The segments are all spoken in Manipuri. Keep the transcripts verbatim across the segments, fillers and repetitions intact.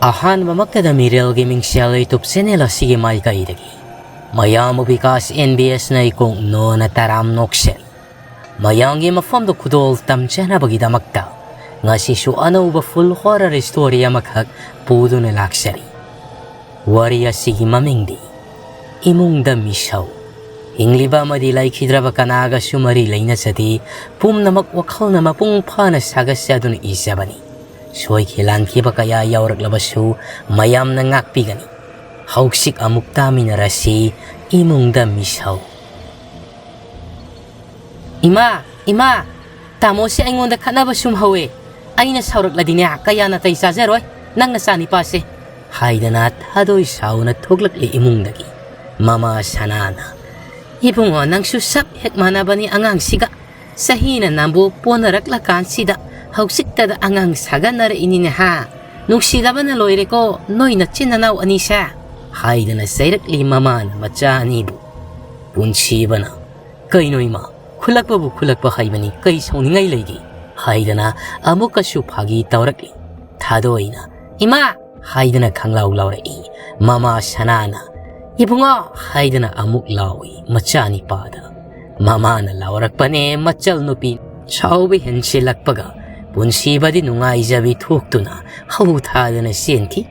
ꯑꯍꯥꯟꯕꯃꯛꯇꯗ ꯃꯤꯔꯦꯜꯒꯤ ꯃꯤꯡꯁꯦꯜ YouTube channel ꯑꯁꯤꯒꯤ ꯃꯥꯏꯀꯩꯗꯒꯤ ꯃꯌꯥꯝꯕꯨ ꯕꯤꯀꯥꯁ NBSꯅ ꯏꯀꯣꯛ ꯅꯣꯅ ꯇꯔꯥꯝ ꯅꯣꯛꯁꯦꯜ꯫ ꯃꯌꯥꯝꯒꯤ ꯃꯐꯝꯗ ꯈꯨꯗꯣꯜ ꯇꯝꯖꯅꯕꯒꯤꯗꯃꯛꯇ ꯉꯁꯤꯁꯨ ꯑꯅꯧꯕ full horror story ꯑꯃꯈꯛ ꯄꯨꯗꯨꯅ ꯂꯥꯛꯆꯔꯤ꯫ ꯋꯥꯔꯤ ꯑꯁꯤꯒꯤ ꯃꯃꯤꯡꯗꯤ ꯏꯃꯨꯡꯗ ꯃꯤꯁꯧ꯫ ꯍꯤꯡꯂꯤꯕ ꯑꯃꯗꯤ ꯂꯩꯈꯤꯗ꯭ꯔꯕ ꯀꯅꯥꯒꯁꯨ ꯃꯔꯤ ꯂꯩꯅꯖꯗꯦ꯫ ꯄꯨꯝꯅꯃꯛ ꯋꯥꯈꯜꯅ ꯃꯄꯨꯡ ꯐꯥꯅ ꯁꯥꯒꯠꯆꯗꯨꯅ ꯏꯖꯕꯅꯤ꯫ ꯁꯣꯏꯈꯤ ꯂꯥꯟꯈꯤꯕ ꯀꯌꯥ ꯌꯥꯎꯔꯛꯂꯕꯁꯨ ꯃꯌꯥꯝꯅ ꯉꯥꯛꯄꯤꯒꯅꯤ꯫ ꯍꯧꯖꯤꯛ ꯑꯃꯨꯛ ꯇꯥꯃꯤꯟꯅꯔꯁꯤ ꯏꯃꯨꯡꯗ ꯃꯤꯁꯧ꯫ "ꯏꯃꯥ, ꯏꯃꯥ, ꯇꯥꯃꯣꯁꯦ ꯑꯩꯉꯣꯟꯗ ꯈꯠꯅꯕ ꯁꯨꯝ ꯍꯧꯋꯦ꯫ ꯑꯩꯅ ꯁꯥꯎꯔꯛꯂꯗꯤꯅꯦ ꯀꯌꯥ ꯅꯥꯇꯩ ꯆꯥꯖꯔꯣꯏ ꯅꯪ ꯅꯆꯥꯅꯤꯄꯥꯁꯦ", ꯍꯥꯏꯗꯅ ꯊꯥꯗꯣꯏ ꯁꯥꯎꯅ ꯊꯣꯛꯂꯛꯂꯤ ꯏꯃꯨꯡꯗꯒꯤ꯫ ꯃꯃꯥ ꯁꯅꯥꯅ, "ꯏꯕꯨꯡꯉꯣ, ꯅꯪꯁꯨ ꯁꯛ ꯍꯦꯛ ꯃꯥꯟꯅꯕꯅꯤ ꯑꯉꯥꯡꯁꯤꯒ꯫ ꯆꯍꯤꯅ ꯅꯝꯕꯨ ꯄꯣꯟꯅꯔꯛꯂꯀꯥꯟꯁꯤꯗ ꯍꯧꯖꯤꯛꯇꯗ ꯑꯉꯥꯡ ꯁꯥꯒꯟꯅꯔꯛꯏꯅꯤꯅꯦ ꯍꯥ? ꯅꯨꯡꯁꯤꯗꯕꯅ ꯂꯣꯏꯔꯦꯀꯣ ꯅꯣꯏ ꯅꯆꯤꯟ ꯅꯅꯥꯎ ꯑꯅꯤꯁꯦ", ꯍꯥꯏꯗꯅ ꯆꯩꯔꯛꯂꯤ ꯃꯃꯥꯅ ꯃꯆꯥ ꯑꯅꯤꯕꯨ꯫ ꯄꯨꯟꯁꯤꯕꯅ, "ꯀꯩꯅꯣ ꯏꯃꯥ, ꯈꯨꯜꯂꯛꯄꯕꯨ ꯈꯨꯜꯂꯛꯄ ꯍꯥꯏꯕꯅꯤ, ꯀꯩ ꯁꯥꯎꯅꯤꯡꯉꯥꯏ ꯂꯩꯒꯦ?" ꯍꯥꯏꯗꯅ ꯑꯃꯨꯛꯀꯁꯨ ꯐꯥꯒꯤ ꯇꯧꯔꯛꯂꯤ꯫ ꯊꯥꯗꯣꯏꯅ, "ꯏꯃꯥ!" ꯍꯥꯏꯗꯅ ꯈꯪꯂꯥꯎ ꯂꯥꯎꯔꯛꯏ꯫ ꯃꯃꯥ ꯁꯅꯥꯅ, "ꯏꯕꯨꯡꯉꯣ!" ꯍꯥꯏꯗꯅ ꯑꯃꯨꯛ ꯂꯥꯎꯏ ꯃꯆꯥꯅꯤꯄꯥꯗ꯫ ꯃꯃꯥꯅ ꯂꯥꯎꯔꯛꯄꯅꯦ ꯃꯆꯜ ꯅꯨꯄꯤ꯫ ꯁꯥꯎꯕ ꯍꯦꯟꯁꯤꯜꯂꯛꯄꯒ ꯄꯨꯟꯁꯤꯕꯗꯤ ꯅꯨꯡꯉꯥꯏꯖꯕꯤ ꯊꯣꯛꯇꯨꯅ ꯍꯧ ꯊꯥꯗꯅ ꯆꯦꯟꯈꯤ꯫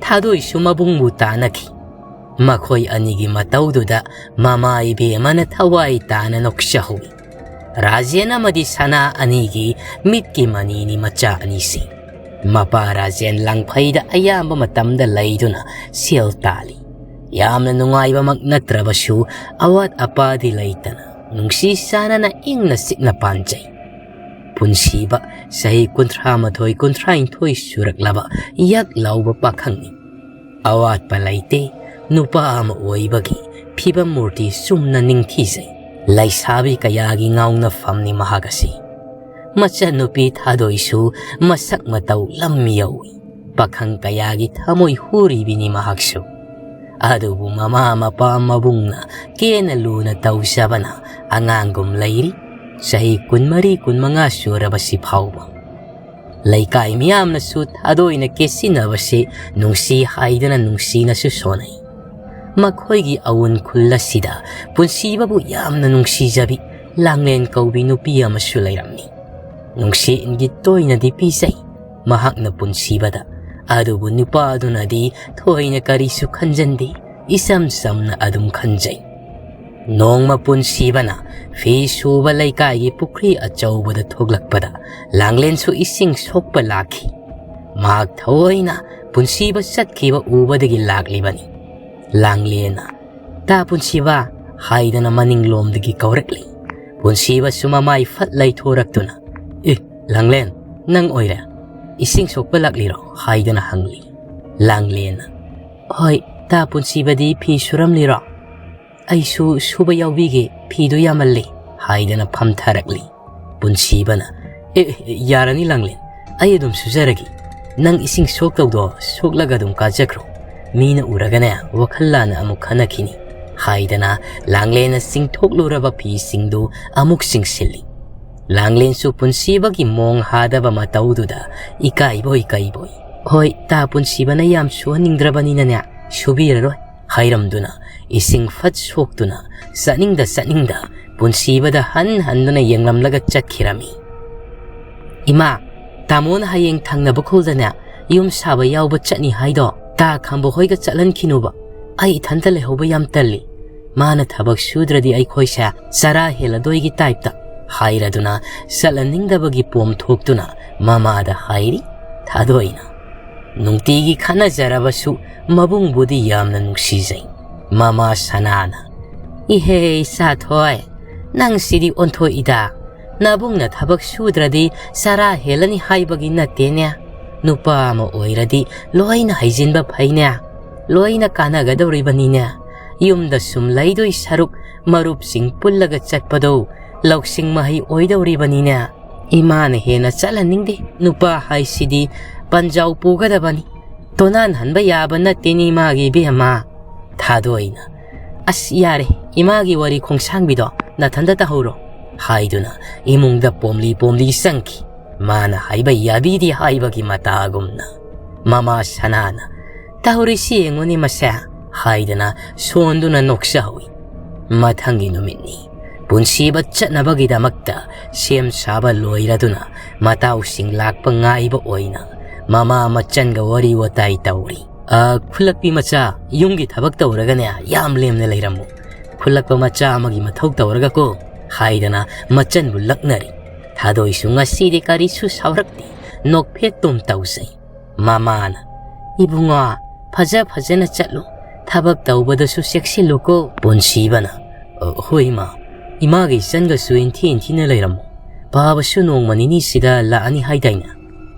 ꯊꯥꯗꯣꯏꯁꯨ ꯃꯕꯨꯡꯕꯨ ꯇꯥꯟꯅꯈꯤ꯫ ꯃꯈꯣꯏ ꯑꯅꯤꯒꯤ ꯃꯇꯧꯗꯨꯗ ꯃꯃꯥ ꯏꯕꯦꯝꯃꯅ ꯊꯋꯥꯏ ꯇꯥꯅ ꯅꯣꯛꯆꯍꯧꯏ꯫ ꯔꯥꯖꯦꯟ ꯑꯃꯗꯤ ꯁꯅꯥ ꯑꯅꯤꯒꯤ ꯃꯤꯠꯀꯤ ꯃꯅꯤꯅꯤ ꯃꯆꯥ ꯑꯅꯤꯁꯤ꯫ ꯃꯄꯥ ꯔꯥꯖꯦꯟ ꯂꯥꯡꯐꯩꯗ ꯑꯌꯥꯝꯕ ꯃꯇꯝꯗ ꯂꯩꯗꯨꯅ ꯁꯦꯜ ꯇꯥꯜꯂꯤ꯫ ꯌꯥꯝꯅ ꯅꯨꯡꯉꯥꯏꯕꯃꯛ ꯅꯠꯇ꯭ꯔꯕꯁꯨ ꯑꯋꯥꯠ ꯑꯄꯥꯗꯤ ꯂꯩꯇꯅ ꯅꯨꯡꯁꯤ ꯆꯥꯟꯅꯅ ꯏꯪꯅ ꯆꯤꯛꯅ ꯄꯥꯟꯖꯩ꯫ ꯄꯨꯟꯁꯤꯕ ꯆꯍꯤ ꯀꯨꯟꯊ꯭ꯔꯥ ꯃꯥꯊꯣꯏ ꯀꯨꯟꯊ꯭ꯔꯥ ꯅꯤꯊꯣꯏ ꯁꯨꯔꯛꯂꯕ ꯌꯛ ꯂꯥꯎꯕ ꯄꯥꯈꯪꯅꯤ꯫ ꯑꯋꯥꯠꯄ ꯂꯩꯇꯦ꯫ ꯅꯨꯄꯥ ꯑꯃ ꯑꯣꯏꯕꯒꯤ ꯐꯤꯕꯝ ꯃꯨꯔꯇꯤ ꯆꯨꯝꯅ ꯅꯤꯡꯊꯤꯖꯩ꯫ ꯂꯩꯁꯥꯕꯤ ꯀꯌꯥꯒꯤ ꯉꯥꯎꯅꯐꯝꯅꯤ ꯃꯍꯥꯛ ꯑꯁꯤ꯫ ꯃꯆꯟꯅꯨꯄꯤ ꯊꯥꯗꯣꯏꯁꯨ ꯃꯁꯛ ꯃꯇꯧ ꯂꯝ ꯌꯧꯏ꯫ ꯄꯥꯈꯪ ꯀꯌꯥꯒꯤ ꯊꯃꯣꯏ ꯍꯨꯔꯤꯕꯤꯅꯤ ꯃꯍꯥꯛꯁꯨ꯫ ꯑꯗꯨꯕꯨ ꯃꯃꯥ ꯃꯄꯥ ꯃꯕꯨꯡꯅ ꯀꯦꯅ ꯂꯨꯅ ꯇꯧꯖꯕꯅ ꯑꯉꯥꯡꯒꯨꯝ ꯂꯩꯔꯤ꯫ ꯆꯍꯤ ꯀꯨꯟꯃꯔꯤ ꯀꯨꯟꯃꯉꯥ ꯁꯨꯔꯕꯁꯤ ꯐꯥꯎꯕ꯫ ꯂꯩꯀꯥꯏ ꯃꯤꯌꯥꯝꯅꯁꯨ ꯊꯥꯗꯣꯏꯅ ꯀꯦꯠꯁꯤꯟꯅꯕꯁꯤ ꯅꯨꯡꯁꯤ ꯍꯥꯏꯗꯅ ꯅꯨꯡꯁꯤꯅꯁꯨ ꯁꯣꯟꯅꯩ꯫ ꯃꯈꯣꯏꯒꯤ ꯑꯋꯨꯟ ꯈꯨꯜ ꯑꯁꯤꯗ ꯄꯨꯟꯁꯤꯕꯕꯨ ꯌꯥꯝꯅ ꯅꯨꯡꯁꯤꯖꯕꯤ ꯂꯥꯡꯂꯦꯟ ꯀꯧꯕꯤ ꯅꯨꯄꯤ ꯑꯃꯁꯨ ꯂꯩꯔꯝꯃꯤ꯫ ꯅꯨꯡꯁꯤꯠ ꯏꯪꯒꯤꯠ ꯇꯣꯏꯅꯗꯤ ꯄꯤꯖꯩ ꯃꯍꯥꯛꯅ ꯄꯨꯟꯁꯤꯕꯗ, ꯑꯗꯨꯕꯨ ꯅꯨꯄꯥ ꯑꯗꯨꯅꯗꯤ ꯊꯣꯏꯅ ꯀꯔꯤꯁꯨ ꯈꯟꯖꯟꯗꯦ, ꯏꯆꯝ ꯆꯝꯅ ꯑꯗꯨꯝ ꯈꯟꯖꯩ꯫ ꯅꯣꯡꯃ ꯄꯨꯟꯁꯤꯕꯅ ꯐꯤ ꯁꯨꯕ ꯂꯩꯀꯥꯏꯒꯤ ꯄꯨꯈ꯭ꯔꯤ ꯑꯆꯧꯕꯗ ꯊꯣꯛꯂꯛꯄꯗ ꯂꯥꯡꯂꯦꯟꯁꯨ ꯏꯁꯤꯡ ꯁꯣꯛꯄ ꯂꯥꯛꯈꯤ꯫ ꯃꯍꯥꯛ ꯊꯑꯣꯏꯅ ꯄꯨꯟꯁꯤꯕ ꯆꯠꯈꯤꯕ ꯎꯕꯗꯒꯤ ꯂꯥꯛꯂꯤꯕꯅꯤ꯫ ꯂꯥꯡꯂꯦꯟꯅ, "ꯇꯥ ꯄꯨꯟꯁꯤꯕ" ꯍꯥꯏꯗꯅ ꯃꯅꯤꯡꯂꯣꯝꯗꯒꯤ ꯀꯧꯔꯛꯂꯤ꯫ ꯄꯨꯟꯁꯤꯕꯁꯨ ꯃꯃꯥꯏ ꯐꯠ ꯂꯩꯊꯣꯔꯛꯇꯨꯅ, "ꯑꯦ, ꯂꯥꯡꯂꯦꯟ, ꯅꯪ ꯑꯣꯏꯔꯦ? ꯏꯁꯤꯡ ꯁꯣꯛꯄ ꯂꯥꯛꯂꯤꯔꯣ?" ꯍꯥꯏꯗꯅ ꯍꯪꯂꯤ꯫ ꯂꯥꯡꯂꯦꯟꯅ, "ꯍꯣꯏ, ꯇꯥ ꯄꯨꯟꯁꯤꯕꯗꯤ ꯐꯤ ꯁꯨꯔꯝꯂꯤꯔꯣ? ꯑꯩꯁꯨ ꯁꯨꯕ ꯌꯥꯎꯕꯤꯒꯦ, ꯐꯤꯗꯨ ꯌꯥꯝꯃꯜꯂꯤ" ꯍꯥꯏꯗꯅ ꯐꯝꯊꯔꯛꯂꯤ꯫ ꯄꯨꯟꯁꯤꯕꯅ, "ꯑꯦ, ꯑꯦ, ꯌꯥꯔꯅꯤ ꯂꯥꯡꯂꯦꯟ, ꯑꯩ ꯑꯗꯨꯝ ꯁꯨꯖꯔꯒꯦ꯫ ꯅꯪ ꯏꯁꯤꯡ ꯁꯣꯛꯇꯧꯗꯣ ꯁꯣꯛꯂꯒ ꯑꯗꯨꯝ ꯀꯥꯖꯈ꯭ꯔꯣ꯫ ꯃꯤꯅ ꯎꯔꯒꯅꯦ ꯋꯥꯈꯜ ꯂꯥꯟꯅ ꯑꯃꯨꯛ ꯈꯟꯅꯈꯤꯅꯤ" ꯍꯥꯏꯗꯅ ꯂꯥꯡꯂꯦꯟꯅ ꯆꯤꯡꯊꯣꯛꯂꯨꯔꯕ ꯐꯤꯁꯤꯡꯗꯨ ꯑꯃꯨꯛ ꯆꯤꯡꯁꯤꯜꯂꯤ꯫ ꯂꯥꯡꯂꯦꯟꯁꯨ ꯄꯨꯟꯁꯤꯕꯒꯤ ꯃꯣꯡ ꯍꯥꯗꯕ ꯃꯇꯧꯗꯨꯗ ꯏꯀꯥꯏꯕꯣꯏ ꯀꯩꯕꯣꯏ, "ꯍꯣꯏ, ꯇꯥ ꯄꯨꯟꯁꯤꯕꯅ ꯌꯥꯝ ꯁꯨꯍꯟꯅꯤꯡꯗ꯭ꯔꯕꯅꯤꯅꯅꯦ, ꯁꯨꯕꯤꯔꯔꯣꯏ" ꯍꯥꯏꯔꯝꯗꯨꯅ ꯏꯁꯤꯡ ꯐꯠ ꯁꯣꯛꯇꯨꯅ ꯆꯠꯅꯤꯡꯗ ꯆꯠꯅꯤꯡꯗ ꯄꯨꯟꯁꯤꯕꯗ ꯍꯟ ꯍꯟꯗꯨꯅ ꯌꯦꯡꯂꯝꯂꯒ ꯆꯠꯈꯤꯔꯝꯃꯤ꯫ "ꯏꯃꯥ, ꯇꯥꯃꯣꯅ ꯍꯌꯦꯡ ꯊꯪꯅꯕ ꯈꯨꯜꯗꯅꯦ ꯌꯨꯝ ꯁꯥꯕ ꯌꯥꯎꯕ ꯆꯠꯅꯤ ꯍꯥꯏꯗꯣ ꯇꯥ ꯈꯝꯕ ꯍꯣꯏꯒ ꯆꯠꯍꯟꯈꯤꯅꯨꯕ꯫ ꯑꯩ ꯏꯊꯟꯇ ꯂꯩꯍꯧꯕ ꯌꯥꯝ ꯇꯜꯂꯤ꯫ ꯃꯥꯅ ꯊꯕꯛ ꯁꯨꯗ꯭ꯔꯗꯤ ꯑꯩꯈꯣꯏꯁꯦ ꯆꯔꯥ ꯍꯦꯜꯂꯗꯣꯏꯒꯤ ꯇꯥꯏꯞꯇ" ꯍꯥꯏꯔꯗꯨꯅ ꯆꯠꯍꯟꯅꯤꯡꯗꯕꯒꯤ ꯄꯣꯝ ꯊꯣꯛꯇꯨꯅ ꯃꯃꯥꯗ ꯍꯥꯏꯔꯤ ꯊꯥꯗꯣꯏꯅ꯫ ꯅꯨꯡꯇꯤꯒꯤ ꯈꯠꯅꯖꯔꯕꯁꯨ ꯃꯕꯨꯡꯕꯨꯗꯤ ꯌꯥꯝꯅ ꯅꯨꯡꯁꯤꯖꯩ꯫ ꯃꯃꯥ ꯁꯅꯥꯅ, "ꯏꯍꯦ ꯏꯆꯥꯊꯣꯏ, ꯅꯪ ꯁꯤꯗꯤ ꯑꯣꯟꯊꯣꯛꯏꯗ꯫ ꯅꯕꯨꯡꯅ ꯊꯕꯛ ꯁꯨꯗ꯭ꯔꯗꯤ ꯆꯔꯥ ꯍꯦꯜꯂꯅꯤ ꯍꯥꯏꯕꯒꯤ ꯅꯠꯇꯦꯅꯦ꯫ ꯅꯨꯄꯥ ꯑꯃ ꯑꯣꯏꯔꯗꯤ ꯂꯣꯏꯅ ꯍꯩꯖꯤꯟꯕ ꯐꯩꯅꯦ꯫ ꯂꯣꯏꯅ ꯀꯥꯟꯅꯒꯗꯧꯔꯤꯕꯅꯤꯅꯦ꯫ ꯌꯨꯝꯗ ꯁꯨꯝ ꯂꯩꯗꯣꯏ ꯁꯔꯨꯛ ꯃꯔꯨꯞꯁꯤꯡ ꯄꯨꯜꯂꯒ ꯆꯠꯄꯗꯣ ꯂꯧꯁꯤꯡ ꯃꯍꯩ ꯑꯣꯏꯗꯧꯔꯤꯕꯅꯤꯅꯦ꯫ ꯏꯃꯥꯅ ꯍꯦꯟꯅ ꯆꯠꯍꯟꯅꯤꯡꯗꯦ꯫ ꯅꯨꯄꯥ ꯍꯥꯏꯁꯤꯗꯤ ꯄꯟꯖꯥꯎ ꯄꯨꯒꯗꯕꯅꯤ꯫ ꯇꯣꯅꯥꯟꯍꯟꯕ ꯌꯥꯕ ꯅꯠꯇꯦꯅꯦ ꯏꯃꯥꯒꯤ ꯏꯕꯦꯝꯃ"꯫ ꯊꯥꯗꯣꯏꯅ, "ꯑꯁ ꯌꯥꯔꯦ, ꯏꯃꯥꯒꯤ ꯋꯥꯔꯤ ꯈꯣꯡꯁꯥꯡꯕꯤꯗꯣ ꯅꯊꯟꯗ ꯇꯧꯍꯧꯔꯣ" ꯍꯥꯏꯗꯨꯅ ꯏꯃꯨꯡꯗ ꯄꯣꯝꯂꯤ ꯄꯣꯝꯂꯤ ꯆꯪꯈꯤ꯫ ꯃꯥꯅ ꯍꯥꯏꯕ ꯌꯥꯕꯤꯗꯦ ꯍꯥꯏꯕꯒꯤ ꯃꯇꯥꯒꯨꯝꯅ꯫ ꯃꯃꯥ ꯁꯅꯥꯅ, "ꯇꯧꯔꯤꯁꯤ ꯌꯦꯡꯉꯨꯅꯦ ꯃꯁꯦ" ꯍꯥꯏꯗꯅ ꯁꯣꯟꯗꯨꯅ ꯅꯣꯛꯆꯍꯧꯏ꯫ ꯃꯊꯪꯒꯤ ꯅꯨꯃꯤꯠꯅꯤ꯫ ꯄꯨꯟꯁꯤꯕ ꯆꯠꯅꯕꯒꯤꯗꯃꯛꯇ ꯁꯦꯝ ꯁꯥꯕ ꯂꯣꯏꯔꯗꯨꯅ ꯃꯇꯥꯎꯁꯤꯡ ꯂꯥꯛꯄ ꯉꯥꯏꯕ ꯑꯣꯏꯅ ꯃꯃꯥ ꯃꯆꯟꯒ ꯋꯥꯔꯤ ꯋꯥꯇꯥꯏ ꯇꯧꯔꯤ꯫ "ꯑ, ꯈꯨꯜꯂꯛꯄꯤ ꯃꯆꯥ, ꯌꯨꯝꯒꯤ ꯊꯕꯛ ꯇꯧꯔꯒꯅꯦ ꯌꯥꯝ ꯂꯦꯝꯅ ꯂꯩꯔꯝꯃꯨ꯫ ꯈꯨꯜꯂꯛꯄ ꯃꯆꯥ ꯑꯃꯒꯤ ꯃꯊꯧ ꯇꯧꯔꯒꯀꯣ" ꯍꯥꯏꯗꯅ ꯃꯆꯟꯕꯨ ꯂꯛꯅꯔꯤ꯫ ꯊꯥꯗꯣꯏꯁꯨ ꯉꯁꯤꯗꯤ ꯀꯔꯤꯁꯨ ꯁꯥꯎꯔꯛꯇꯦ, ꯅꯣꯛꯐꯦꯠꯇꯨꯝ ꯇꯧꯖꯩ꯫ ꯃꯃꯥꯅ, "ꯏꯕꯨꯡꯉꯣ, ꯐꯖ ꯐꯖꯅ ꯆꯠꯂꯨ, ꯊꯕꯛ ꯇꯧꯕꯗꯁꯨ ꯆꯦꯛꯁꯤꯜꯂꯨꯀꯣ"꯫ ꯄꯨꯟꯁꯤꯕꯅ, "ꯑ, ꯍꯣꯏ ꯏꯃꯥ, ꯏꯃꯥꯒ ꯏꯆꯟꯒꯁꯨ ꯏꯟꯊꯤ ꯏꯟꯊꯤꯅ ꯂꯩꯔꯝꯃꯨ, ꯄꯥꯕꯁꯨ ꯅꯣꯡꯃ ꯅꯤꯅꯤꯁꯤꯗ ꯂꯥꯛꯑꯅꯤ ꯍꯥꯏꯗꯥꯏꯅꯦ?"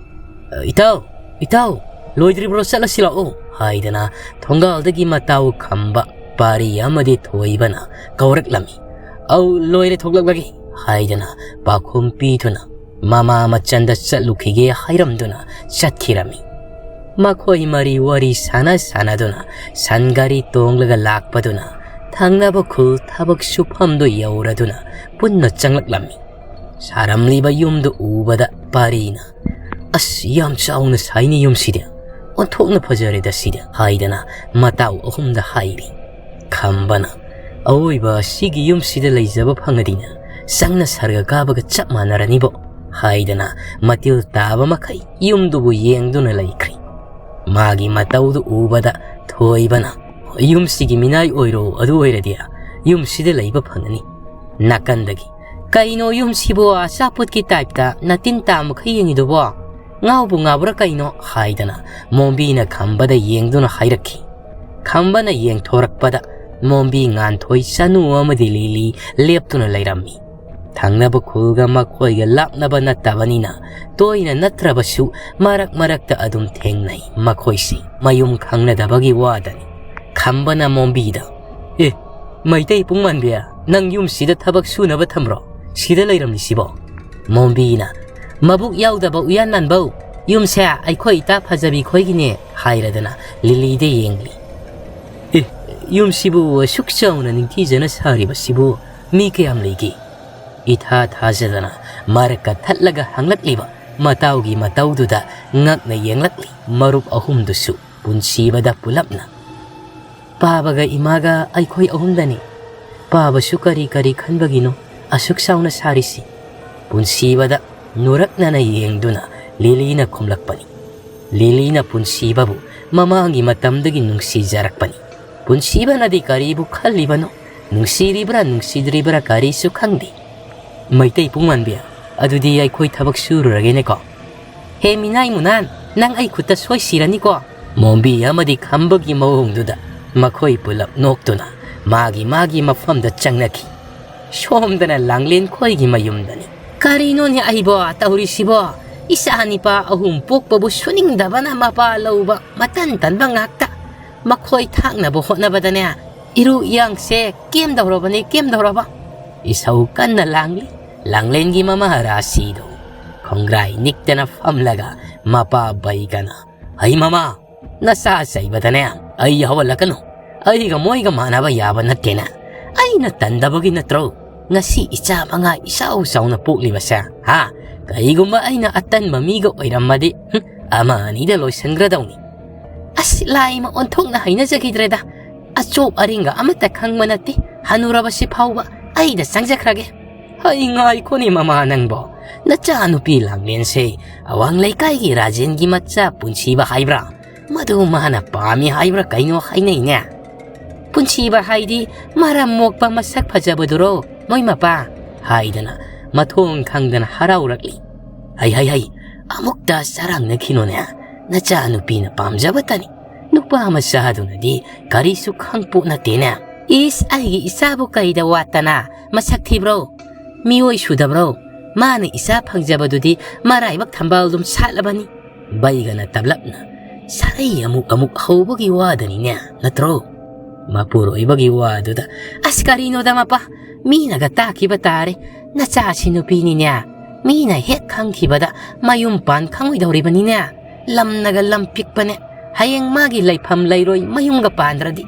"ꯑ, ꯏꯇꯥꯎ, ꯏꯇꯥꯎ, ꯂꯣꯏꯗ꯭ꯔꯤꯕ꯭ꯔꯣ? ꯆꯠꯂꯁꯤ ꯂꯥꯛꯑꯣ" ꯍꯥꯏꯗꯅ ꯊꯣꯡꯒꯥꯜꯗꯒꯤ ꯃꯇꯥꯎ ꯈꯝꯕ, ꯄꯥꯔꯤ ꯑꯃꯗꯤ ꯊꯣꯏꯕꯅ ꯀꯧꯔꯛꯂꯝꯃꯤ꯫ "ꯑꯧ, ꯂꯣꯏꯔꯦ, ꯊꯣꯛꯂꯛꯂꯒꯦ" ꯍꯥꯏꯗꯅ ꯄꯥꯈꯨꯝ ꯄꯤꯗꯨꯅ ꯃꯃꯥ ꯃꯆꯟꯗ ꯆꯠꯂꯨꯈꯤꯒꯦ ꯍꯥꯏꯔꯝꯗꯨꯅ ꯆꯠꯈꯤꯔꯝꯃꯤ꯫ ꯃꯈꯣꯏ ꯃꯔꯤ ꯋꯥꯔꯤ ꯁꯥꯟꯅ ꯁꯥꯟꯅꯗꯨꯅ ꯁꯟ ꯒꯥꯔꯤ ꯇꯣꯡꯂꯒ ꯂꯥꯛꯄꯗꯨꯅ ꯊꯪꯅꯕ ꯈꯨꯜ ꯊꯕꯛ ꯁꯨꯐꯝꯗꯨ ꯌꯧꯔꯗꯨꯅ ꯄꯨꯟꯅ ꯆꯪꯂꯛꯂꯝꯃꯤ꯫ ꯁꯥꯔꯝꯂꯤꯕ ꯌꯨꯝꯗꯨ ꯎꯕꯗ ꯄꯥꯔꯤꯅ, "ꯑꯁ, ꯌꯥꯝ ꯆꯥꯎꯅ ꯁꯥꯏꯅꯦ ꯌꯨꯝꯁꯤꯗꯤ, ꯑꯣꯟꯊꯣꯛꯅ ꯐꯖꯔꯦꯗ ꯁꯤꯗꯤ" ꯍꯥꯏꯗꯅ ꯃꯇꯥꯎ ꯑꯍꯨꯝꯗ ꯍꯥꯏꯔꯤ꯫ ꯈꯝꯕꯅ, "ꯑꯋꯣꯏꯕ ꯁꯤꯒꯤ ꯌꯨꯝꯁꯤꯗ ꯂꯩꯖꯕ ꯐꯪꯉꯗꯤꯅ ꯆꯪꯅ ꯁꯔꯒ ꯀꯥꯕꯒ ꯆꯞ ꯃꯥꯟꯅꯔꯅꯤꯕꯣ" ꯍꯥꯏꯗꯅ ꯃꯇꯤꯜ ꯇꯥꯕ ꯃꯈꯩ ꯌꯨꯝꯗꯨꯕꯨ ꯌꯦꯡꯗꯨꯅ ꯂꯩꯈ꯭ꯔꯤ꯫ ꯃꯥꯒꯤ ꯃꯇꯧꯗꯨ ꯎꯕꯗ ꯊꯣꯏꯕꯅ, "ꯌꯨꯝꯁꯤꯒꯤ ꯃꯤꯅꯥꯏ ꯑꯣꯏꯔꯣ, ꯑꯗꯨ ꯑꯣꯏꯔꯗꯤ ꯌꯨꯝꯁꯤꯗ ꯂꯩꯕ ꯐꯪꯉꯅꯤ"꯫ ꯅꯥꯀꯟꯗꯒꯤ, "ꯀꯩꯅꯣ ꯌꯨꯝꯁꯤꯕꯨ ꯑꯆꯥꯄꯣꯠꯀꯤ ꯇꯥꯏꯞꯇ ꯅꯇꯤꯟ ꯇꯥ ꯃꯈꯩ ꯌꯦꯡꯉꯤꯗꯨꯕꯣ? ꯉꯥꯎꯕꯨ ꯉꯥꯎꯕ꯭ꯔꯥ ꯀꯩꯅꯣ?" ꯍꯥꯏꯗꯅ ꯃꯣꯝꯕꯤꯅ ꯈꯝꯕꯗ ꯌꯦꯡꯗꯨꯅ ꯍꯥꯏꯔꯛꯈꯤ꯫ ꯈꯝꯕꯅ ꯌꯦꯡꯊꯣꯔꯛꯄꯗ ꯃꯣꯝꯕꯤ, ꯉꯥꯟꯊꯣꯏ, ꯆꯅꯨ ꯑꯃꯗꯤ ꯂꯤꯂꯤ ꯂꯦꯞꯇꯨꯅ ꯂꯩꯔꯝꯃꯤ꯫ ꯊꯪꯅꯕ ꯈꯨꯜꯒ ꯃꯈꯣꯏꯒ ꯂꯥꯞꯅꯕ ꯅꯠꯇꯕꯅꯤꯅ ꯇꯣꯏꯅ ꯅꯠꯇ꯭ꯔꯕꯁꯨ ꯃꯔꯛ ꯃꯔꯛꯇ ꯑꯗꯨꯝ ꯊꯦꯡꯅꯩ ꯃꯈꯣꯏꯁꯤ꯫ ꯃꯌꯨꯝ ꯈꯪꯅꯗꯕꯒꯤ ꯋꯥꯗꯅꯤ꯫ ꯈꯝꯕꯅ ꯃꯣꯝꯕꯤꯗ, "ꯑꯦ, ꯃꯩꯇꯩ ꯄꯨꯡ ꯃꯥꯟꯕꯤ, ꯅꯪ ꯌꯨꯝꯁꯤꯗ ꯊꯕꯛ ꯁꯨꯅꯕ ꯊꯝꯕ꯭ꯔꯣ? ꯁꯤꯗ ꯂꯩꯔꯝꯂꯤꯁꯤꯕꯣ?" ꯃꯣꯝꯕꯤꯅ, "ꯃꯕꯨꯛ ꯌꯥꯎꯗꯕ ꯎꯌꯥꯟ ꯃꯥꯟꯕꯧ, ꯌꯨꯝꯁꯦ ꯑꯩꯈꯣꯏ ꯏꯇꯥ ꯐꯖꯕꯤ ꯈꯣꯏꯒꯤꯅꯦ" ꯍꯥꯏꯔꯗꯅ ꯂꯤꯂꯤꯗ ꯌꯦꯡꯂꯤ꯫ "ꯑꯦ, ꯌꯨꯝꯁꯤꯕꯨ ꯑꯁꯨꯛ ꯆꯥꯎꯅ ꯅꯤꯡꯊꯤꯖꯅ ꯁꯥꯔꯤꯕꯁꯤꯕꯨ ꯃꯤ ꯀꯌꯥꯝ ꯂꯩꯒꯦ?" ꯏꯊꯥ ꯊꯥꯖꯗꯅ ꯃꯔꯛꯀ ꯊꯠꯂꯒ ꯍꯪꯂꯛꯂꯤꯕ ꯃꯇꯥꯎꯒꯤ ꯃꯇꯧꯗꯨꯗ ꯉꯛꯅ ꯌꯦꯡꯂꯛꯂꯤ ꯃꯔꯨꯞ ꯑꯍꯨꯝꯗꯨꯁꯨ, ꯄꯨꯟꯁꯤꯕꯗ ꯄꯨꯂꯞꯅ꯫ "ꯄꯥꯕꯒ ꯏꯃꯥꯒ ꯑꯩꯈꯣꯏ ꯑꯍꯨꯝꯗꯅꯤ꯫ ꯄꯥꯕꯁꯨ ꯀꯔꯤ ꯀꯔꯤ ꯈꯟꯕꯒꯤꯅꯣ ꯑꯁꯨꯛ ꯆꯥꯎꯅ ꯁꯥꯔꯤꯁꯤ?" ꯄꯨꯟꯁꯤꯕꯗ ꯅꯣꯔꯛꯅꯅ ꯌꯦꯡꯗꯨꯅ ꯂꯤꯂꯤꯅ ꯈꯨꯝꯂꯛꯄꯅꯤ꯫ ꯂꯤꯂꯤꯅ ꯄꯨꯟꯁꯤꯕꯕꯨ ꯃꯃꯥꯡꯒꯤ ꯃꯇꯝꯗꯒꯤ ꯅꯨꯡꯁꯤꯖꯔꯛꯄꯅꯤ꯫ ꯄꯨꯟꯁꯤꯕꯅꯗꯤ ꯀꯔꯤꯕꯨ ꯈꯜꯂꯤꯕꯅꯣ, ꯅꯨꯡꯁꯤꯔꯤꯕ꯭ꯔꯥ ꯅꯨꯡꯁꯤꯗ꯭ꯔꯤꯕ꯭ꯔꯥ ꯀꯔꯤꯁꯨ ꯈꯪꯗꯦ꯫ "ꯃꯩꯇꯩ ꯄꯨꯡꯃꯥꯟꯕꯤ, ꯑꯗꯨꯗꯤ ꯑꯩꯈꯣꯏ ꯊꯕꯛ ꯁꯨꯔꯨꯔꯒꯦꯅꯦꯀꯣ?" "ꯍꯦ ꯃꯤꯅꯥꯏ ꯃꯨꯅꯥꯟ, ꯅꯪ ꯑꯩ ꯈꯨꯠꯇ ꯁꯣꯏ ꯁꯤꯔꯅꯤꯀꯣ!" ꯃꯣꯝꯕꯤ ꯑꯃꯗꯤ ꯈꯝꯕꯒꯤ ꯃꯑꯣꯡꯗꯨꯗ ꯃꯈꯣꯏ ꯄꯨꯂꯞ ꯅꯣꯛꯇꯨꯅ ꯃꯥꯒꯤ ꯃꯥꯒꯤ ꯃꯐꯝꯗ ꯆꯪꯅꯈꯤ꯫ ꯁꯣꯝꯗꯅ ꯂꯥꯡꯂꯦꯟ ꯈꯣꯏꯒꯤ ꯃꯌꯨꯝꯗꯅꯤ꯫ "ꯀꯔꯤꯅꯣꯅꯦ ꯑꯩꯕꯣ ꯇꯧꯔꯤꯁꯤꯕꯣ? ꯏꯆꯥ ꯅꯤꯄꯥ ꯑꯍꯨꯝ ꯄꯣꯛꯄꯕꯨ ꯁꯨꯅꯤꯡꯗꯕꯅ ꯃꯄꯥ ꯂꯧꯕ ꯃꯇꯟ ꯇꯟꯕ ꯉꯥꯛꯇ꯫ ꯃꯈꯣꯏ ꯊꯥꯛꯅꯕ ꯍꯣꯠꯅꯕꯗꯅꯦ ꯏꯔꯨ ꯏꯌꯥꯡꯁꯦ ꯀꯦꯝꯗꯧꯔꯕꯅꯤ, ꯀꯦꯝꯗꯧꯔꯕ꯫" ꯏꯁꯧ ꯀꯟꯅ ꯂꯥꯡꯂꯤ ꯂꯥꯡꯂꯦꯟꯒꯤ ꯃꯃꯥ ꯔꯥꯁꯤꯗꯨ꯫ ꯈꯣꯡꯒ꯭ꯔꯥꯏ ꯅꯤꯛꯇꯅ ꯐꯝꯂꯒ ꯃꯄꯥ ꯕꯩꯒꯅ, "ꯍꯩ ꯃꯃꯥ, ꯅꯆꯥ ꯆꯩꯕꯗꯅꯦ ꯑꯩ ꯌꯥꯎꯍꯜꯂꯛꯀꯅꯨ꯫ ꯑꯩꯒ ꯃꯣꯏꯒ ꯃꯥꯟꯅꯕ ꯌꯥꯕ ꯅꯠꯇꯦꯅꯦ꯫ ꯑꯩꯅ ꯇꯟꯗꯕꯒꯤ ꯅꯠꯇ꯭ꯔꯣ ꯉꯁꯤ ꯏꯆꯥ ꯃꯉꯥ ꯏꯆꯥꯎ ꯆꯥꯎꯅ ꯄꯣꯛꯂꯤꯕꯁꯦ, ꯍꯥ? ꯀꯔꯤꯒꯨꯝꯕ ꯑꯩꯅ ꯑꯇꯟꯕ ꯃꯤꯒ ꯑꯣꯏꯔꯝꯃꯗꯤ, ꯍꯨꯝ, ꯑꯃ ꯑꯅꯤꯗ ꯂꯣꯏꯁꯤꯟꯈ꯭ꯔꯗꯧꯅꯤ꯫ ꯑꯁ, ꯂꯥꯏꯃ ꯑꯣꯟꯊꯣꯛꯅ ꯍꯩꯅꯖꯈꯤꯗ꯭ꯔꯦꯗ꯫ ꯑꯆꯣꯞ ꯑꯔꯤꯡꯒ ꯑꯃꯠꯇ ꯈꯪꯕ ꯅꯠꯇꯦ꯫ ꯍꯅꯨꯔꯕꯁꯤ ꯐꯥꯎꯕ ꯑꯩꯗ ꯆꯪꯖꯈ꯭ꯔꯒꯦ꯫" "ꯍꯩ, ꯉꯥꯏꯈꯣꯅꯦ ꯃꯃꯥ ꯅꯪꯕꯣ꯫ ꯅꯆꯥꯅꯨꯄꯤ ꯂꯥꯡꯂꯦꯟꯁꯦ ꯑꯋꯥꯡ ꯂꯩꯀꯥꯏꯒꯤ ꯔꯥꯖꯦꯟꯒꯤ ꯃꯆꯥ ꯄꯨꯟꯁꯤꯕ ꯍꯥꯏꯕ꯭ꯔꯥ? ꯃꯗꯨ ꯃꯥꯅ ꯄꯥꯝꯃꯤ ꯍꯥꯏꯕ꯭ꯔꯥ ꯀꯩꯅꯣ ꯍꯥꯏꯅꯩꯅꯦ꯫" "ꯄꯨꯟꯁꯤꯕ ꯍꯥꯏꯗꯤ ꯃꯔꯝ ꯃꯣꯛꯄ ꯃꯁꯛ ꯐꯖꯕꯗꯨꯔꯣ, ꯃꯣꯏ ꯃꯄꯥ?" ꯍꯥꯏꯗꯅ ꯃꯊꯣꯡ ꯈꯪꯗꯅ ꯍꯔꯥꯎꯔꯛꯂꯤ꯫ "ꯍꯩ, ꯍꯩ, ꯍꯩ, ꯑꯃꯨꯛꯇ ꯆꯔꯥꯡꯅꯈꯤꯅꯣꯅꯦ꯫ ꯅꯆꯥꯅꯨꯄꯤꯅ ꯄꯥꯝꯖꯕꯇꯅꯤ꯫ ꯅꯨꯄꯥ ꯃꯆꯥꯗꯨꯅꯗꯤ ꯀꯔꯤꯁꯨ ꯈꯪꯄꯣꯠ ꯅꯠꯇꯦꯅꯦ꯫" "ꯏꯁ, ꯑꯩꯒꯤ ꯏꯆꯥꯕꯨ ꯀꯩꯗ ꯋꯥꯠꯇꯅ? ꯃꯁꯛ ꯊꯤꯕ꯭ꯔꯣ? ꯃꯤꯑꯣꯏ ꯁꯨꯗꯕ꯭ꯔꯣ? ꯃꯥꯅ ꯏꯆꯥ ꯐꯪꯖꯕꯗꯨꯗꯤ ꯃꯔꯥꯏꯕꯛ ꯊꯝꯕꯥꯜꯗꯨꯝ ꯁꯥꯠꯂꯕꯅꯤ꯫" ꯕꯩꯒꯅ ꯇꯞꯂꯞꯅ, "ꯁꯥꯔꯩ ꯑꯃꯨꯛ ꯑꯃꯨꯛ ꯍꯧꯕꯒꯤ ꯋꯥꯗꯅꯤꯅꯦ, ꯅꯠꯇ꯭ꯔꯣ?" ꯃꯄꯨꯔꯣꯏꯕꯒꯤ ꯋꯥꯗꯨꯗ, "ꯑꯁ, ꯀꯔꯤꯅꯣꯗ ꯃꯄꯥ, ꯃꯤꯅꯒ ꯇꯥꯈꯤꯕ ꯇꯥꯔꯦ꯫ ꯅꯆꯥꯁꯤ ꯅꯨꯄꯤꯅꯤꯅꯦ꯫ ꯃꯤꯅ ꯍꯦꯛ ꯈꯪꯈꯤꯕꯗ ꯃꯌꯨꯝ ꯄꯥꯟ ꯈꯪꯉꯣꯏꯗꯧꯔꯤꯕꯅꯤꯅꯦ꯫ ꯂꯝꯅꯒ ꯂꯝ ꯄꯤꯛꯄꯅꯦ꯫ ꯍꯌꯦꯡ ꯃꯥꯒꯤ ꯂꯩꯐꯝ ꯂꯩꯔꯣꯏ ꯃꯌꯨꯝꯒ ꯄꯥꯟꯗ꯭ꯔꯗꯤ꯫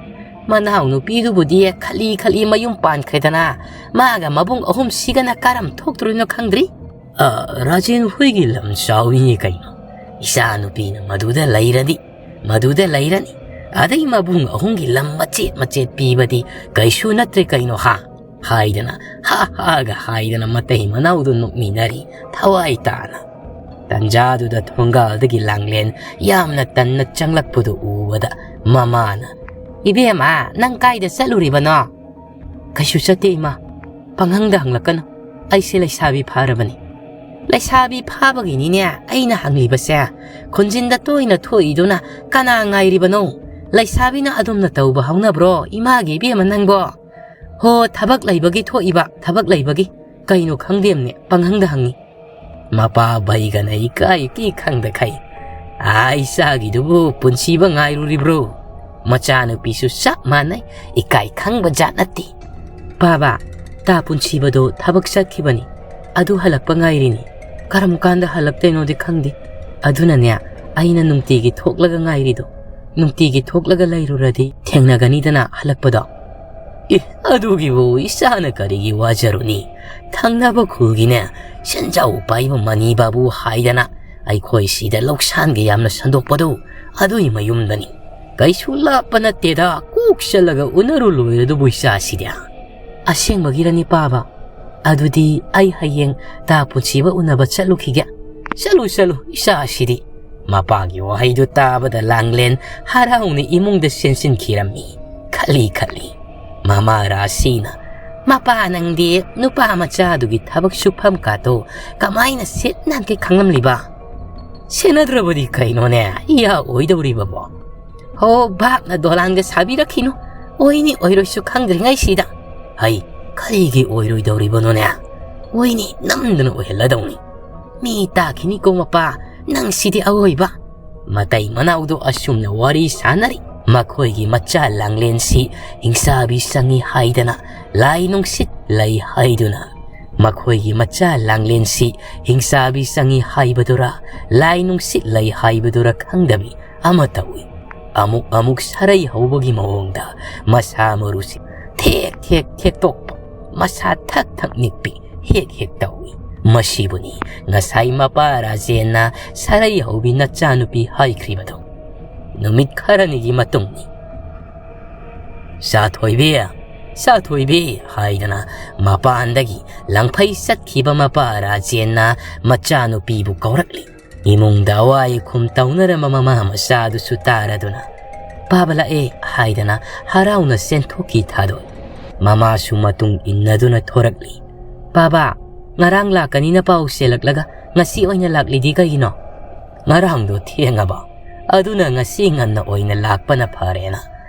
ꯃꯅꯥꯎ ꯅꯨꯄꯤꯗꯨꯕꯨꯗꯤ ꯈꯠꯂꯤ ꯈꯠꯂꯤ ꯃꯌꯨꯝ ꯄꯥꯟꯈ꯭ꯔꯦꯗꯅ, ꯃꯥꯒ ꯃꯕꯨꯡ ꯑꯍꯨꯝꯁꯤꯒꯅ ꯀꯔꯝ ꯊꯣꯛꯇꯣꯔꯤꯅꯣ ꯈꯪꯗ꯭ꯔꯤ꯫" "ꯑ, ꯔꯥꯖꯦꯟ ꯍꯣꯏꯒꯤ ꯂꯝ ꯆꯥꯎꯏꯅꯦ ꯀꯩꯅꯣ꯫ ꯏꯆꯥꯅꯨꯄꯤꯅ ꯃꯗꯨꯗ ꯂꯩꯔꯗꯤ, ꯃꯗꯨꯗ ꯂꯩꯔꯅꯤ꯫ ꯑꯗꯩ ꯃꯕꯨꯡ ꯑꯍꯨꯝꯒꯤ ꯂꯝ ꯃꯆꯦꯠ ꯃꯆꯦꯠ ꯄꯤꯕꯗꯤ ꯀꯩꯁꯨ ꯅꯠꯇ꯭ꯔꯦ ꯀꯩꯅꯣ ꯍꯥ?" ꯍꯥꯏꯗꯅ, ꯍꯥ ꯍꯥꯒ ꯍꯥꯏꯗꯅ ꯃꯇꯩ ꯃꯅꯥꯎꯗꯨ ꯅꯣꯛꯃꯤꯟꯅꯔꯤ ꯊꯋꯥꯏ ꯇꯥꯅ꯫ ꯇꯟꯖꯥꯗꯨꯗ ꯊꯣꯡꯒꯥꯜꯗꯒꯤ ꯂꯥꯡꯂꯦꯟ ꯌꯥꯝꯅ ꯇꯟꯅ ꯆꯪꯂꯛꯄꯗꯨ ꯎꯕꯗ ꯃꯃꯥꯅ, "ꯏꯕꯦꯝꯃ, ꯅꯪ ꯀꯥꯏꯗ ꯆꯠꯂꯨꯔꯤꯕꯅꯣ?" "ꯀꯩꯁꯨ ꯆꯠꯇꯦ ꯏꯃꯥ, ꯄꯪꯍꯪꯗ ꯍꯪꯂꯛꯀꯅꯨ꯫ ꯑꯩꯁꯦ ꯂꯩꯁꯥꯕꯤ ꯐꯥꯔꯕꯅꯤ꯫" "ꯂꯩꯁꯥꯕꯤ ꯐꯥꯕꯒꯤꯅꯤꯅꯦ ꯑꯩꯅ ꯍꯪꯂꯤꯕꯁꯦ꯫ ꯈꯨꯟꯖꯤꯟꯗ ꯇꯣꯏꯅ ꯊꯣꯛꯏꯗꯨꯅ ꯀꯅꯥ ꯉꯥꯏꯔꯤꯕꯅꯣ? ꯂꯩꯁꯥꯕꯤꯅ ꯑꯗꯨꯝꯅ ꯇꯧꯕ ꯍꯧꯅꯕ꯭ꯔꯣ ꯏꯃꯥꯒꯤ ꯏꯕꯦꯝꯃ ꯅꯪꯕꯣ?" "ꯍꯣ, ꯊꯕꯛ ꯂꯩꯕꯒꯤ ꯊꯣꯛꯏꯕ, ꯊꯕꯛ ꯂꯩꯕꯒꯤ꯫ ꯀꯩꯅꯣ ꯈꯪꯗꯦꯝꯅꯦ, ꯄꯪꯍꯪꯗ ꯍꯪꯉꯤ꯫" ꯃꯄꯥ ꯕꯩꯒꯅ ꯏꯀꯥꯏ ꯏꯀꯤ ꯈꯪꯗꯈꯩ, "ꯑꯥ, ꯏꯆꯥꯒꯤꯗꯨꯕꯨ ꯄꯨꯟꯁꯤꯕ ꯉꯥꯏꯔꯨꯔꯤꯕ꯭ꯔꯣ?" ꯃꯆꯥꯅꯨꯄꯤꯁꯨ ꯆꯞ ꯃꯥꯟꯅꯩ, ꯏꯀꯥꯏ ꯈꯪꯕ ꯖꯥꯠ ꯅꯠꯇꯦ꯫ "ꯄꯥꯕ, ꯇꯥ ꯄꯨꯟꯁꯤꯕꯗꯣ ꯊꯕꯛ ꯆꯠꯈꯤꯕꯅꯤ, ꯑꯗꯨ ꯍꯜꯂꯛꯄ ꯉꯥꯏꯔꯤꯅꯤ꯫ ꯀꯔꯝ ꯀꯥꯟꯗ ꯍꯜꯂꯛꯇꯣꯏꯅꯣꯗꯤ ꯈꯪꯗꯦ꯫ ꯑꯗꯨꯅꯅꯦ ꯑꯩꯅ ꯅꯨꯡꯇꯤꯒꯤ ꯊꯣꯛꯂꯒ ꯉꯥꯏꯔꯤꯗꯣ꯫ ꯅꯨꯡꯇꯤꯒꯤ ꯊꯣꯛꯂꯒ ꯂꯩꯔꯨꯔꯗꯤ ꯊꯦꯡꯅꯒꯅꯤꯗꯅ ꯍꯜꯂꯛꯄꯗꯣ꯫" "ꯑꯦ, ꯑꯗꯨꯒꯤꯕꯨ ꯏꯆꯥꯅ ꯀꯔꯤꯒꯤ ꯋꯥꯖꯔꯨꯅꯤ? ꯊꯪꯅꯕ ꯈꯨꯜꯒꯤꯅꯦ ꯁꯦꯟꯖꯥꯎ ꯄꯥꯏꯕ ꯃꯅꯤ ꯕꯥꯕꯨ ꯍꯥꯏꯗꯅ ꯑꯩꯈꯣꯏ ꯁꯤꯗ ꯂꯧꯁꯥꯟꯒ ꯌꯥꯝꯅ ꯁꯟꯗꯣꯛꯄꯗꯨ ꯑꯗꯨꯒꯤ ꯃꯌꯨꯝꯗꯅꯤ꯫ ꯀꯩꯁꯨ ꯂꯥꯞꯄ ꯅꯠꯇꯦꯗ, ꯀꯣꯛ ꯆꯠꯂꯒ ꯎꯅꯔꯨ ꯂꯣꯏꯔꯗꯨꯕꯨ ꯏꯆꯥꯁꯤꯗꯤ꯫" "ꯑꯁꯦꯡꯕꯒꯤꯔꯅꯤ ꯄꯥꯕ? ꯑꯗꯨꯗꯤ ꯑꯩ ꯍꯌꯦꯡ ꯇꯥ ꯄꯨꯟꯁꯤꯕ ꯎꯅꯕ ꯆꯠꯂꯨꯈꯤꯒꯦ꯫" "ꯆꯠꯂꯨ, ꯆꯠꯂꯨ, ꯏꯆꯥꯁꯤꯗꯤ꯫" ꯃꯄꯥꯒꯤ ꯋꯥꯍꯩꯗꯨ ꯇꯥꯕꯗ ꯂꯥꯡꯂꯦꯟ ꯍꯔꯥꯎꯅ ꯏꯃꯨꯡꯗ ꯆꯦꯟꯁꯤꯟꯈꯤꯔꯝꯃꯤ꯫ ꯈꯜꯂꯤ ꯈꯜꯂꯤ, ꯃꯃꯥ ꯔꯥꯁꯤꯅ, "ꯃꯄꯥ ꯅꯪꯗꯤ ꯅꯨꯄꯥ ꯃꯆꯥꯗꯨꯒꯤ ꯊꯕꯛ ꯁꯨꯐꯝ ꯀꯥꯗꯣ ꯀꯃꯥꯏꯅ ꯁꯤꯠ ꯅꯥꯟꯒꯦ ꯈꯪꯂꯝꯂꯤꯕ?" "ꯁꯦꯟꯅꯗ꯭ꯔꯕꯗꯤ ꯀꯩꯅꯣꯅꯦ, ꯏꯌꯥ ꯑꯣꯏꯗꯧꯔꯤꯕꯕꯣ?" "ꯍꯣ, ꯚꯥꯞꯅ ꯗꯣꯂꯥꯟꯒ ꯁꯥꯕꯤꯔꯛꯈꯤꯅꯨ꯫ ꯑꯣꯏꯅꯤ ꯑꯣꯏꯔꯣꯏꯁꯨ ꯈꯪꯗ꯭ꯔꯤꯉꯩꯁꯤꯗ꯫" "ꯍꯩ, ꯀꯔꯤꯒꯤ ꯑꯣꯏꯔꯣꯏꯗꯧꯔꯤꯕꯅꯣꯅꯦ? ꯑꯣꯏꯅꯤ, ꯅꯝꯗꯅ ꯑꯣꯏꯍꯜꯂꯗꯧꯅꯤ꯫" "ꯃꯤ ꯇꯥꯈꯤꯅꯤꯀꯣ ꯃꯄꯥ, ꯅꯪ ꯁꯤꯗꯤ ꯑꯋꯣꯏꯕ꯫" ꯃꯇꯩ ꯃꯅꯥꯎꯗꯣ ꯑꯁꯨꯝꯅ ꯋꯥꯔꯤ ꯁꯥꯟꯅꯔꯤ꯫ ꯃꯈꯣꯏꯒꯤ ꯃꯆꯥ ꯂꯥꯡꯂꯦꯟꯁꯤ ꯍꯤꯡꯁꯥꯕꯤ ꯆꯪꯏ ꯍꯥꯏꯗꯅ ꯂꯥꯏ ꯅꯨꯡꯁꯤꯠ ꯂꯩ ꯍꯥꯏꯗꯨꯅ, ꯃꯈꯣꯏꯒꯤ ꯃꯆꯥ ꯂꯥꯡꯂꯦꯟꯁꯤ ꯍꯤꯡꯁꯥꯕꯤ ꯆꯪꯏ ꯍꯥꯏꯕꯗꯨꯔ, ꯂꯥꯏ ꯅꯨꯡꯁꯤꯠ ꯂꯩ ꯍꯥꯏꯕꯗꯨꯔ ꯈꯪꯗꯕꯤ ꯑꯃ ꯇꯧꯏ꯫ ꯑꯃꯨꯛ ꯑꯃꯨꯛ ꯁꯔꯩ ꯍꯧꯕꯒꯤ ꯃꯑꯣꯡꯗ ꯃꯁꯥ ꯃꯔꯨꯁꯤ ꯊꯦꯛ ꯊꯦꯛ ꯊꯦꯛꯇꯣꯛꯄ, ꯃꯁꯥ ꯊꯛ ꯊꯛ ꯅꯤꯛꯄꯤ ꯍꯦꯛ ꯍꯦꯛ ꯇꯧꯏ꯫ ꯃꯁꯤꯕꯨꯅꯤ ꯉꯁꯥꯏ ꯃꯄꯥ ꯔꯥꯖꯦꯟꯅ ꯁꯥꯔꯩ ꯍꯧꯕꯤ ꯅꯆꯥꯅꯨꯄꯤ ꯍꯥꯏꯈ꯭ꯔꯤꯕꯗꯨ꯫ ꯅꯨꯃꯤꯠ ꯈꯔꯅꯤꯒꯤ ꯃꯇꯨꯡꯅꯤ꯫ "ꯏꯆꯥ ꯊꯣꯏꯕꯤ, ꯏꯆꯥ ꯊꯣꯏꯕꯤ" ꯍꯥꯏꯗꯅ ꯃꯄꯥꯟꯗꯒꯤ ꯂꯪꯐꯩ ꯆꯠꯈꯤꯕ ꯃꯄꯥ ꯔꯥꯖꯦꯟꯅ ꯃꯆꯥꯅꯨꯄꯤꯕꯨ ꯀꯧꯔꯛꯂꯤ꯫ ꯏꯃꯨꯡꯗ ꯑꯋꯥꯏ ꯑꯈꯨꯝ ꯇꯧꯅꯔꯝꯕ ꯃꯃꯥ ꯃꯆꯥꯗꯨꯁꯨ ꯇꯥꯔꯗꯨꯅ, "ꯄꯥꯕ ꯂꯥꯛꯑꯦ" ꯍꯥꯏꯗꯅ ꯍꯔꯥꯎꯅ ꯆꯦꯟꯊꯣꯛꯈꯤ ꯊꯥꯗꯣꯏ꯫ ꯃꯃꯥꯁꯨ ꯃꯇꯨꯡ ꯏꯟꯅꯗꯨꯅ ꯊꯣꯔꯛꯂꯤ꯫ "ꯄꯥꯕ, ꯉꯔꯥꯡ ꯂꯥꯛꯀꯅꯤꯅ ꯄꯥꯎ ꯆꯦꯜꯂꯛꯂꯒ ꯉꯁꯤ ꯑꯣꯏꯅ ꯂꯥꯛꯂꯤꯗꯤ ꯀꯩꯒꯤꯅꯣ?" "ꯉꯔꯥꯡꯗꯣ ꯊꯦꯡꯉꯕ, ꯑꯗꯨꯅ ꯉꯁꯤ ꯉꯟꯅ ꯑꯣꯏꯅ ꯂꯥꯛꯄꯅ ꯐꯔꯦꯅ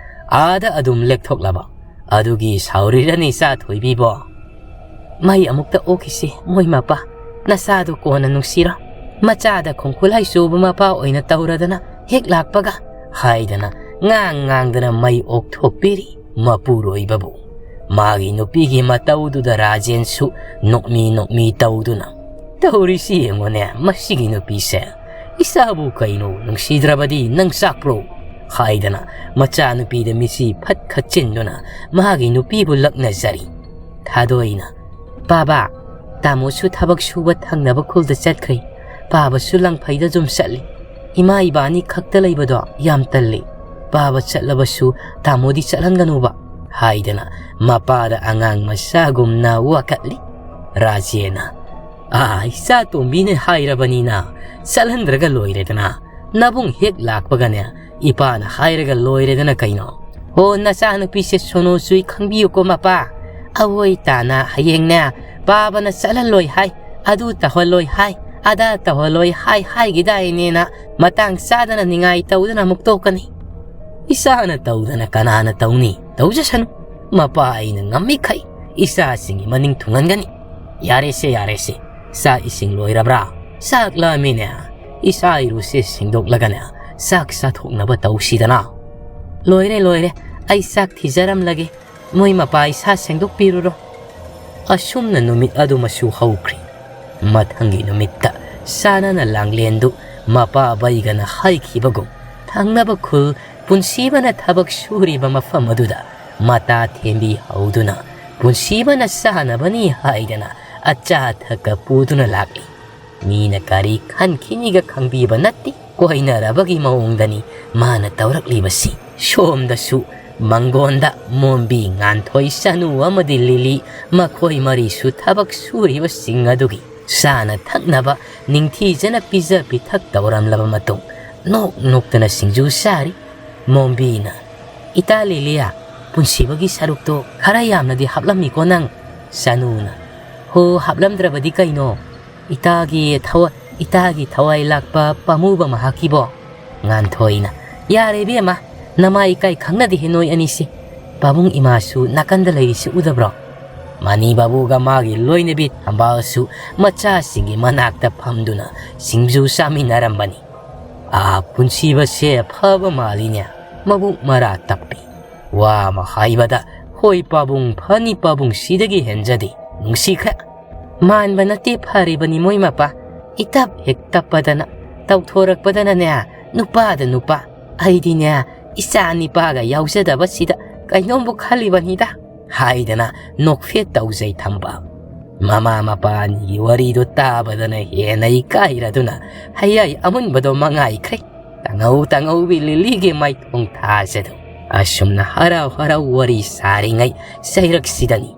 ꯑꯥꯗ ꯑꯗꯨꯝ ꯂꯦꯛꯊꯣꯛꯂꯕ꯫ ꯑꯗꯨꯒꯤ ꯁꯥꯎꯔꯤꯔꯅꯤ ꯏꯆꯥ ꯊꯣꯏꯕꯤꯕꯣ?" "ꯃꯩ ꯑꯃꯨꯛꯇ ꯑꯣꯛꯈꯤꯁꯤ ꯃꯣꯏ ꯃꯄꯥ꯫ ꯅꯆꯥꯗꯣ ꯀꯣꯟꯅ ꯅꯨꯡꯁꯤꯔꯣ꯫ ꯃꯆꯥꯗ ꯈꯣꯡꯈꯨꯠ ꯍꯩꯆꯨꯕ ꯃꯄꯥ ꯑꯣꯏꯅ ꯇꯧꯔꯗꯅ ꯍꯦꯛ ꯂꯥꯛꯄꯒ" ꯍꯥꯏꯗꯅ ꯉꯥꯡ ꯉꯥꯡꯗꯅ ꯃꯩ ꯑꯣꯛꯊꯣꯛꯄꯤꯔꯤ ꯃꯄꯨꯔꯣꯏꯕꯕꯨ꯫ ꯃꯥꯒꯤ ꯅꯨꯄꯤꯒꯤ ꯃꯇꯧꯗꯨꯗ ꯔꯥꯖꯦꯟꯁꯨ ꯅꯣꯛꯃꯤ ꯅꯣꯛꯃꯤ ꯇꯧꯗꯨꯅ, "ꯇꯧꯔꯤꯁꯤ ꯌꯦꯡꯉꯨꯅꯦ, ꯃꯁꯤꯒꯤ ꯅꯨꯄꯤꯁꯦ꯫ ꯏꯆꯥꯕꯨ ꯀꯩꯅꯣ ꯅꯨꯡꯁꯤꯗ꯭ꯔꯕꯗꯤ ꯅꯪ ꯆꯥꯛꯄ꯭ꯔꯣ?" ꯍꯥꯏꯗꯅ ꯃꯆꯥꯅꯨꯄꯤꯗ ꯃꯤꯠꯁꯤ ꯐꯠ ꯈꯠꯆꯤꯟꯗꯨꯅ ꯃꯥꯒꯤ ꯅꯨꯄꯤꯕꯨ ꯂꯛꯅꯖꯔꯤ꯫ ꯊꯥꯗꯣꯏꯅ, "ꯄꯥꯕ, ꯇꯥꯃꯣꯁꯨ ꯊꯕꯛ ꯁꯨꯕ ꯊꯪꯅꯕ ꯈꯨꯜꯗ ꯆꯠꯈ꯭ꯔꯦ꯫ ꯄꯥꯕꯁꯨ ꯂꯪꯐꯩꯗ ꯑꯗꯨꯝ ꯆꯠꯂꯤ꯫ ꯏꯃꯥ ꯏꯕꯥꯅꯤ ꯈꯛꯇ ꯂꯩꯕꯗꯣ ꯌꯥꯝ ꯇꯜꯂꯤ꯫ ꯄꯥꯕ ꯆꯠꯂꯕꯁꯨ ꯇꯥꯃꯣꯗꯤ ꯆꯠꯍꯟꯒꯅꯨꯕ" ꯍꯥꯏꯗꯅ ꯃꯄꯥꯗ ꯑꯉꯥꯡ ꯃꯆꯥꯒꯨꯝꯅ ꯋꯥꯀꯠꯂꯤ꯫ ꯔꯥꯖꯦꯅ, "ꯑꯥ, ꯏꯆꯥ ꯇꯣꯝꯕꯤꯅ ꯍꯥꯏꯔꯕꯅꯤꯅ ꯆꯠꯍꯟꯗ꯭ꯔꯒ ꯂꯣꯏꯔꯦꯗꯅ꯫ ꯅꯕꯨꯡ ꯍꯦꯛ ꯂꯥꯛꯄꯒꯅꯦ ꯏꯄꯥꯅ ꯍꯥꯏꯔꯒ ꯂꯣꯏꯔꯦꯗꯅ ꯀꯩꯅꯣ?" "ꯍꯣ, ꯅꯆꯥꯅꯨꯄꯤꯁꯦ ꯁꯣꯅꯣ ꯆꯨꯏ ꯈꯪꯕꯤꯌꯨꯀꯣ ꯃꯄꯥ꯫ ꯑꯋꯣꯏ ꯇꯥꯅ ꯍꯌꯦꯡꯅꯦ ꯄꯥꯕꯅ ꯆꯠꯍꯜꯂꯣꯏ ꯍꯥꯏ, ꯑꯗꯨ ꯇꯧꯍꯜꯂꯣꯏ ꯍꯥꯏ, ꯑꯗꯥ ꯇꯧꯍꯜꯂꯣꯏ ꯍꯥꯏ ꯍꯥꯏꯒꯤꯗꯥꯏꯅꯦꯅ ꯃꯇꯥꯡ ꯆꯥꯗꯅ ꯅꯤꯡꯉꯥꯏ ꯇꯧꯗꯅ ꯑꯃꯨꯛ ꯇꯣꯛꯀꯅꯤ꯫ ꯏꯆꯥꯅ ꯇꯧꯗꯅ ꯀꯅꯥꯅ ꯇꯧꯅꯤ? ꯇꯧꯖꯁꯅꯨ꯫ ꯃꯄꯥ ꯑꯩꯅ ꯉꯝꯃꯤꯈꯩ ꯏꯆꯥꯁꯤꯡꯒꯤ ꯃꯅꯤꯡ ꯊꯨꯡꯍꯟꯒꯅꯤ꯫ ꯌꯥꯔꯦꯁꯦ, ꯌꯥꯔꯦꯁꯦ꯫ ꯆꯥꯛ ꯏꯁꯤꯡ ꯂꯣꯏꯔꯕ꯭ꯔꯥ? ꯆꯥꯛ ꯂꯥꯝꯃꯤꯅꯦ꯫ ꯏꯆꯥ ꯏꯔꯨꯁꯦ ꯁꯦꯡꯗꯣꯛꯂꯒꯅꯦ ꯆꯥꯛ ꯆꯥꯊꯣꯛꯅꯕ ꯇꯧꯁꯤꯗꯅ꯫" "ꯂꯣꯏꯔꯦ, ꯂꯣꯏꯔꯦ꯫ ꯑꯩ ꯆꯥꯛ ꯊꯤꯖꯔꯝꯂꯒꯦ꯫ ꯃꯣꯏ ꯃꯄꯥ ꯏꯁꯥ ꯁꯦꯡꯗꯣꯛꯄꯤꯔꯨꯔꯣ꯫" ꯑꯁꯨꯝꯅ ꯅꯨꯃꯤꯠ ꯑꯗꯨꯃꯁꯨ ꯍꯧꯈ꯭ꯔꯤ꯫ ꯃꯊꯪꯒꯤ ꯅꯨꯃꯤꯠꯇ ꯆꯥꯅꯅ ꯂꯥꯡꯂꯦꯟꯗꯨ ꯃꯄꯥ ꯕꯩꯒꯅ ꯍꯥꯏꯈꯤꯕꯒꯨꯝ ꯊꯪꯅꯕ ꯈꯨꯜ ꯄꯨꯟꯁꯤꯕꯅ ꯊꯕꯛ ꯁꯨꯔꯤꯕ ꯃꯐꯝ ꯑꯗꯨꯗ ꯃꯇꯥ ꯊꯦꯝꯕꯤ ꯍꯧꯗꯨꯅ ꯄꯨꯟꯁꯤꯕꯅ ꯆꯥꯅꯕꯅꯤ ꯍꯥꯏꯗꯅ ꯑꯆꯥ ꯑꯊꯛꯀ ꯄꯨꯗꯨꯅ ꯂꯥꯛꯂꯤ꯫ ꯃꯤꯅ ꯀꯔꯤ ꯈꯟꯈꯤꯅꯤꯒ ꯈꯪꯕꯤꯕ ꯅꯠꯇꯦ꯫ ꯀꯣꯏꯅꯔꯕꯒꯤ ꯃꯑꯣꯡꯗꯅꯤ ꯃꯥꯅ ꯇꯧꯔꯛꯂꯤꯕꯁꯤ꯫ ꯁꯣꯝꯗꯁꯨ ꯃꯪꯒꯣꯟꯗ ꯃꯣꯝꯕꯤ, ꯉꯥꯟꯊꯣꯏ, ꯁꯅꯨ ꯑꯃꯗꯤ ꯂꯤꯂꯤ, ꯃꯈꯣꯏ ꯃꯔꯤꯁꯨ ꯊꯕꯛ ꯁꯨꯔꯤꯕꯁꯤꯡ ꯑꯗꯨꯒꯤ ꯆꯥꯅ ꯊꯛꯅꯕ ꯅꯤꯡꯊꯤꯖꯅ ꯄꯤꯖ ꯄꯤꯊꯛ ꯇꯧꯔꯝꯂꯕ ꯃꯇꯨꯡ, ꯅꯣꯛ ꯅꯣꯛꯇꯅ ꯁꯤꯡꯖꯨ ꯆꯥꯔꯤ꯫ ꯃꯣꯝꯕꯤꯅ, "ꯏꯇꯥ ꯂꯤꯂꯤꯌꯥ, ꯄꯨꯟꯁꯤꯕꯒꯤ ꯁꯔꯨꯛꯇꯣ ꯈꯔ ꯌꯥꯝꯅꯗꯤ ꯍꯥꯞꯂꯝꯃꯤꯀꯣ ꯅꯪ?" ꯁꯅꯨꯅ, "ꯍꯣ, ꯍꯥꯞꯂꯝꯗ꯭ꯔꯕꯗꯤ ꯀꯩꯅꯣ? ꯏꯇꯥꯒꯤ ꯊꯋꯥꯏ, ꯏꯇꯥꯒꯤ ꯊꯋꯥꯏ ꯂꯥꯛꯄ ꯄꯥꯝꯃꯨꯕ ꯃꯍꯥꯛꯀꯤꯕꯣ?" ꯉꯥꯟꯊꯣꯏꯅ, "ꯌꯥꯔꯦ ꯏꯕꯦꯝꯃ, ꯅꯃꯥ ꯏꯀꯥꯏ ꯈꯪꯅꯗꯦꯍꯦ ꯅꯣꯏ ꯑꯅꯤꯁꯦ꯫ ꯄꯥꯕꯨꯡ ꯏꯃꯥꯁꯨ ꯅꯥꯀꯟꯗ ꯂꯩꯔꯤꯁꯤ ꯎꯗꯕ꯭ꯔꯣ?" ꯃꯅꯤ ꯕꯥꯕꯨꯒ ꯃꯥꯒꯤ ꯂꯣꯏꯅꯕꯤ ꯊꯝꯕꯥꯜꯁꯨ ꯃꯆꯥꯁꯤꯡꯒꯤ ꯃꯅꯥꯛꯇ ꯐꯝꯗꯨꯅ ꯁꯤꯡꯖꯨ ꯆꯥꯃꯤꯟꯅꯔꯝꯕꯅꯤ꯫ "ꯑꯥ, ꯄꯨꯟꯁꯤꯕꯁꯦ ꯐꯕ ꯃꯥꯜꯂꯤꯅꯦ, ꯃꯕꯨꯛ ꯃꯔꯥ ꯇꯞꯄꯤ꯫ ꯋꯥ ꯑꯃ ꯍꯥꯏꯕꯗ ꯍꯣꯏ ꯄꯥꯕꯨꯡ, ꯐꯅꯤ ꯄꯥꯕꯨꯡ, ꯁꯤꯗꯒꯤ ꯍꯦꯟꯖꯗꯦ, ꯅꯨꯡꯁꯤꯈ꯭ꯔꯦ꯫ ꯃꯥꯟꯕ ꯅꯠꯇꯦ ꯐꯔꯤꯕꯅꯤ ꯃꯣꯏ ꯃꯄꯥ, ꯏꯇꯞ ꯍꯦꯛ ꯇꯞꯄꯗꯅ, ꯇꯧꯊꯣꯔꯛꯄꯗꯅꯅꯦ ꯅꯨꯄꯥꯗ ꯅꯨꯄꯥ꯫ ꯑꯩꯗꯤꯅꯦ ꯏꯆꯥ ꯅꯤꯄꯥꯒ ꯌꯥꯎꯖꯗꯕꯁꯤꯗ ꯀꯩꯅꯣꯝꯕꯨ ꯈꯜꯂꯤꯕꯅꯤꯗ" ꯍꯥꯏꯗꯅ ꯅꯣꯛꯐꯦꯠ ꯇꯧꯖꯩ ꯊꯝꯕꯥꯜ꯫ ꯃꯃꯥ ꯃꯄꯥ ꯑꯅꯤꯒꯤ ꯋꯥꯔꯤꯗꯨ ꯇꯥꯕꯗꯅ ꯍꯦꯟꯅ ꯏꯀꯥꯏꯔꯗꯨꯅ ꯍꯌꯥꯏ ꯑꯃꯨꯟꯕꯗꯣ ꯃꯉꯥꯏꯈ꯭ꯔꯦ꯫ ꯇꯉꯧ ꯇꯉꯧꯕꯤ ꯂꯤꯂꯤꯒꯤ ꯃꯥꯏꯊꯣꯡ ꯊꯥꯖꯗꯨ꯫ ꯑꯁꯨꯝꯅ ꯍꯔꯥꯎ ꯍꯔꯥꯎ ꯋꯥꯔꯤ ꯁꯥꯔꯤꯉꯩ ꯆꯩꯔꯛꯁꯤꯗꯅꯤ,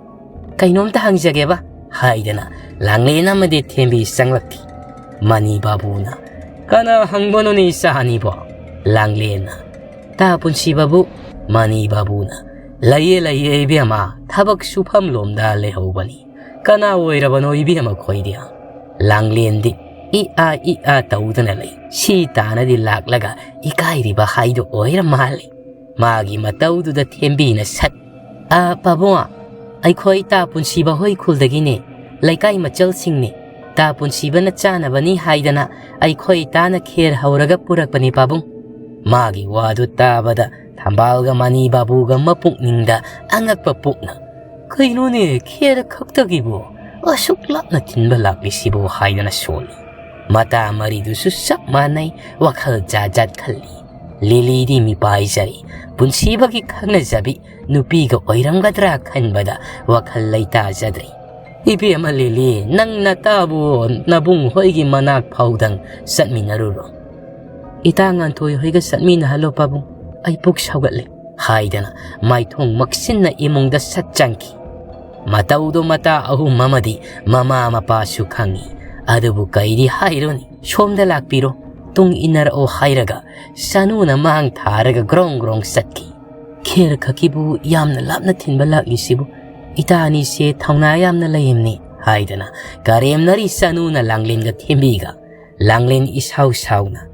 "ꯀꯩꯅꯣꯝꯇ ꯍꯪꯖꯒꯦꯕ" ꯍꯥꯏꯗꯅ ꯂꯥꯡꯂꯦꯟ ꯑꯃꯗꯤ ꯊꯦꯝꯕꯤ ꯆꯪꯂꯛꯈꯤ꯫ ꯃꯅꯤ ꯕꯥꯕꯨꯅ, "ꯀꯅꯥ ꯍꯪꯕꯅꯣꯅꯦ ꯏꯆꯥ ꯑꯅꯤꯕꯣ?" ꯂꯥꯡꯂꯦꯟꯅ, "ꯇꯥ ꯄꯨꯟꯁꯤꯕꯕꯨ"꯫ ꯃꯅꯤ ꯕꯥꯕꯨꯅ, "ꯂꯩꯌꯦ ꯂꯩꯌꯦ ꯏꯕꯦꯝꯃ, ꯊꯕꯛ ꯁꯨꯐꯝ ꯂꯣꯝꯗ ꯂꯩꯍꯧꯕꯅꯤ꯫ ꯀꯅꯥ ꯑꯣꯏꯔꯕꯅꯣ ꯏꯕꯦꯝꯃ ꯈꯣꯏꯗꯤ?" ꯂꯥꯡꯂꯦꯟꯗꯤ ꯏ ꯑꯥ ꯏ ꯑꯥ ꯇꯧꯗꯨꯅ ꯂꯩ꯫ ꯁꯤ ꯇꯥꯅꯗꯤ ꯂꯥꯛꯂꯒ ꯏꯀꯥꯏꯔꯤꯕ ꯍꯥꯏꯗꯨ ꯑꯣꯏꯔ ꯃꯥꯜꯂꯦ꯫ ꯃꯥꯒꯤ ꯃꯇꯧꯗꯨꯗ ꯊꯦꯝꯕꯤꯅ ꯁꯠ, "ꯑꯥ, ꯄꯥꯕꯨꯡ, ꯑꯩꯈꯣꯏ ꯇꯥ ꯄꯨꯟꯁꯤꯕ ꯍꯣꯏ ꯈꯨꯜꯗꯒꯤꯅꯦ, ꯂꯩꯀꯥꯏ ꯃꯆꯜꯁꯤꯡꯅꯦ꯫ ꯇꯥ ꯄꯨꯟꯁꯤꯕꯅ ꯆꯥꯅꯕꯅꯤ ꯍꯥꯏꯗꯅ ꯑꯩꯈꯣꯏ ꯇꯥꯅ ꯈꯦꯔ ꯍꯧꯔꯒ ꯄꯨꯔꯛꯄꯅꯦ ꯄꯥꯕꯨꯡ"꯫ ꯃꯥꯒꯤ ꯋꯥꯗꯨ ꯇꯥꯕꯗ ꯊꯝꯕꯥꯜꯒ ꯃꯅꯤ ꯕꯥꯕꯨꯒ ꯃꯄꯨꯛꯅꯤꯡꯗ ꯑꯉꯛꯄ ꯄꯣꯛꯅ, "ꯀꯩꯅꯣꯅꯦ, ꯈꯦꯔ ꯈꯛꯇꯒꯤꯕꯨ ꯑꯁꯨꯛ ꯂꯥꯞꯅ ꯊꯤꯟꯕ ꯂꯥꯛꯂꯤꯁꯤꯕꯨ?" ꯍꯥꯏꯗꯅ ꯁꯣꯜꯂꯤ꯫ ꯃꯇꯥ ꯃꯔꯤꯗꯨꯁꯨ ꯆꯞ ꯃꯥꯟꯅꯩ, ꯋꯥꯈꯜ ꯖꯥꯠ ꯖꯥꯠ ꯈꯜꯂꯤ꯫ ꯂꯤꯂꯤꯗꯤ ꯃꯤꯄꯥꯏꯖꯔꯤ, ꯄꯨꯟꯁꯤꯕꯒꯤ ꯈꯪꯅꯖꯕꯤ ꯅꯨꯄꯤꯒ ꯑꯣꯏꯔꯝꯒꯗ꯭ꯔꯥ ꯈꯟꯕꯗ ꯋꯥꯈꯜ ꯂꯩꯇꯥꯖꯗ꯭ꯔꯤ꯫ "ꯏꯕꯦꯝꯃ ꯂꯤꯂꯤ, ꯅꯪ ꯅꯇꯥꯕꯨ ꯅꯕꯨꯡ ꯍꯣꯏꯒꯤ ꯃꯅꯥꯛ ꯐꯥꯎꯗꯪ ꯆꯠꯃꯤꯟꯅꯔꯨꯔꯣ꯫ ꯏꯇꯥ ꯉꯥꯟꯊꯣꯏ ꯍꯣꯏꯒ ꯆꯠꯃꯤꯟꯅꯍꯜꯂꯣ ꯄꯥꯕꯨꯡ, ꯑꯩ ꯄꯨꯛ ꯁꯧꯒꯠꯂꯦ" ꯍꯥꯏꯗꯅ ꯃꯥꯏꯊꯣꯡ ꯃꯛꯁꯤꯟꯅ ꯏꯃꯨꯡꯗ ꯁꯠ ꯆꯪꯈꯤ꯫ ꯃꯇꯧꯗꯣ ꯃꯇꯥ ꯑꯍꯨꯝ ꯑꯃꯗꯤ ꯃꯃꯥ ꯃꯄꯥꯁꯨ ꯈꯪꯏ꯫ ꯑꯗꯨꯕꯨ ꯀꯩꯗꯤ ꯍꯥꯏꯔꯨꯅꯤ, "ꯁꯣꯝꯗ ꯂꯥꯛꯄꯤꯔꯣ, ꯇꯨꯡ ꯏꯟꯅꯔꯛꯑꯣ" ꯍꯥꯏꯔꯒ ꯁꯅꯨꯅ ꯃꯥꯡ ꯊꯥꯔꯒ ꯒ꯭ꯔꯣꯡ ꯒ꯭ꯔꯣꯡ ꯆꯠꯈꯤ꯫ "ꯈꯦꯔ ꯈꯛꯀꯤꯕꯨ ꯌꯥꯝꯅ ꯂꯥꯞꯅ ꯊꯤꯟꯕ ꯂꯥꯛꯂꯤꯁꯤꯕꯨ? ꯏꯇꯥ ꯑꯅꯤꯁꯦ ꯊꯧꯅꯥ ꯌꯥꯝꯅ ꯂꯩꯝꯅꯤ" ꯍꯥꯏꯗꯅ ꯀꯔꯦꯝꯅꯔꯤ ꯁꯅꯨꯅ ꯂꯥꯡꯂꯦꯟꯒ ꯊꯦꯝꯕꯤꯒ꯫ ꯂꯥꯡꯂꯦꯟ ꯏꯁꯥꯎ ꯁꯥꯎꯅ,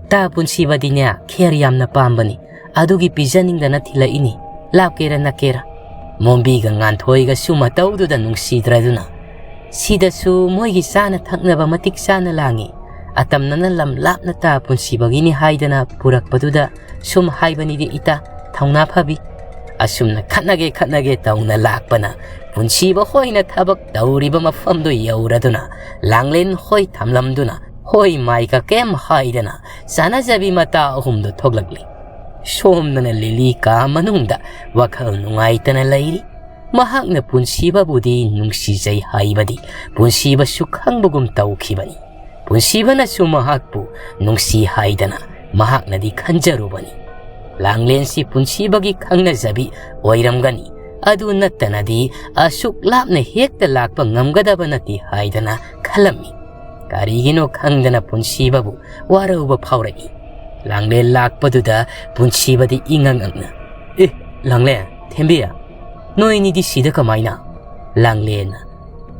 "ꯇꯥ ꯄꯨꯟꯁꯤꯕꯗꯤꯅꯦ ꯈꯦꯔ ꯌꯥꯝꯅ ꯄꯥꯝꯕꯅꯤ, ꯑꯗꯨꯒꯤ ꯄꯤꯖꯅꯤꯡꯗꯅ ꯊꯤꯜꯂꯛꯏꯅꯤ, ꯂꯥꯞꯀꯦꯔ ꯅꯛꯀꯦꯔ"꯫ ꯃꯣꯝꯕꯤꯒ ꯉꯥꯟꯊꯣꯏꯒꯁꯨ ꯃꯇꯧꯗꯨꯗ ꯅꯨꯡꯁꯤꯗ꯭ꯔꯗꯨꯅ, "ꯁꯤꯗꯁꯨ ꯃꯣꯏꯒꯤ ꯆꯥꯅ ꯊꯛꯅꯕ ꯃꯇꯤꯛ ꯆꯥꯅ ꯂꯥꯡꯉꯤ, ꯑꯇꯝꯅꯅ ꯂꯝ ꯂꯥꯞꯅ ꯇꯥ ꯄꯨꯟꯁꯤꯕꯒꯤꯅꯤ ꯍꯥꯏꯗꯅ ꯄꯨꯔꯛꯄꯗꯨꯗ ꯁꯨꯝ ꯍꯥꯏꯕꯅꯤꯗꯤ ꯏꯇꯥ, ꯊꯧꯅꯥ ꯐꯕꯤ"꯫ ꯑꯁꯨꯝꯅ ꯈꯠꯅꯒꯦ ꯈꯠꯅꯒꯦ ꯇꯧꯅ ꯂꯥꯛꯄꯅ ꯄꯨꯟꯁꯤꯕ ꯍꯣꯏꯅ ꯊꯕꯛ ꯇꯧꯔꯤꯕ ꯃꯐꯝꯗꯨ ꯌꯧꯔꯗꯨꯅ ꯂꯥꯡꯂꯦꯟ ꯍꯣꯏ ꯊꯝꯂꯝꯗꯨꯅ ꯍꯣꯏ ꯃꯥꯏꯒ ꯀꯩꯝ ꯍꯥꯏꯗꯅ ꯆꯥꯅꯖꯕꯤ ꯃꯇꯥ ꯑꯍꯨꯝꯗꯨ ꯊꯣꯛꯂꯛꯂꯤ꯫ ꯁꯣꯝꯗꯅ ꯂꯤꯂꯤ ꯀꯥ ꯃꯅꯨꯡꯗ ꯋꯥꯈꯜ ꯅꯨꯡꯉꯥꯏꯇꯅ ꯂꯩꯔꯤ꯫ ꯃꯍꯥꯛꯅ ꯄꯨꯟꯁꯤꯕꯕꯨꯗꯤ ꯅꯨꯡꯁꯤꯖꯩ ꯍꯥꯏꯕꯗꯤ ꯄꯨꯟꯁꯤꯕꯁꯨ ꯈꯪꯕꯒꯨꯝ ꯇꯧꯈꯤꯕꯅꯤ꯫ ꯄꯨꯟꯁꯤꯕꯅꯁꯨ ꯃꯍꯥꯛꯄꯨ ꯅꯨꯡꯁꯤ ꯍꯥꯏꯗꯅ ꯃꯍꯥꯛꯅꯗꯤ ꯈꯟꯖꯔꯨꯕꯅꯤ꯫ ꯂꯥꯡꯂꯦꯟꯁꯤ ꯄꯨꯟꯁꯤꯕꯒꯤ ꯈꯪꯅꯖꯕꯤ ꯑꯣꯏꯔꯝꯒꯅꯤ, ꯑꯗꯨ ꯅꯠꯇꯅꯗꯤ ꯑꯁꯨꯛ ꯂꯥꯞꯅ ꯍꯦꯛꯇ ꯂꯥꯛꯄ ꯉꯝꯒꯗꯕ ꯅꯠꯇꯦ ꯍꯥꯏꯗꯅ ꯈꯜꯂꯝꯃꯤ꯫ ꯀꯔꯤꯒꯤꯅꯣ ꯈꯪꯗꯅ ꯄꯨꯟꯁꯤꯕꯕꯨ ꯋꯥꯔꯧꯕ ꯐꯥꯎꯔꯛꯏ꯫ ꯂꯥꯡꯂꯦꯟ ꯂꯥꯛꯄꯗꯨꯗ ꯄꯨꯟꯁꯤꯕꯗꯤ ꯏꯉꯛ ꯉꯛꯅ, "ꯑꯦ, ꯂꯥꯡꯂꯦꯟ, ꯊꯦꯝꯕꯤ, ꯅꯣꯏꯅꯤꯗꯤ ꯁꯤꯗ ꯀꯃꯥꯏꯅ?" ꯂꯥꯡꯂꯦꯟꯅ,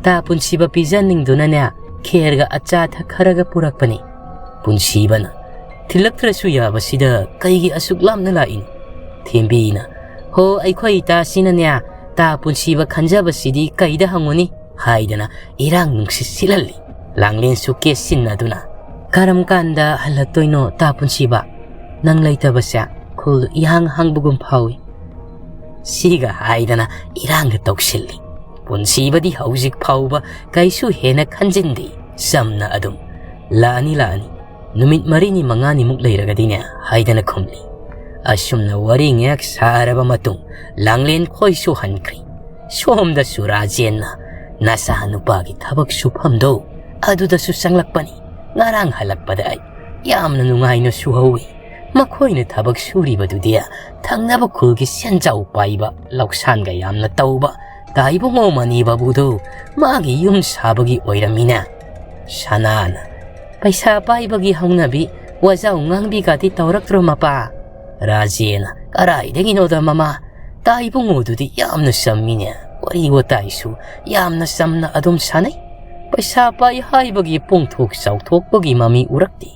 "ꯇꯥ ꯄꯨꯟꯁꯤꯕ ꯄꯤꯖꯅꯤꯡꯗꯨꯅꯅꯦ ꯈꯦꯔꯒ ꯑꯆꯥ ꯑꯊꯛ ꯈꯔꯒ ꯄꯨꯔꯛꯄꯅꯤ"꯫ ꯄꯨꯟꯁꯤꯕꯅ, "ꯊꯤꯜꯂꯛꯇ꯭ꯔꯁꯨ ꯌꯥꯕꯁꯤꯗ ꯀꯩꯒꯤ ꯑꯁꯨꯛ ꯂꯥꯞꯅ ꯂꯥꯛꯏꯅꯣ?" ꯊꯦꯝꯕꯤꯅ, "ꯍꯣ, ꯑꯩꯈꯣꯏ ꯏꯇꯥꯁꯤꯅꯅꯦ ꯇꯥ ꯄꯨꯟꯁꯤꯕ ꯈꯟꯖꯕꯁꯤꯗꯤ ꯀꯩꯗ ꯍꯪꯉꯨꯅꯤ?" ꯍꯥꯏꯗꯅ ꯏꯔꯥꯡ ꯅꯨꯡꯁꯤꯠ ꯁꯤꯠꯍꯜꯂꯤ꯫ ꯂꯥꯡꯂꯦꯟꯁꯨ ꯀꯦꯁꯤꯟꯅꯗꯨꯅ, "ꯀꯔꯝ ꯀꯥꯟꯗ ꯍꯜꯂꯛꯇꯣꯏꯅꯣ ꯇꯥ ꯄꯨꯟꯁꯤꯕ? ꯅꯪ ꯂꯩꯇꯕꯁꯦ ꯈꯨꯜ ꯏꯍꯥꯡ ꯍꯥꯡꯕꯒꯨꯝ ꯐꯥꯎꯏ"꯫ ꯁꯤꯒ ꯍꯥꯏꯗꯅ ꯏꯔꯥꯡꯒ ꯇꯧꯁꯤꯜꯂꯤ꯫ ꯄꯨꯟꯁꯤꯕꯗꯤ ꯍꯧꯖꯤꯛ ꯐꯥꯎꯕ ꯀꯩꯁꯨ ꯍꯦꯟꯅ ꯈꯟꯖꯤꯟꯗꯦ꯫ ꯆꯝꯅ ꯑꯗꯨꯝ, "ꯂꯥꯛꯑꯅꯤ, ꯂꯥꯛꯑꯅꯤ, ꯅꯨꯃꯤꯠ ꯃꯔꯤꯅꯤ ꯃꯉꯥꯅꯤꯃꯨꯛ ꯂꯩꯔꯒꯗꯤꯅꯦ" ꯍꯥꯏꯗꯅ ꯈꯨꯝꯂꯤ꯫ ꯑꯁꯨꯝꯅ ꯋꯥꯔꯤ ꯉꯥꯏꯍꯥꯛ ꯁꯥꯔꯕ ꯃꯇꯨꯡ ꯂꯥꯡꯂꯦꯟ ꯈꯣꯏꯁꯨ ꯍꯟꯈ꯭ꯔꯤ꯫ ꯁꯣꯝꯗꯁꯨ ꯔꯥꯖꯦꯟꯅ, ꯅꯆꯥ ꯅꯨꯄꯥꯒꯤ ꯊꯕꯛ ꯁꯨꯐꯝꯗꯣ ꯑꯗꯨꯗꯁꯨ ꯆꯪꯂꯛꯄꯅꯤ꯫ ꯉꯔꯥꯡ ꯍꯜꯂꯛꯄꯗ ꯑꯩ ꯌꯥꯝꯅ ꯅꯨꯡꯉꯥꯏꯅ ꯁꯨꯍꯧꯏ꯫ ꯃꯈꯣꯏꯅ ꯊꯕꯛ ꯁꯨꯔꯤꯕꯗꯨꯗꯤ ꯊꯪꯅꯕ ꯈꯨꯜꯒꯤ ꯁꯦꯟꯖꯥꯎ ꯄꯥꯏꯕ, ꯂꯧꯁꯥꯟꯒ ꯌꯥꯝꯅ ꯇꯧꯕ ꯇꯥꯏꯕꯨꯡꯉꯣ ꯃꯅꯤ ꯕꯥꯕꯨꯗꯨ ꯃꯥꯒꯤ ꯌꯨꯝ ꯁꯥꯕꯒꯤ ꯑꯣꯏꯔꯝꯃꯤꯅꯦ꯫ ꯁꯅꯥꯅ, "ꯄꯩꯁꯥ ꯄꯥꯏꯕꯒꯤ ꯍꯧꯅꯕꯤ ꯋꯥꯖꯥꯎ ꯉꯥꯡꯕꯤꯒꯗꯤ ꯇꯧꯔꯛꯇ꯭ꯔꯣ ꯃꯄꯥ?" ꯔꯥꯖꯦꯅ, "ꯀꯔꯥꯏꯗꯒꯤꯅꯣꯗ ꯃꯃꯥ, ꯇꯥꯏꯕꯨꯡꯉꯣꯗꯨꯗꯤ ꯌꯥꯝꯅ ꯆꯝꯃꯤꯅꯦ, ꯋꯥꯔꯤ ꯋꯥꯇꯥꯏꯁꯨ ꯌꯥꯝꯅ ꯆꯝꯅ ꯑꯗꯨꯝ ꯁꯥꯟꯅꯩ꯫ ꯄꯩꯁꯥ ꯄꯥꯏ ꯍꯥꯏꯕꯒꯤ ꯄꯣꯡꯊꯣꯛ ꯆꯥꯎꯊꯣꯛꯄꯒꯤ ꯃꯃꯤ ꯎꯔꯛꯇꯦ꯫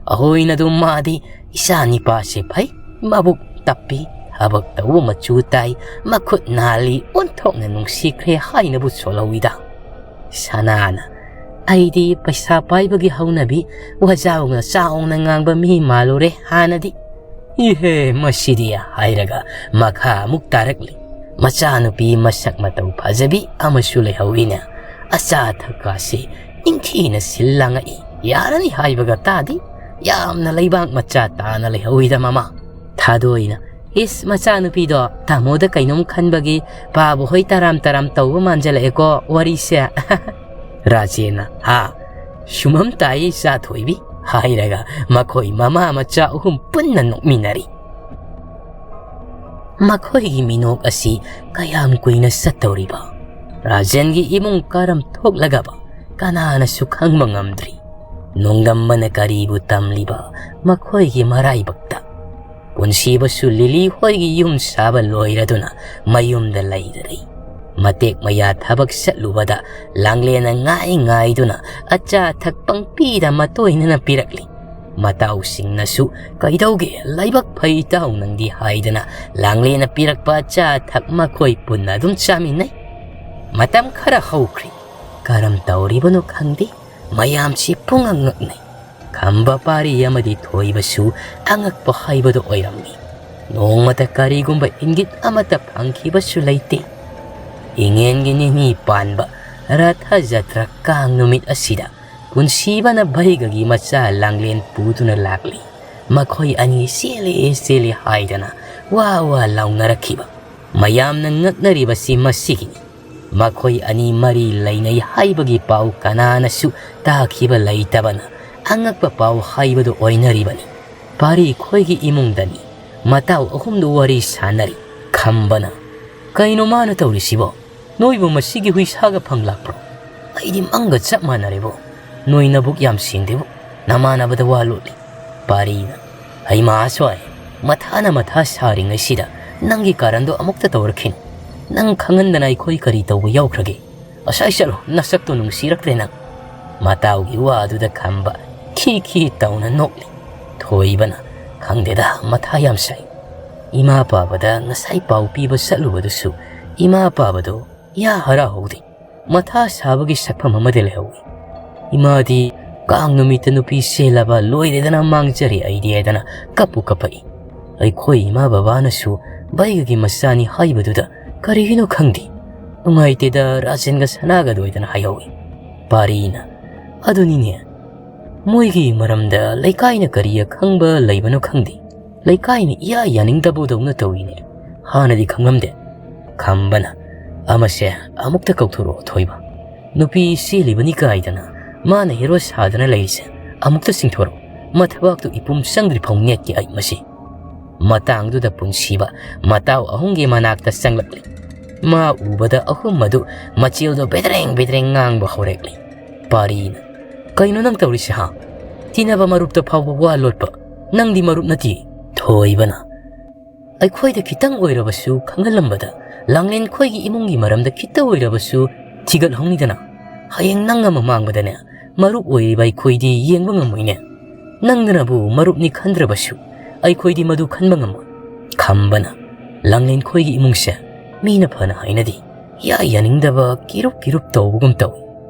ꯑꯍꯣꯏꯅ ꯑꯗꯨꯝ ꯃꯥꯗꯤ ꯏꯆꯥ ꯅꯤꯄꯥꯁꯦ ꯐꯩ, ꯃꯕꯨꯛ ꯇꯞꯄꯤ, ꯊꯕꯛ ꯇꯧꯕ ꯃꯆꯨ ꯇꯥꯏ, ꯃꯈꯨꯠ ꯅꯥꯜꯂꯤ, ꯑꯣꯟꯊꯣꯛꯅ ꯅꯨꯡꯁꯤꯈ꯭ꯔꯦ ꯍꯥꯏꯅꯕꯨ ꯁꯣꯜꯍꯧꯏꯗ꯫" ꯁꯅꯥꯅ, "ꯑꯩꯗꯤ ꯄꯩꯁꯥ ꯄꯥꯏꯕꯒꯤ ꯍꯧꯅꯕꯤ ꯋꯥꯖꯥꯎꯅ ꯆꯥꯎꯅ ꯉꯥꯡꯕ ꯃꯤ ꯃꯥꯜꯂꯨꯔꯦ ꯍꯥꯟꯅꯗꯤ꯫ ꯏꯍꯦ, ꯃꯁꯤꯗꯤ" ꯍꯥꯏꯔꯒ ꯃꯈꯥ ꯑꯃꯨꯛ ꯇꯥꯔꯛꯂꯤ꯫ "ꯃꯆꯥꯅꯨꯄꯤ ꯃꯁꯛ ꯃꯇꯧ ꯐꯖꯕꯤ ꯑꯃꯁꯨ ꯂꯩꯍꯧꯏꯅꯦ꯫ ꯑꯆꯥ ꯑꯊꯛꯀꯥꯁꯤ ꯅꯤꯡꯊꯤꯅ ꯁꯤꯜ ꯂꯥꯡꯉꯛꯏ꯫ ꯌꯥꯔꯅꯤ ꯍꯥꯏꯕꯒ ꯇꯥꯗꯤ꯫ ꯌꯥꯝꯅ ꯂꯩꯕꯥꯛ ꯃꯆꯥ ꯇꯥꯅ ꯂꯩꯍꯧꯏꯗ ꯃꯃꯥ꯫" ꯊꯥꯗꯣꯏꯅ, "ꯏꯁ, ꯃꯆꯥꯅꯨꯄꯤꯗꯣ ꯇꯥꯃꯣꯗ ꯀꯩꯅꯣꯝ ꯈꯟꯕꯒꯤ ꯄꯥꯕ ꯍꯣꯏ ꯇꯔꯥꯝ ꯇꯔꯥꯝ ꯇꯧꯕ ꯃꯥꯟꯖꯜꯂꯛꯑꯦꯀꯣ ꯋꯥꯔꯤꯁꯦ꯫" ꯔꯥꯖꯦꯟꯅ, "ꯍꯥ? ꯁꯨꯃꯝ ꯇꯥꯏ ꯏꯆꯥ ꯊꯣꯏꯕꯤ" ꯍꯥꯏꯔꯒ ꯃꯈꯣꯏ ꯃꯃꯥ ꯃꯆꯥ ꯑꯍꯨꯝ ꯄꯨꯟꯅ ꯅꯣꯛꯃꯤꯟꯅꯔꯤ꯫ ꯃꯈꯣꯏꯒꯤ ꯃꯤꯅꯣꯛ ꯑꯁꯤ ꯀꯌꯥꯝ ꯀꯨꯏꯅ ꯆꯠꯇꯧꯔꯤꯕ? ꯔꯥꯖꯦꯟꯒꯤ ꯏꯃꯨꯡ ꯀꯔꯝ ꯊꯣꯛꯂꯒꯕ ꯀꯅꯥꯅꯁꯨ ꯈꯪꯕ ꯉꯝꯗ꯭ꯔꯤ꯫ ꯅꯣꯡꯗꯝꯕꯅ ꯀꯔꯤꯕꯨ ꯇꯝꯂꯤꯕ ꯃꯈꯣꯏꯒꯤ ꯃꯔꯥꯏꯕꯛꯇ? ꯄꯨꯟꯁꯤꯕꯁꯨ ꯂꯤꯂꯤ ꯍꯣꯏꯒꯤ ꯌꯨꯝ ꯁꯥꯕ ꯂꯣꯏꯔꯗꯨꯅ ꯃꯌꯨꯝꯗ ꯂꯩꯔꯔꯤ꯫ ꯃꯇꯦꯛ ꯃꯌꯥ ꯊꯕꯛ ꯆꯠꯂꯨꯕꯗ ꯂꯥꯡꯂꯦꯟꯅ ꯉꯥꯏ ꯉꯥꯏꯗꯨꯅ ꯑꯆꯥ ꯑꯊꯛ ꯄꯪꯄꯤꯗ ꯃꯇꯣꯏꯅꯅ ꯄꯤꯔꯛꯂꯤ꯫ ꯃꯇꯥꯎꯁꯤꯡꯅꯁꯨ "ꯀꯩꯗꯧꯒꯦ, ꯂꯥꯏꯕꯛ ꯐꯩ ꯏꯇꯥꯎ ꯅꯪꯗꯤ" ꯍꯥꯏꯗꯅ ꯂꯥꯡꯂꯦꯟꯅ ꯄꯤꯔꯛꯄ ꯑꯆꯥ ꯑꯊꯛ ꯃꯈꯣꯏ ꯄꯨꯟꯅ ꯑꯗꯨꯝ ꯆꯥꯃꯤꯟꯅꯩ꯫ ꯃꯇꯝ ꯈꯔ ꯍꯧꯈ꯭ꯔꯦ꯫ ꯀꯔꯝ ꯇꯧꯔꯤꯕꯅꯣ ꯈꯪꯗꯦ, ꯃꯌꯥꯝꯁꯤ ꯄꯨꯡꯉꯛ ꯉꯛꯅꯩ꯫ ꯈꯝꯕ ꯄꯥꯔꯤ ꯑꯃꯗꯤ ꯊꯣꯏꯕꯁꯨ ꯑꯉꯛꯄ ꯍꯥꯏꯕꯗꯨ ꯑꯣꯏꯔꯝꯃꯤ꯫ ꯅꯣꯡꯃꯇ ꯀꯔꯤꯒꯨꯝꯕ ꯏꯪꯒꯤꯠ ꯑꯃꯠꯇ ꯐꯪꯈꯤꯕꯁꯨ ꯂꯩꯇꯦ꯫ ꯏꯉꯦꯟꯒꯤ ꯅꯤꯅꯤ ꯄꯥꯟꯕ ꯔꯊ ꯖꯇ꯭ꯔ ꯀꯥꯡ ꯅꯨꯃꯤꯠ ꯑꯁꯤꯗ ꯄꯨꯟꯁꯤꯕꯅ ꯚꯩꯒꯒꯤ ꯃꯆꯥ ꯂꯥꯡꯂꯦꯟ ꯄꯨꯗꯨꯅ ꯂꯥꯛꯂꯤ꯫ ꯃꯈꯣꯏ ꯑꯅꯤ ꯆꯦꯜꯂꯦ, ꯆꯦꯜꯂꯦ ꯍꯥꯏꯗꯅ ꯋꯥ ꯋꯥ ꯂꯥꯎꯅꯔꯛꯈꯤꯕ꯫ ꯃꯌꯥꯝꯅ ꯉꯛꯅꯔꯤꯕꯁꯤ ꯃꯁꯤꯒꯤꯅꯤ꯫ ꯃꯈꯣꯏ ꯑꯅꯤ ꯃꯔꯤ ꯂꯩꯅꯩ ꯍꯥꯏꯕꯒꯤ ꯄꯥꯎ ꯀꯅꯥꯅꯁꯨ ꯇꯥꯈꯤꯕ ꯂꯩꯇꯕꯅ ꯑꯉꯛꯄ ꯄꯥꯎ ꯍꯥꯏꯕꯗꯨ ꯑꯣꯏꯅꯔꯤꯕꯅꯤ꯫ ꯄꯥꯔꯤ ꯈꯣꯏꯒꯤ ꯏꯃꯨꯡꯗꯅꯤ ꯃꯇꯥꯎ ꯑꯍꯨꯝꯗꯨ ꯋꯥꯔꯤ ꯁꯥꯟꯅꯔꯤ꯫ ꯈꯝꯕꯅ, "ꯀꯩꯅꯣ ꯃꯥꯅ ꯇꯧꯔꯤꯁꯤꯕꯣ? ꯅꯣꯏꯕꯨ ꯃꯁꯤꯒꯤ ꯍꯨꯏꯁꯥꯒ ꯐꯪꯂꯥꯛꯄ꯭ꯔꯣ? ꯑꯩꯗꯤ ꯃꯪꯒ ꯆꯞ ꯃꯥꯟꯅꯔꯦꯕꯣ꯫ ꯅꯣꯏ ꯅꯕꯨꯛ ꯌꯥꯝ ꯁꯦꯡꯗꯦꯕꯨ꯫ ꯅꯃꯥꯟꯅꯕꯗ ꯋꯥ ꯂꯣꯠꯂꯤ꯫" ꯄꯥꯔꯤꯅ, "ꯍꯩꯃꯥ ꯁ꯭ꯋꯥꯏ, ꯃꯊꯥꯅ ꯃꯊꯥ ꯁꯥꯔꯤꯉꯩꯁꯤꯗ ꯅꯪꯒꯤ ꯀꯥꯔꯟꯗꯣ ꯑꯃꯨꯛꯇ ꯇꯧꯔꯛꯈꯤꯅꯨ꯫ ꯅꯪ ꯈꯪꯍꯟꯗꯅ ꯑꯩꯈꯣꯏ ꯀꯔꯤ ꯇꯧꯕ ꯌꯥꯎꯈ꯭ꯔꯒꯦ? ꯑꯁꯥꯏ ꯆꯠꯂꯣ, ꯅꯁꯛꯇꯣ ꯅꯨꯡꯁꯤꯔꯛꯇ꯭ꯔꯦ ꯅꯪ꯫" ꯃꯇꯥꯎꯒꯤ ꯋꯥꯗꯨꯗ ꯈꯝꯕ ꯈꯤ ꯈꯤ ꯇꯧꯅ ꯅꯣꯛꯂꯤ꯫ ꯊꯣꯏꯕꯅ, "ꯈꯪꯗꯦꯗ, ꯃꯊꯥ ꯌꯥꯝ ꯁꯥꯏ꯫ ꯏꯃꯥ ꯄꯥꯕꯗ ꯉꯁꯥꯏ ꯄꯥꯎ ꯄꯤꯕ ꯆꯠꯂꯨꯕꯗꯨꯁꯨ ꯏꯃꯥ ꯄꯥꯕꯗꯣ ꯏꯍꯥ ꯍꯔꯥ ꯍꯧꯗꯦ꯫ ꯃꯊꯥ ꯁꯥꯕꯒꯤ ꯁꯛꯐꯝ ꯑꯃꯗ ꯂꯩꯍꯧꯏ꯫ ꯏꯃꯥꯗꯤ ꯀꯥꯡ ꯅꯨꯃꯤꯠꯇ ꯅꯨꯄꯤ ꯆꯦꯜꯂꯕ ꯂꯣꯏꯔꯦꯗꯅ ꯃꯥꯡꯖꯔꯦ ꯑꯩꯗꯤ" ꯍꯥꯏꯗꯅ ꯀꯞꯄꯨ ꯀꯞꯄꯛꯏ꯫ ꯑꯩꯈꯣꯏ ꯏꯃꯥ ꯕꯕꯥꯅꯁꯨ ꯕꯩꯒꯒꯤ ꯃꯆꯥꯅꯤ ꯍꯥꯏꯕꯗꯨꯗ ꯀꯔꯤꯒꯤꯅꯣ ꯈꯪꯗꯦ, "ꯅꯨꯡꯉꯥꯏꯇꯦꯗ ꯔꯥꯖꯦꯟꯒ ꯁꯅꯥꯒꯗꯣ" ꯍꯥꯏꯗꯅ ꯍꯥꯏꯍꯧꯏ꯫ ꯄꯥꯔꯤꯅ, "ꯑꯗꯨꯅꯤꯅꯦ, ꯃꯣꯏꯒꯤ ꯃꯔꯝꯗ ꯂꯩꯀꯥꯏꯅ ꯀꯔꯤ ꯑꯈꯪꯕ ꯂꯩꯕꯅꯣ ꯈꯪꯗꯦ꯫ ꯂꯩꯀꯥꯏꯅ ꯏꯌꯥ ꯌꯥꯅꯤꯡꯗꯕꯗꯧꯅ ꯇꯧꯏꯅꯦ꯫ ꯍꯥꯟꯅꯗꯤ ꯈꯪꯂꯝꯗꯦ꯫" ꯈꯝꯕꯅ, "ꯑꯃꯁꯦ ꯑꯃꯨꯛꯇ ꯀꯧꯊꯣꯔꯛꯑꯣ ꯊꯣꯏꯕ꯫ ꯅꯨꯄꯤ ꯆꯦꯜꯂꯤꯕꯅꯤ ꯀꯥꯏꯗꯅ ꯃꯥꯅ ꯍꯦꯔꯣ ꯁꯥꯗꯅ ꯂꯩꯔꯤꯁꯦ ꯑꯃꯨꯛꯇ ꯆꯤꯡꯊꯣꯔꯛꯑꯣ꯫ ꯃꯊꯕꯥꯛꯇꯨ ꯏꯄꯨꯝ ꯆꯪꯗ꯭ꯔꯤ ꯐꯥꯎ ꯅꯦꯠꯀꯦ ꯑꯩ ꯃꯁꯤ꯫" ꯃꯇꯥꯡꯗꯨꯗ ꯄꯨꯟꯁꯤꯕ ꯃꯇꯥꯎ ꯑꯍꯨꯝꯒꯤ ꯃꯅꯥꯛꯇ ꯆꯪꯂꯛꯂꯤ꯫ ꯃꯥ ꯎꯕꯗ ꯑꯍꯨꯝ ꯑꯗꯨ ꯃꯆꯤꯜꯗꯣ ꯕꯦꯗ꯭ꯔꯦꯡ ꯕꯦꯗ꯭ꯔꯦꯡ ꯉꯥꯡꯕ ꯍꯧꯔꯛꯂꯤ꯫ ꯄꯥꯔꯤꯅ, "ꯀꯩꯅꯣ ꯅꯪ ꯇꯧꯔꯤꯁꯦ ꯍꯥ? ꯇꯤꯟꯅꯕ ꯃꯔꯨꯞꯇ ꯐꯥꯎꯕ ꯋꯥ ꯂꯣꯠꯄ, ꯅꯪꯗꯤ ꯃꯔꯨꯞ ꯅꯠꯇꯦ꯫" ꯊꯣꯏꯕꯅ, "ꯑꯩꯈꯣꯏꯗ ꯈꯤꯇꯪ ꯑꯣꯏꯔꯕꯁꯨ ꯈꯪꯍꯜꯂꯝꯕꯗ ꯂꯥꯡꯂꯦꯟ ꯈꯣꯏꯒꯤ ꯏꯃꯨꯡꯒꯤ ꯃꯔꯝꯗ ꯈꯤꯇ ꯑꯣꯏꯔꯕꯁꯨ ꯊꯤꯒꯠꯍꯧꯅꯤꯗꯅ꯫ ꯍꯌꯦꯡ ꯅꯪ ꯑꯃ ꯃꯥꯡꯕꯗꯅꯦ ꯃꯔꯨꯞ ꯑꯣꯏꯔꯤꯕ ꯑꯩꯈꯣꯏꯗꯤ ꯌꯦꯡꯕ ꯉꯝꯃꯣꯏꯅꯦ꯫ ꯅꯪꯅꯕꯨ ꯃꯔꯨꯞꯅꯤ ꯈꯟꯗ꯭ꯔꯕꯁꯨ ꯑꯩꯈꯣꯏꯗꯤ ꯃꯗꯨ ꯈꯟꯕ ꯉꯝꯃꯣꯏ꯫" ꯈꯝꯕꯅ, "ꯂꯥꯡꯂꯦꯟ ꯈꯣꯏꯒꯤ ꯏꯃꯨꯡꯁꯦ ꯃꯤꯅ ꯐꯅ ꯍꯥꯏꯅꯗꯦ, ꯏꯌꯥ ꯌꯥꯅꯤꯡꯗꯕ ꯀꯤꯔꯨꯞ ꯀꯤꯔꯨꯞ ꯇꯧꯕꯒꯨꯝ ꯇꯧꯏ꯫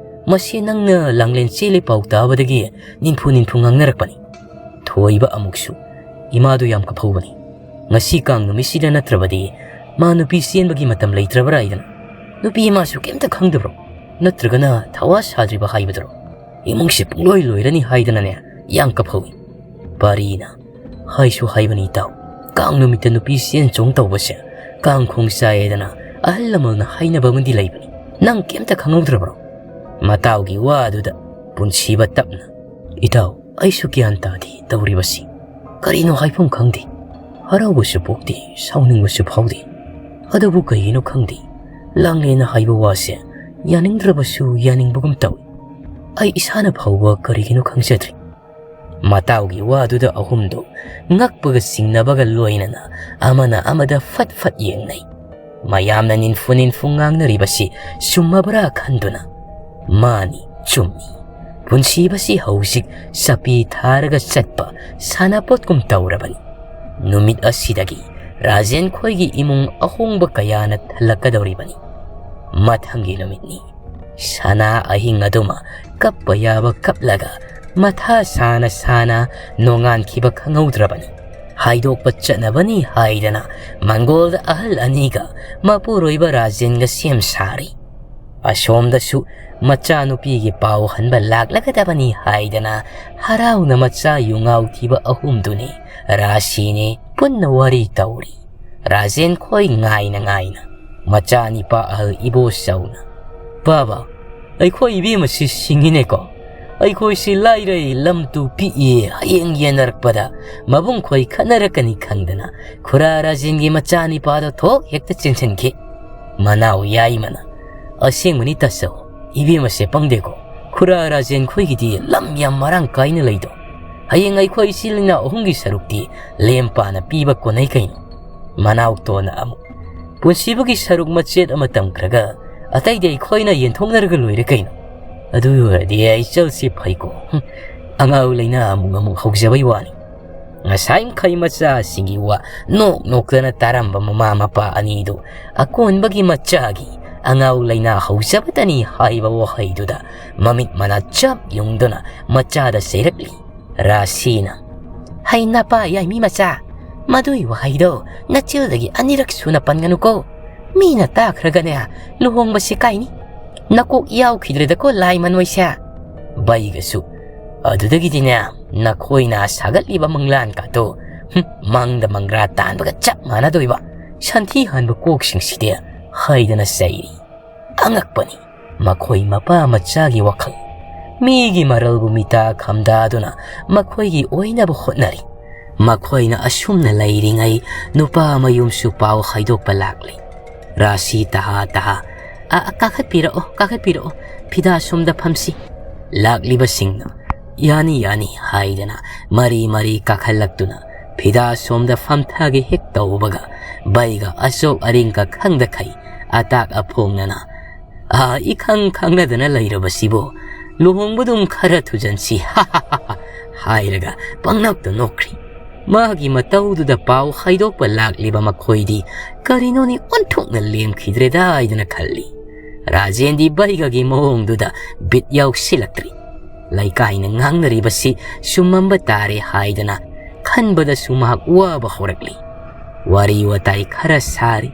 ꯃꯁꯤ ꯅꯪꯅ ꯂꯥꯡꯂꯦꯟ ꯆꯦꯜꯂꯤ ꯄꯥꯎ ꯇꯥꯕꯗꯒꯤ ꯅꯤꯟꯐꯨ ꯅꯤꯟꯐꯨ ꯉꯥꯡꯅꯔꯛꯄꯅꯤ꯫" ꯊꯣꯏꯕ ꯑꯃꯨꯛꯁꯨ, "ꯏꯃꯥꯗꯨ ꯌꯥꯝ ꯀꯞꯍꯧꯕꯅꯤ꯫ ꯉꯁꯤ ꯀꯥꯡ ꯅꯨꯃꯤꯠꯁꯤꯗ ꯅꯠꯇ꯭ꯔꯕꯗꯤ ꯃꯥ ꯅꯨꯄꯤ ꯆꯦꯟꯕꯒꯤ ꯃꯇꯝ ꯂꯩꯇ꯭ꯔꯕ꯭ꯔꯥ ꯍꯥꯏꯗꯅ꯫ ꯅꯨꯄꯤ ꯏꯃꯥꯁꯨ ꯀꯩꯝꯇ ꯈꯪꯗꯕ꯭ꯔꯣ? ꯅꯠꯇ꯭ꯔꯒꯅ ꯊꯋꯥ ꯁꯥꯗ꯭ꯔꯤꯕ ꯍꯥꯏꯕꯗꯨꯔꯣ? ꯏꯃꯨꯡꯁꯦ ꯄꯨꯡꯂꯣꯏ ꯂꯣꯏꯔꯅꯤ ꯍꯥꯏꯗꯅꯅꯦ ꯌꯥꯝ ꯀꯞꯍꯧꯏ꯫" ꯄꯥꯔꯤꯅ, "ꯍꯥꯏꯁꯨ ꯍꯥꯏꯕꯅꯤ ꯏꯇꯥꯎ, ꯀꯥꯡ ꯅꯨꯃꯤꯠꯇ ꯅꯨꯄꯤ ꯆꯦꯟ ꯆꯣꯡ ꯇꯧꯕꯁꯦ ꯀꯥꯡ ꯈꯣꯡ ꯆꯥꯏꯌꯦꯗꯅ ꯑꯍꯜ ꯂꯃꯟꯅ ꯍꯥꯏꯅꯕ ꯑꯃꯗꯤ ꯂꯩꯕꯅꯤ꯫ "ꯅꯪ ꯀꯩꯝꯇ ꯈꯪꯍꯧꯗ꯭ꯔꯕ꯭ꯔꯣ?" ꯃꯇꯥꯎꯒꯤ ꯋꯥ ꯑꯗꯨꯗ ꯄꯨꯟꯁꯤꯕ ꯇꯞꯅ, "ꯏꯇꯥꯎ, ꯑꯩꯁꯨ ꯒ꯭ꯌꯥꯟ ꯇꯥꯗꯦ ꯇꯧꯔꯤꯕꯁꯤ꯫ ꯀꯔꯤꯅꯣ ꯍꯥꯏꯐꯝ ꯈꯪꯗꯦ꯫ ꯍꯔꯥꯎꯕꯁꯨ ꯄꯣꯛꯇꯦ, ꯁꯥꯎꯅꯤꯡꯕꯁꯨ ꯐꯥꯎꯗꯦ꯫ ꯑꯗꯨꯕꯨ ꯀꯩꯒꯤꯅꯣ ꯈꯪꯗꯦ, ꯂꯥꯡꯂꯦꯟꯅ ꯍꯥꯏꯕ ꯋꯥꯁꯦ ꯌꯥꯅꯤꯡꯗ꯭ꯔꯕꯁꯨ ꯌꯥꯅꯤꯡꯕꯒꯨꯝ ꯇꯧꯏ꯫ ꯑꯩ ꯏꯁꯥꯅ ꯐꯥꯎꯕ ꯀꯔꯤꯒꯤꯅꯣ ꯈꯪꯖꯗ꯭ꯔꯦ꯫" ꯃꯇꯥꯎꯒꯤ ꯋꯥꯗꯨꯗ ꯑꯍꯨꯝꯗꯨ ꯉꯛꯄꯒ ꯆꯤꯡꯅꯕꯒ ꯂꯣꯏꯅꯅ ꯑꯃꯅ ꯑꯃꯗ ꯐꯠ ꯐꯠ ꯌꯦꯡꯅꯩ꯫ ꯃꯌꯥꯝꯅ ꯅꯤꯟꯐꯨ ꯅꯤꯟꯐꯨ ꯉꯥꯡꯅꯔꯤꯕꯁꯤ ꯆꯨꯝꯃꯕ꯭ꯔꯥ ꯈꯟꯗꯨꯅ, "ꯃꯥꯅꯤ, ꯆꯨꯝꯃꯤ꯫ ꯄꯨꯟꯁꯤꯕꯁꯤ ꯍꯧꯖꯤꯛ ꯆꯞꯄꯤ ꯊꯥꯔꯒ ꯆꯠꯄ ꯁꯥꯟꯅꯄꯣꯠꯀꯨꯝ ꯇꯧꯔꯕꯅꯤ꯫ ꯅꯨꯃꯤꯠ ꯑꯁꯤꯗꯒꯤ ꯔꯥꯖꯦꯟ ꯈꯣꯏꯒꯤ ꯏꯃꯨꯡ ꯑꯍꯣꯡꯕ ꯀꯌꯥꯅ ꯊꯜꯂꯛꯀꯗꯧꯔꯤꯕꯅꯤ꯫ ꯃꯊꯪꯒꯤ ꯅꯨꯃꯤꯠꯅꯤ꯫ ꯁꯅꯥ ꯑꯍꯤꯡ ꯑꯗꯨꯃ ꯀꯞꯄ ꯌꯥꯕ ꯀꯞꯂꯒ, ꯃꯊꯥ ꯁꯥꯅ ꯁꯥꯅ ꯅꯣꯡꯉꯥꯟꯈꯤꯕ ꯈꯪꯍꯧꯗ꯭ꯔꯕꯅꯤ꯫ ꯍꯥꯏꯗꯣꯛꯄ ꯆꯠꯅꯕꯅꯤ ꯍꯥꯏꯗꯅ ꯃꯪꯒꯣꯜꯗ ꯑꯍꯜ ꯑꯅꯤꯒ ꯃꯄꯨꯔꯣꯏꯕ ꯔꯥꯖꯦꯟꯒ ꯁꯦꯝ ꯁꯥꯔꯤ꯫ ꯑꯁꯣꯝꯗꯁꯨ ꯃꯆꯥꯅꯨꯄꯤꯒꯤ ꯄꯥꯎ ꯍꯟꯕ ꯂꯥꯛꯂꯒꯗꯕꯅꯤ ꯍꯥꯏꯗꯅ ꯍꯔꯥꯎꯅ ꯃꯆꯥ ꯌꯨꯉꯥꯎ ꯊꯤꯕ ꯑꯍꯨꯝꯗꯨꯅꯤ, ꯔꯥꯁꯤꯅꯦ ꯄꯨꯟꯅ ꯋꯥꯔꯤ ꯇꯧꯔꯤ꯫ ꯔꯥꯖꯦꯟ ꯈꯣꯏ ꯉꯥꯏꯅ ꯉꯥꯏꯅ ꯃꯆꯥꯅꯤꯄꯥ ꯑꯍꯜ ꯏꯕꯣꯆꯧꯅ, "ꯕꯥꯕꯥ, ꯑꯩꯈꯣꯏ ꯏꯕꯦꯝꯃꯁꯤ ꯁꯤꯡꯉꯤꯅꯦꯀꯣ꯫ ꯑꯩꯈꯣꯏꯁꯤ ꯂꯥꯏꯔꯩ, ꯂꯝ ꯇꯨ ꯄꯤꯛꯏ, ꯍꯌꯦꯡ ꯌꯦꯟꯅꯔꯛꯄꯗ ꯃꯕꯨꯡ ꯈꯣꯏ ꯈꯠꯅꯔꯛꯀꯅꯤ ꯈꯪꯗꯅ ꯈꯨꯔꯥ ꯔꯥꯖꯦꯟꯒꯤ ꯃꯆꯥꯅꯤꯄꯥꯗꯣ ꯊꯣꯛ ꯍꯦꯛꯇ ꯆꯦꯟꯁꯤꯟꯈꯤ꯫" ꯃꯅꯥꯎ ꯌꯥꯏꯃꯅ, "ꯑꯁꯦꯡꯕꯅꯤ ꯇꯥꯆꯧ, ꯏꯕꯦꯝꯃꯁꯦ ꯄꯪꯗꯦꯀꯣ꯫ ꯈꯨꯔꯥ ꯔꯥꯖꯦꯟ ꯈꯣꯏꯒꯤꯗꯤ ꯂꯝ ꯌꯥꯝ ꯃꯔꯥꯡ ꯀꯥꯏꯅ ꯂꯩꯗꯣ꯫ ꯍꯌꯦꯡ ꯑꯩꯈꯣꯏ ꯏꯆꯤꯜ ꯏꯅꯥꯎ ꯑꯍꯨꯝꯒꯤ ꯁꯔꯨꯛꯇꯤ ꯂꯦꯝ ꯄꯥꯅ ꯄꯤꯕ ꯀꯣꯟꯅꯩ ꯀꯩꯅꯣ꯫" ꯃꯅꯥꯎꯇꯣꯟꯅ ꯑꯃꯨꯛ, "ꯄꯨꯟꯁꯤꯕꯒꯤ ꯁꯔꯨꯛ ꯃꯆꯦꯠ ꯑꯃ ꯇꯝꯈ꯭ꯔꯒ ꯑꯇꯩꯗꯤ ꯑꯩꯈꯣꯏꯅ ꯌꯦꯟꯊꯣꯛꯅꯔꯒ ꯂꯣꯏꯔꯦ ꯀꯩꯅꯣ꯫ ꯑꯗꯨ ꯑꯣꯏꯔꯗꯤ ꯑꯩ ꯆꯜꯁꯤ ꯐꯩꯀꯣ꯫ ꯍꯨꯝ, ꯑꯉꯥꯎ ꯂꯩꯅꯥ ꯑꯃꯨꯛ ꯑꯃꯨꯛ ꯍꯧꯖꯕꯩ ꯋꯥꯅꯤ꯫" ꯉꯁꯥꯏ ꯃꯈꯩ ꯃꯆꯥꯁꯤꯡꯒꯤ ꯋꯥ ꯅꯣꯛ ꯅꯣꯛꯇꯅ ꯇꯥꯔꯝꯕ ꯃꯃꯥ ꯃꯄꯥ ꯑꯅꯤꯗꯨ ꯑꯀꯣꯟꯕꯒꯤ ꯃꯆꯥꯒꯤ ꯑꯉꯥꯎ ꯂꯩꯅꯥ ꯍꯧꯖꯕꯇꯅꯤ ꯍꯥꯏꯕ ꯋꯥꯍꯩꯗꯨꯗ ꯃꯃꯤꯠ ꯃꯅꯥ ꯆꯞ ꯌꯨꯡꯗꯨꯅ ꯃꯆꯥꯗ ꯆꯩꯔꯛꯂꯤ꯫ ꯔꯥꯁꯤꯅ, "ꯍꯩ ꯅꯄꯥ ꯌꯥꯏꯃꯤ ꯃꯆꯥ, ꯃꯗꯨꯏ ꯋꯥꯍꯩꯗꯣ ꯅꯆꯤꯜꯗꯒꯤ ꯑꯅꯤꯔꯛ ꯁꯨꯅ ꯄꯟꯒꯅꯨꯀꯣ꯫ ꯃꯤꯅ ꯇꯥꯈ꯭ꯔꯒꯅꯦ, ꯂꯨꯍꯣꯡꯕꯁꯦ ꯀꯥꯏꯅꯤ꯫ ꯅꯀꯣꯛ ꯌꯥꯎꯈꯤꯗ꯭ꯔꯦꯗꯀꯣ ꯂꯥꯏ ꯃꯅꯣꯏꯁꯦ꯫" ꯕꯩꯒꯁꯨ, "ꯑꯗꯨꯗꯒꯤꯗꯤꯅꯦ, ꯅꯈꯣꯏꯅ ꯁꯥꯒꯠꯂꯤꯕ ꯃꯪꯂꯥꯟ ꯀꯥꯗꯣ, ꯍꯨꯝ, ꯃꯪꯗ ꯃꯪꯒ꯭ꯔꯥ ꯇꯥꯟꯕꯒ ꯆꯞ ꯃꯥꯟꯅꯗꯣꯏꯕ ꯁꯟꯊꯤ ꯍꯥꯟꯕ ꯀꯣꯛꯁꯤꯡꯁꯤꯗꯤ" ꯍꯥꯏꯗꯅ ꯆꯩꯔꯤ꯫ ꯑꯉꯛꯄꯅꯤ ꯃꯈꯣꯏ ꯃꯄꯥ ꯃꯆꯥꯒꯤ ꯋꯥꯈꯜ꯫ ꯃꯤꯒꯤ ꯃꯔꯜꯕꯨ ꯃꯤꯇꯥ ꯈꯝꯗꯥꯗꯨꯅ ꯃꯈꯣꯏꯒꯤ ꯑꯣꯏꯅꯕ ꯍꯣꯠꯅꯔꯤ꯫ ꯃꯈꯣꯏꯅ ꯑꯁꯨꯝꯅ ꯂꯩꯔꯤꯉꯩ ꯅꯨꯄꯥ ꯃꯌꯨꯝꯁꯨ ꯄꯥꯎ ꯍꯥꯏꯗꯣꯛꯄ ꯂꯥꯛꯂꯤ꯫ ꯔꯥꯁꯤ ꯇꯍꯥ ꯇꯍꯥ, "ꯑ, ꯑ, ꯀꯥꯈꯠꯄꯤꯔꯛꯑꯣ, ꯀꯥꯈꯠꯄꯤꯔꯛꯑꯣ, ꯐꯤꯗꯥ ꯁꯣꯝꯗ ꯐꯝꯁꯤ꯫" ꯂꯥꯛꯂꯤꯕꯁꯤꯡꯅ, "ꯌꯥꯅꯤ, ꯌꯥꯅꯤ" ꯍꯥꯏꯗꯅ ꯃꯔꯤ ꯃꯔꯤ ꯀꯥꯈꯠꯂꯛꯇꯨꯅ ꯐꯤꯗꯥ ꯁꯣꯝꯗ ꯐꯝꯊꯒꯦ ꯍꯦꯛ ꯇꯧꯕꯒ, ꯕꯩꯒ ꯑꯆꯧ ꯑꯔꯤꯡꯒ ꯈꯪꯗꯈꯩ ꯑꯇꯥꯛ ꯑꯐꯣꯡꯅꯅ, "ꯑꯥ, ꯏꯈꯪ ꯈꯪꯅꯗꯅ ꯂꯩꯔꯕꯁꯤꯕꯨ, ꯂꯨꯍꯣꯡꯕꯗꯨꯝ ꯈꯔ ꯊꯨꯖꯟꯁꯤ" ꯍꯥꯏꯔꯒ ꯄꯪꯅꯣꯛꯇ ꯅꯣꯛꯈ꯭ꯔꯤ꯫ ꯃꯥꯒꯤ ꯃꯇꯧꯗꯨꯗ ꯄꯥꯎ ꯍꯥꯏꯗꯣꯛꯄ ꯂꯥꯛꯂꯤꯕ ꯃꯈꯣꯏꯗꯤ ꯀꯔꯤꯅꯣꯅꯤ ꯑꯣꯟꯊꯣꯛꯅ ꯂꯦꯝꯈꯤꯗ꯭ꯔꯦꯗ ꯍꯥꯏꯗꯅ ꯈꯜꯂꯤ꯫ ꯔꯥꯖꯦꯟꯗꯤ ꯕꯩꯒꯒꯤ ꯃꯑꯣꯡꯗꯨꯗ ꯕꯤꯠ ꯌꯥꯎꯁꯤꯜꯂꯛꯇ꯭ꯔꯤ꯫ ꯂꯩꯀꯥꯏꯅ ꯉꯥꯡꯅꯔꯤꯕꯁꯤ ꯆꯨꯝꯃꯝꯕ ꯇꯥꯔꯦ ꯍꯥꯏꯗꯅ ꯈꯟꯕꯗꯁꯨ ꯃꯍꯥꯛ ꯋꯥꯕ ꯍꯧꯔꯛꯂꯤ꯫ ꯋꯥꯔꯤ ꯋꯥꯇꯥꯏ ꯈꯔ ꯁꯥꯔꯤ꯫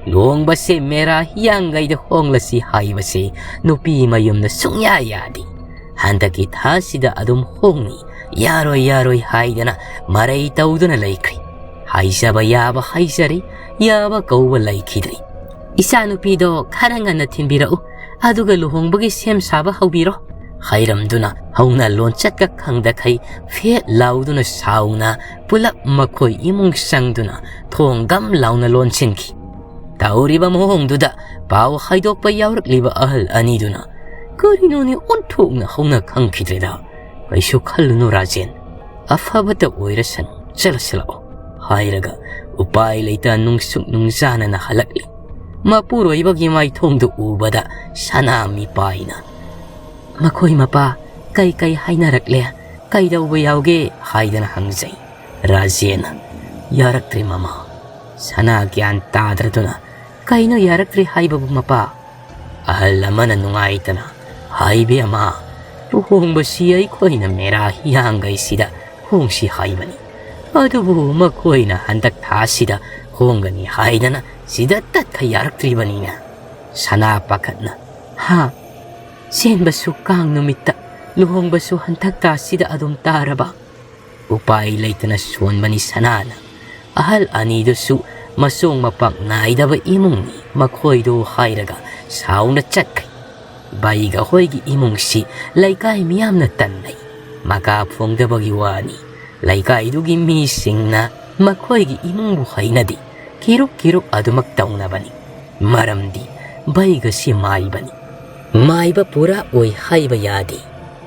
ꯂꯨꯍꯣꯡꯕꯁꯦ ꯃꯦꯔꯥ ꯍꯤꯌꯥꯡꯒꯩꯗ ꯍꯣꯡꯂꯁꯤ ꯍꯥꯏꯕꯁꯦ ꯅꯨꯄꯤ ꯃꯌꯨꯝꯅ ꯁꯨꯡꯌꯥ ꯌꯥꯗꯦ꯫ ꯍꯟꯗꯛꯀꯤ ꯊꯥꯁꯤꯗ ꯑꯗꯨꯝ ꯍꯣꯡꯅꯤ, ꯌꯥꯔꯣꯏ ꯌꯥꯔꯣꯏ ꯍꯥꯏꯗꯅ ꯃꯔꯩ ꯇꯧꯗꯨꯅ ꯂꯩꯈ꯭ꯔꯤ꯫ ꯍꯥꯏꯖꯕ ꯌꯥꯕ ꯍꯥꯏꯖꯔꯤ, ꯌꯥꯕ ꯀꯧꯕ ꯂꯩꯈꯤꯗ꯭ꯔꯤ꯫ "ꯏꯆꯥꯅꯨꯄꯤꯗꯣ ꯈꯔ ꯉꯟꯅ ꯊꯤꯟꯕꯤꯔꯛꯎ, ꯑꯗꯨꯒ ꯂꯨꯍꯣꯡꯕꯒꯤ ꯁꯦꯝ ꯁꯥꯕ ꯍꯧꯕꯤꯔꯣ" ꯍꯥꯏꯔꯝꯗꯨꯅ ꯍꯧꯅ ꯂꯣꯟꯆꯠꯀ ꯈꯪꯗꯈꯩ ꯐꯦꯠ ꯂꯥꯎꯗꯨꯅ ꯁꯥꯎꯅ ꯄꯨꯂꯞ ꯃꯈꯣꯏ ꯏꯃꯨꯡ ꯆꯪꯗꯨꯅ ꯊꯣꯡ ꯒꯝ ꯂꯥꯎꯅ ꯂꯣꯟꯁꯤꯟꯈꯤ꯫ ꯇꯧꯔꯤꯕ ꯃꯑꯣꯡꯗꯨꯗ ꯄꯥꯎ ꯍꯥꯏꯗꯣꯛꯄ ꯌꯥꯎꯔꯛꯂꯤꯕ ꯑꯍꯜ ꯑꯅꯤꯗꯨꯅ, "ꯀꯔꯤꯅꯣꯅꯦ ꯑꯣꯟꯊꯣꯛꯅ ꯍꯧꯅ ꯈꯪꯈꯤꯗ꯭ꯔꯦꯗ꯫ ꯀꯩꯁꯨ ꯈꯜꯂꯨꯅꯨ ꯔꯥꯖꯦꯟ, ꯑꯐꯕꯇ ꯑꯣꯏꯔꯁꯅꯨ, ꯆꯠꯂꯁꯤ ꯂꯥꯛꯑꯣ" ꯍꯥꯏꯔꯒ ꯎꯄꯥꯏ ꯂꯩꯇ ꯅꯨꯡꯁꯨꯛ ꯅꯨꯡꯖꯥꯅꯅ ꯍꯜꯂꯛꯂꯤ꯫ ꯃꯄꯨꯔꯣꯏꯕꯒꯤ ꯃꯥꯏꯊꯣꯡꯗꯨ ꯎꯕꯗ ꯁꯅꯥ ꯃꯤꯄꯥꯏꯅ, "ꯃꯈꯣꯏ ꯃꯄꯥ ꯀꯩ ꯀꯩ ꯍꯥꯏꯅꯔꯛꯂꯦ? ꯀꯩꯗꯧꯕ ꯌꯥꯎꯒꯦ?" ꯍꯥꯏꯗꯅ ꯍꯪꯖꯩ꯫ ꯔꯥꯖꯦꯟꯅ, "ꯌꯥꯔꯛꯇ꯭ꯔꯦ ꯃꯃꯥ꯫" ꯁꯅꯥ ꯒ꯭ꯌꯥꯟ ꯇꯥꯗ꯭ꯔꯗꯨꯅ, "ꯀꯩꯅꯣ ꯌꯥꯔꯛꯇ꯭ꯔꯦ ꯍꯥꯏꯕꯕꯨ ꯃꯄꯥ?" ꯑꯍꯜ ꯑꯃꯅ ꯅꯨꯡꯉꯥꯏꯇꯅ, "ꯍꯥꯏꯕꯦꯝꯃ, ꯂꯨꯍꯣꯡꯕꯁꯤ ꯑꯩꯈꯣꯏꯅ ꯃꯦꯔꯥ ꯍꯤꯌꯥꯡꯒꯩꯁꯤꯗ ꯍꯣꯡꯁꯤ ꯍꯥꯏꯕꯅꯤ꯫ ꯑꯗꯨꯕꯨ ꯃꯈꯣꯏꯅ ꯍꯟꯗꯛ ꯊꯥꯁꯤꯗ ꯍꯣꯡꯒꯅꯤ ꯍꯥꯏꯗꯅ ꯁꯤꯗ ꯇꯠꯈ ꯌꯥꯔꯛꯇ꯭ꯔꯤꯕꯅꯤꯅ꯫" ꯁꯅꯥ ꯄꯥꯈꯠꯅ, "ꯍꯥ? ꯆꯦꯟꯕꯁꯨ ꯀꯥꯡ ꯅꯨꯃꯤꯠꯇ, ꯂꯨꯍꯣꯡꯕꯁꯨ ꯍꯟꯗꯛ ꯊꯥꯁꯤꯗ ꯑꯗꯨꯝ ꯇꯥꯔꯕ?" ꯎꯄꯥꯏ ꯂꯩꯇꯅ ꯁꯣꯟꯕꯅꯤ ꯁꯅꯥꯅ꯫ ꯑꯍꯜ ꯑꯅꯤꯗꯨꯁꯨ ꯃꯆꯣꯡ ꯃꯄꯥꯛ ꯅꯥꯏꯗꯕ ꯏꯃꯨꯡꯅꯤ ꯃꯈꯣꯏꯗꯨ ꯍꯥꯏꯔꯒ ꯁꯥꯎꯅ ꯆꯠꯈ꯭ꯔꯦ꯫ ꯕꯩꯒ ꯍꯣꯏꯒꯤ ꯏꯃꯨꯡꯁꯤ ꯂꯩꯀꯥꯏ ꯃꯤꯌꯥꯝꯅ ꯇꯟꯅꯩ꯫ ꯃꯀꯥ ꯐꯣꯡꯗꯕꯒꯤ ꯋꯥꯅꯤ, ꯂꯩꯀꯥꯏꯗꯨꯒꯤ ꯃꯤꯁꯤꯡꯅ ꯃꯈꯣꯏꯒꯤ ꯏꯃꯨꯡꯕꯨ ꯍꯩꯅꯗꯦ꯫ ꯀꯤꯔꯨꯛ ꯀꯤꯔꯨꯛ ꯑꯗꯨꯃꯛ ꯇꯧꯅꯕꯅꯤ꯫ ꯃꯔꯝꯗꯤ ꯕꯩꯒꯁꯤ ꯃꯥꯏꯕꯅꯤ꯫ ꯃꯥꯏꯕ ꯄꯨꯔꯥ ꯑꯣꯏ ꯍꯥꯏꯕ ꯌꯥꯗꯦ꯫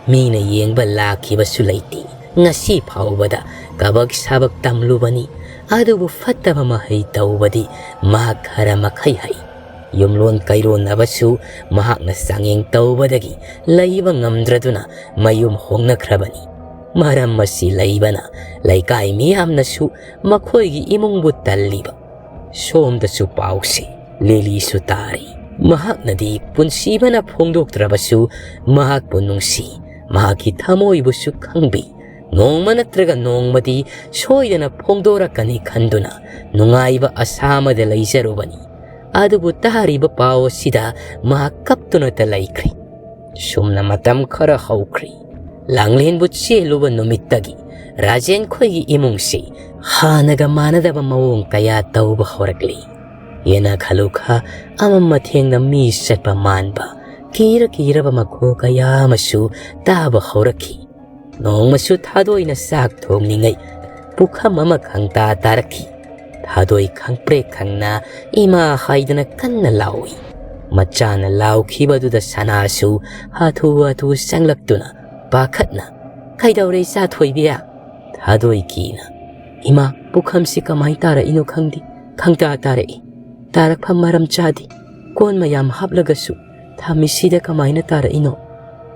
ꯃꯤꯅ ꯌꯦꯡꯕ ꯂꯥꯛꯈꯤꯕꯁꯨ ꯂꯩꯇꯦ꯫ ꯉꯁꯤ ꯐꯥꯎꯕꯗ ꯀꯕꯛ ꯁꯥꯕꯛ ꯇꯝꯂꯨꯕꯅꯤ, ꯑꯗꯨꯕꯨ ꯐꯠꯇꯕ ꯃꯍꯩ ꯇꯧꯕꯗꯤ ꯃꯍꯥꯛ ꯈꯔ ꯃꯈꯩ ꯍꯩ꯫ ꯌꯨꯝꯂꯣꯟ ꯀꯩꯔꯣꯟꯅꯕꯁꯨ ꯃꯍꯥꯛꯅ ꯆꯥꯡꯌꯦꯡ ꯇꯧꯕꯗꯒꯤ ꯂꯩꯕ ꯉꯝꯗ꯭ꯔꯗꯨꯅ ꯃꯌꯨꯝ ꯍꯣꯡꯅꯈ꯭ꯔꯕꯅꯤ꯫ ꯃꯔꯝ ꯑꯁꯤ ꯂꯩꯕꯅ ꯂꯩꯀꯥꯏ ꯃꯤꯌꯥꯝꯅꯁꯨ ꯃꯈꯣꯏꯒꯤ ꯏꯃꯨꯡꯕꯨ ꯇꯜꯂꯤꯕ꯫ ꯁꯣꯝꯗꯁꯨ ꯄꯥꯎꯁꯤ ꯂꯤꯂꯤꯁꯨ ꯇꯥꯔꯤ꯫ ꯃꯍꯥꯛꯅꯗꯤ ꯄꯨꯟꯁꯤꯕꯅ ꯐꯣꯡꯗꯣꯛꯇ꯭ꯔꯕꯁꯨ ꯃꯍꯥꯛꯄꯨ ꯅꯨꯡꯁꯤ꯫ ꯃꯍꯥꯛꯀꯤ ꯊꯃꯣꯏꯕꯨꯁꯨ ꯈꯪꯕꯤ꯫ ꯅꯣꯡꯃ ꯅꯠꯇ꯭ꯔꯒ ꯅꯣꯡꯃꯗꯤ ꯁꯣꯏꯗꯅ ꯐꯣꯡꯗꯣꯔꯛꯀꯅꯤ ꯈꯟꯗꯨꯅ ꯅꯨꯡꯉꯥꯏꯕ ꯑꯁꯥ ꯑꯃꯗ ꯂꯩꯖꯔꯨꯕꯅꯤ꯫ ꯑꯗꯨꯕꯨ ꯇꯥꯔꯤꯕ ꯄꯥꯎ ꯑꯁꯤꯗ ꯃꯍꯥꯛ ꯀꯞꯇꯨꯅꯇ ꯂꯩꯈ꯭ꯔꯦ꯫ ꯁꯨꯝꯅ ꯃꯇꯝ ꯈꯔ ꯍꯧꯈ꯭ꯔꯦ꯫ ꯂꯥꯡꯂꯦꯟꯕꯨ ꯆꯦꯜꯂꯨꯕ ꯅꯨꯃꯤꯠꯇꯒꯤ ꯔꯥꯖꯦꯟ ꯈꯣꯏꯒꯤ ꯏꯃꯨꯡꯁꯤ ꯍꯥꯟꯅꯒ ꯃꯥꯟꯅꯗꯕ ꯃꯑꯣꯡ ꯀꯌꯥ ꯇꯧꯕ ꯍꯧꯔꯛꯂꯤ꯫ ꯌꯦꯅꯈꯥ ꯂꯨꯈꯥ ꯑꯃꯝ ꯑꯊꯦꯡꯗ ꯃꯤ ꯆꯠꯄ ꯃꯥꯟꯕ, ꯀꯤꯔ ꯀꯤꯔꯕ ꯃꯈꯣꯜ ꯀꯌꯥ ꯑꯃꯁꯨ ꯇꯥꯕ ꯍꯧꯔꯛꯈꯤ꯫ ꯅꯣꯡꯃꯁꯨ ꯊꯥꯗꯣꯏꯅ ꯆꯥꯛ ꯊꯣꯡꯂꯤꯉꯩ ꯄꯨꯈꯝ ꯑꯃ ꯈꯪꯇꯥ ꯇꯥꯔꯛꯈꯤ꯫ ꯊꯥꯗꯣꯏ ꯈꯪꯄ꯭ꯔꯦꯛ ꯈꯪꯅ "ꯏꯃꯥ" ꯍꯥꯏꯗꯅ ꯀꯟꯅ ꯂꯥꯎꯏ꯫ ꯃꯆꯥꯅ ꯂꯥꯎꯈꯤꯕꯗꯨꯗ ꯁꯅꯥꯁꯨ ꯍꯥꯊꯨ ꯍꯥꯊꯨ ꯆꯪꯂꯛꯇꯨꯅ ꯄꯥꯈꯠꯅ "ꯀꯩꯗꯧꯔꯦ ꯏꯆꯥ ꯊꯣꯏꯕꯤ?" ꯊꯥꯗꯣꯏ ꯀꯤꯅ "ꯏꯃꯥ, ꯄꯨꯈꯝꯁꯤ ꯀꯃꯥꯏ ꯇꯥꯔꯛꯏꯅꯣ ꯈꯪꯗꯦ, ꯈꯪꯇꯥ ꯇꯥꯔꯛꯏ꯫ ꯇꯥꯔꯛꯐꯝ ꯃꯔꯝ ꯆꯥꯗꯦ꯫ ꯀꯣꯟ ꯃꯌꯥꯝ ꯍꯥꯞꯂꯒꯁꯨ ꯊꯝꯃꯤꯁꯤꯗ ꯀꯃꯥꯏꯅ ꯇꯥꯔꯛꯏꯅꯣ?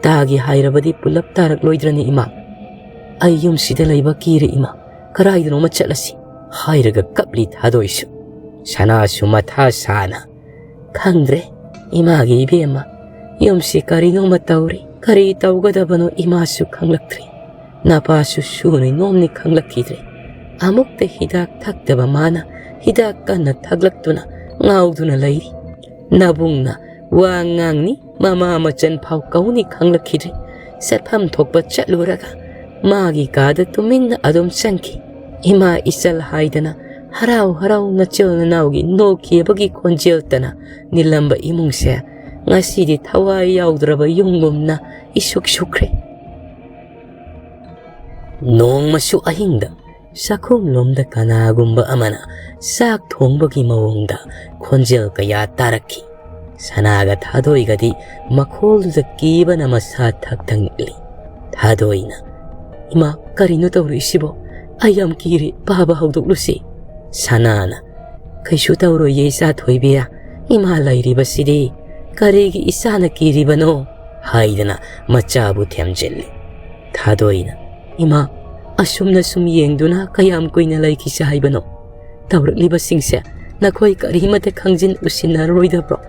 ꯇꯥꯒꯦ ꯍꯥꯏꯔꯕꯗꯤ ꯄꯨꯂꯞ ꯇꯥꯔꯛꯂꯣꯏꯗ꯭ꯔꯅꯤ ꯏꯃꯥ? ꯑꯩ ꯌꯨꯝꯁꯤꯗ ꯂꯩꯕ ꯀꯤꯔꯦ ꯏꯃꯥ, ꯀꯔꯥꯏꯗꯅꯣꯃ ꯆꯠꯂꯁꯤ" ꯍꯥꯏꯔꯒ ꯀꯞꯂꯤ ꯊꯥꯗꯣꯏꯁꯨ꯫ ꯁꯅꯥꯁꯨ ꯃꯊꯥ ꯁꯥꯅ "ꯈꯪꯗ꯭ꯔꯦ, ꯏꯃꯥꯒꯤ ꯏꯕꯦꯝꯃ, ꯌꯨꯝꯁꯤ ꯀꯔꯤꯅꯣꯃ ꯇꯧꯔꯤ꯫ ꯀꯔꯤ ꯇꯧꯒꯗꯕꯅꯣ ꯏꯃꯥꯁꯨ ꯈꯪꯂꯛꯇ꯭ꯔꯦ꯫ ꯅꯄꯥꯁꯨ ꯁꯨꯅꯤ ꯅꯣꯝꯅꯤ ꯈꯪꯂꯛꯈꯤꯗ꯭ꯔꯦ꯫ ꯑꯃꯨꯛꯇ ꯍꯤꯗꯥꯛ ꯊꯛꯇꯕ ꯃꯥꯅ ꯍꯤꯗꯥꯛ ꯀꯟꯅ ꯊꯛꯂꯛꯇꯨꯅ ꯉꯥꯎꯗꯨꯅ ꯂꯩꯔꯤ꯫ ꯅꯕꯨꯡꯅ ꯋꯥ ꯉꯥꯡꯅꯤ, ꯃꯃꯥ ꯃꯆꯟ ꯐꯥꯎ ꯀꯧꯅꯤ ꯈꯪꯂꯛꯈꯤꯗ꯭ꯔꯦ꯫ ꯆꯠꯐꯝ ꯊꯣꯛꯄ ꯆꯠꯂꯨꯔꯒ ꯃꯥꯒꯤ ꯀꯥꯗ ꯇꯨꯃꯤꯟꯅ ꯑꯗꯨꯝ ꯆꯪꯈꯤ꯫ ꯏꯃꯥ ꯏꯆꯜ ꯍꯥꯏꯗꯅ ꯍꯔꯥꯎ ꯍꯔꯥꯎ ꯅꯆꯤꯜ ꯅꯅꯥꯎꯒꯤ ꯅꯣꯛꯈꯤꯕꯒꯤ ꯈꯣꯟꯖꯦꯜꯇꯅ ꯅꯤꯜꯂꯝꯕ ꯏꯃꯨꯡꯁꯦ ꯉꯁꯤꯗꯤ ꯊꯋꯥꯏ ꯌꯥꯎꯗ꯭ꯔꯕ ꯌꯨꯝꯒꯨꯝꯅ ꯏꯁꯨꯛ ꯁꯨꯛꯈ꯭ꯔꯦ꯫ ꯅꯣꯡꯃꯁꯨ ꯑꯍꯤꯡꯗ ꯆꯥꯛꯈꯨꯝꯂꯣꯝꯗ ꯀꯅꯥꯒꯨꯝꯕ ꯑꯃꯅ ꯆꯥꯛ ꯊꯣꯡꯕꯒꯤ ꯃꯑꯣꯡꯗ ꯈꯣꯟꯖꯦꯜ ꯀꯌꯥ ꯇꯥꯔꯛꯈꯤ꯫ ꯁꯅꯥꯒ ꯊꯥꯗꯣꯏꯒꯗꯤ ꯃꯈꯣꯜꯗꯨꯗ ꯀꯤꯕꯅ ꯃꯁꯥ ꯊꯛ ꯊꯛ ꯅꯤꯛꯂꯤ꯫ ꯊꯥꯗꯣꯏꯅ, "ꯏꯃꯥ, ꯀꯔꯤꯅꯣ ꯇꯧꯔꯛꯏꯁꯤꯕꯣ? ꯑꯩ ꯌꯥꯝ ꯀꯤꯔꯦ, ꯄꯥꯕ ꯍꯧꯗꯣꯛꯂꯨꯁꯤ꯫" ꯁꯅꯥꯅ, "ꯀꯩꯁꯨ ꯇꯧꯔꯣꯏꯌꯦ ꯏꯆꯥ ꯊꯣꯏꯕꯤ, ꯏꯃꯥ ꯂꯩꯔꯤꯕꯁꯤꯗꯤ, ꯀꯔꯤꯒꯤ ꯏꯆꯥꯅ ꯀꯤꯔꯤꯕꯅꯣ?" ꯍꯥꯏꯗꯅ ꯃꯆꯥꯕꯨ ꯊꯦꯝꯖꯤꯜꯂꯤ꯫ ꯊꯥꯗꯣꯏꯅ, "ꯏꯃꯥ, ꯑꯁꯨꯝꯅ ꯁꯨꯝ ꯌꯦꯡꯗꯨꯅ ꯀꯌꯥꯝ ꯀꯨꯏꯅ ꯂꯩꯈꯤꯁꯤ ꯍꯥꯏꯕꯅꯣ? ꯇꯧꯔꯛꯂꯤꯕꯁꯤꯡꯁꯦ ꯅꯈꯣꯏ ꯀꯔꯤꯃꯠꯇ ꯈꯪꯖꯤꯟ ꯎꯁꯤꯟꯅꯔꯣꯏꯗꯕ꯭ꯔꯣ?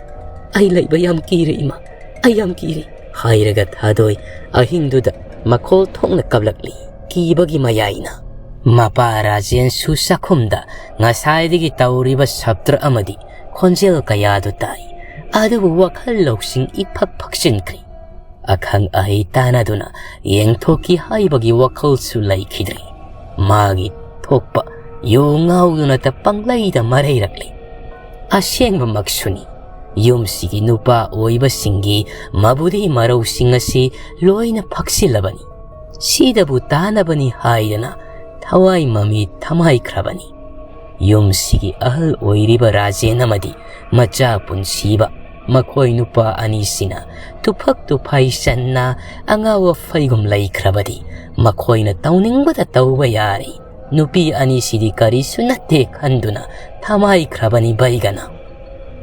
ꯑꯩ ꯂꯩꯕ ꯌꯥꯝ ꯀꯤꯔꯦ ꯏꯃꯥ, ꯑꯩ ꯌꯥꯝ ꯀꯤꯔꯦ꯫" ꯍꯥꯏꯔꯒ ꯊꯥꯗꯣꯏ ꯑꯍꯤꯡꯗꯨꯗ ꯃꯈꯣꯜ ꯊꯣꯛꯅ ꯀꯞꯂꯛꯂꯤ꯫ ꯀꯤꯕꯒꯤ ꯃꯌꯥꯏꯅ ꯃꯄꯥ ꯔꯥꯖꯦꯟꯁꯨ ꯆꯥꯛꯈꯨꯝꯗ ꯉꯁꯥꯏꯗꯒꯤ ꯇꯧꯔꯤꯕ ꯁꯞꯇ꯭ꯔ ꯑꯃꯗꯤ ꯈꯣꯟꯖꯦꯜ ꯀꯌꯥꯗꯨ ꯇꯥꯏ꯫ ꯑꯗꯨꯕꯨ ꯋꯥꯈꯜ ꯂꯧꯁꯤꯡ ꯏꯐꯛ ꯐꯛꯆꯤꯟꯈ꯭ꯔꯦ꯫ ꯑꯈꯪ ꯑꯍꯩ ꯇꯥꯟꯅꯗꯨꯅ ꯌꯦꯡꯊꯣꯛꯈꯤ ꯍꯥꯏꯕꯒꯤ ꯋꯥꯈꯜꯁꯨ ꯂꯩꯈꯤꯗ꯭ꯔꯦ꯫ ꯃꯥꯒꯤ ꯊꯣꯛꯄ ꯌꯨ ꯉꯥꯎꯗꯨꯅꯇ ꯄꯪꯂꯩꯗ ꯃꯔꯩꯔꯛꯂꯤ꯫ ꯑꯁꯦꯡꯕꯃꯛꯁꯨꯅꯤ, ꯌꯨꯝꯁꯤꯒꯤ ꯅꯨꯄꯥ ꯑꯣꯏꯕꯁꯤꯡꯒꯤ ꯃꯕꯨꯗꯤ ꯃꯔꯧꯁꯤꯡ ꯑꯁꯤ ꯂꯣꯏꯅ ꯐꯛꯁꯤꯜꯂꯕꯅꯤ꯫ ꯁꯤꯗꯕꯨ ꯇꯥꯅꯕꯅꯤ ꯍꯥꯏꯗꯅ ꯊꯋꯥꯏ ꯃꯃꯤ ꯊꯃꯥꯏꯈ꯭ꯔꯕꯅꯤ꯫ ꯌꯨꯝꯁꯤꯒꯤ ꯑꯍꯜ ꯑꯣꯏꯔꯤꯕ ꯔꯥꯖꯦꯟ ꯑꯃꯗꯤ ꯃꯆꯥ ꯄꯨꯟꯁꯤꯕ, ꯃꯈꯣꯏ ꯅꯨꯄꯥ ꯑꯅꯤꯁꯤꯅ ꯇꯨꯐꯛ ꯇꯨꯐꯥꯏ ꯆꯟꯅ ꯑꯉꯥꯎ ꯑꯐꯩꯒꯨꯝ ꯂꯩꯈ꯭ꯔꯕꯗꯤ ꯃꯈꯣꯏꯅ ꯇꯧꯅꯤꯡꯕꯗ ꯇꯧꯕ ꯌꯥꯔꯤ꯫ ꯅꯨꯄꯤ ꯑꯅꯤꯁꯤꯗꯤ ꯀꯔꯤꯁꯨ ꯅꯠꯇꯦ ꯈꯟꯗꯨꯅ ꯊꯃꯥꯏꯈ꯭ꯔꯕꯅꯤ ꯕꯩꯒꯅ꯫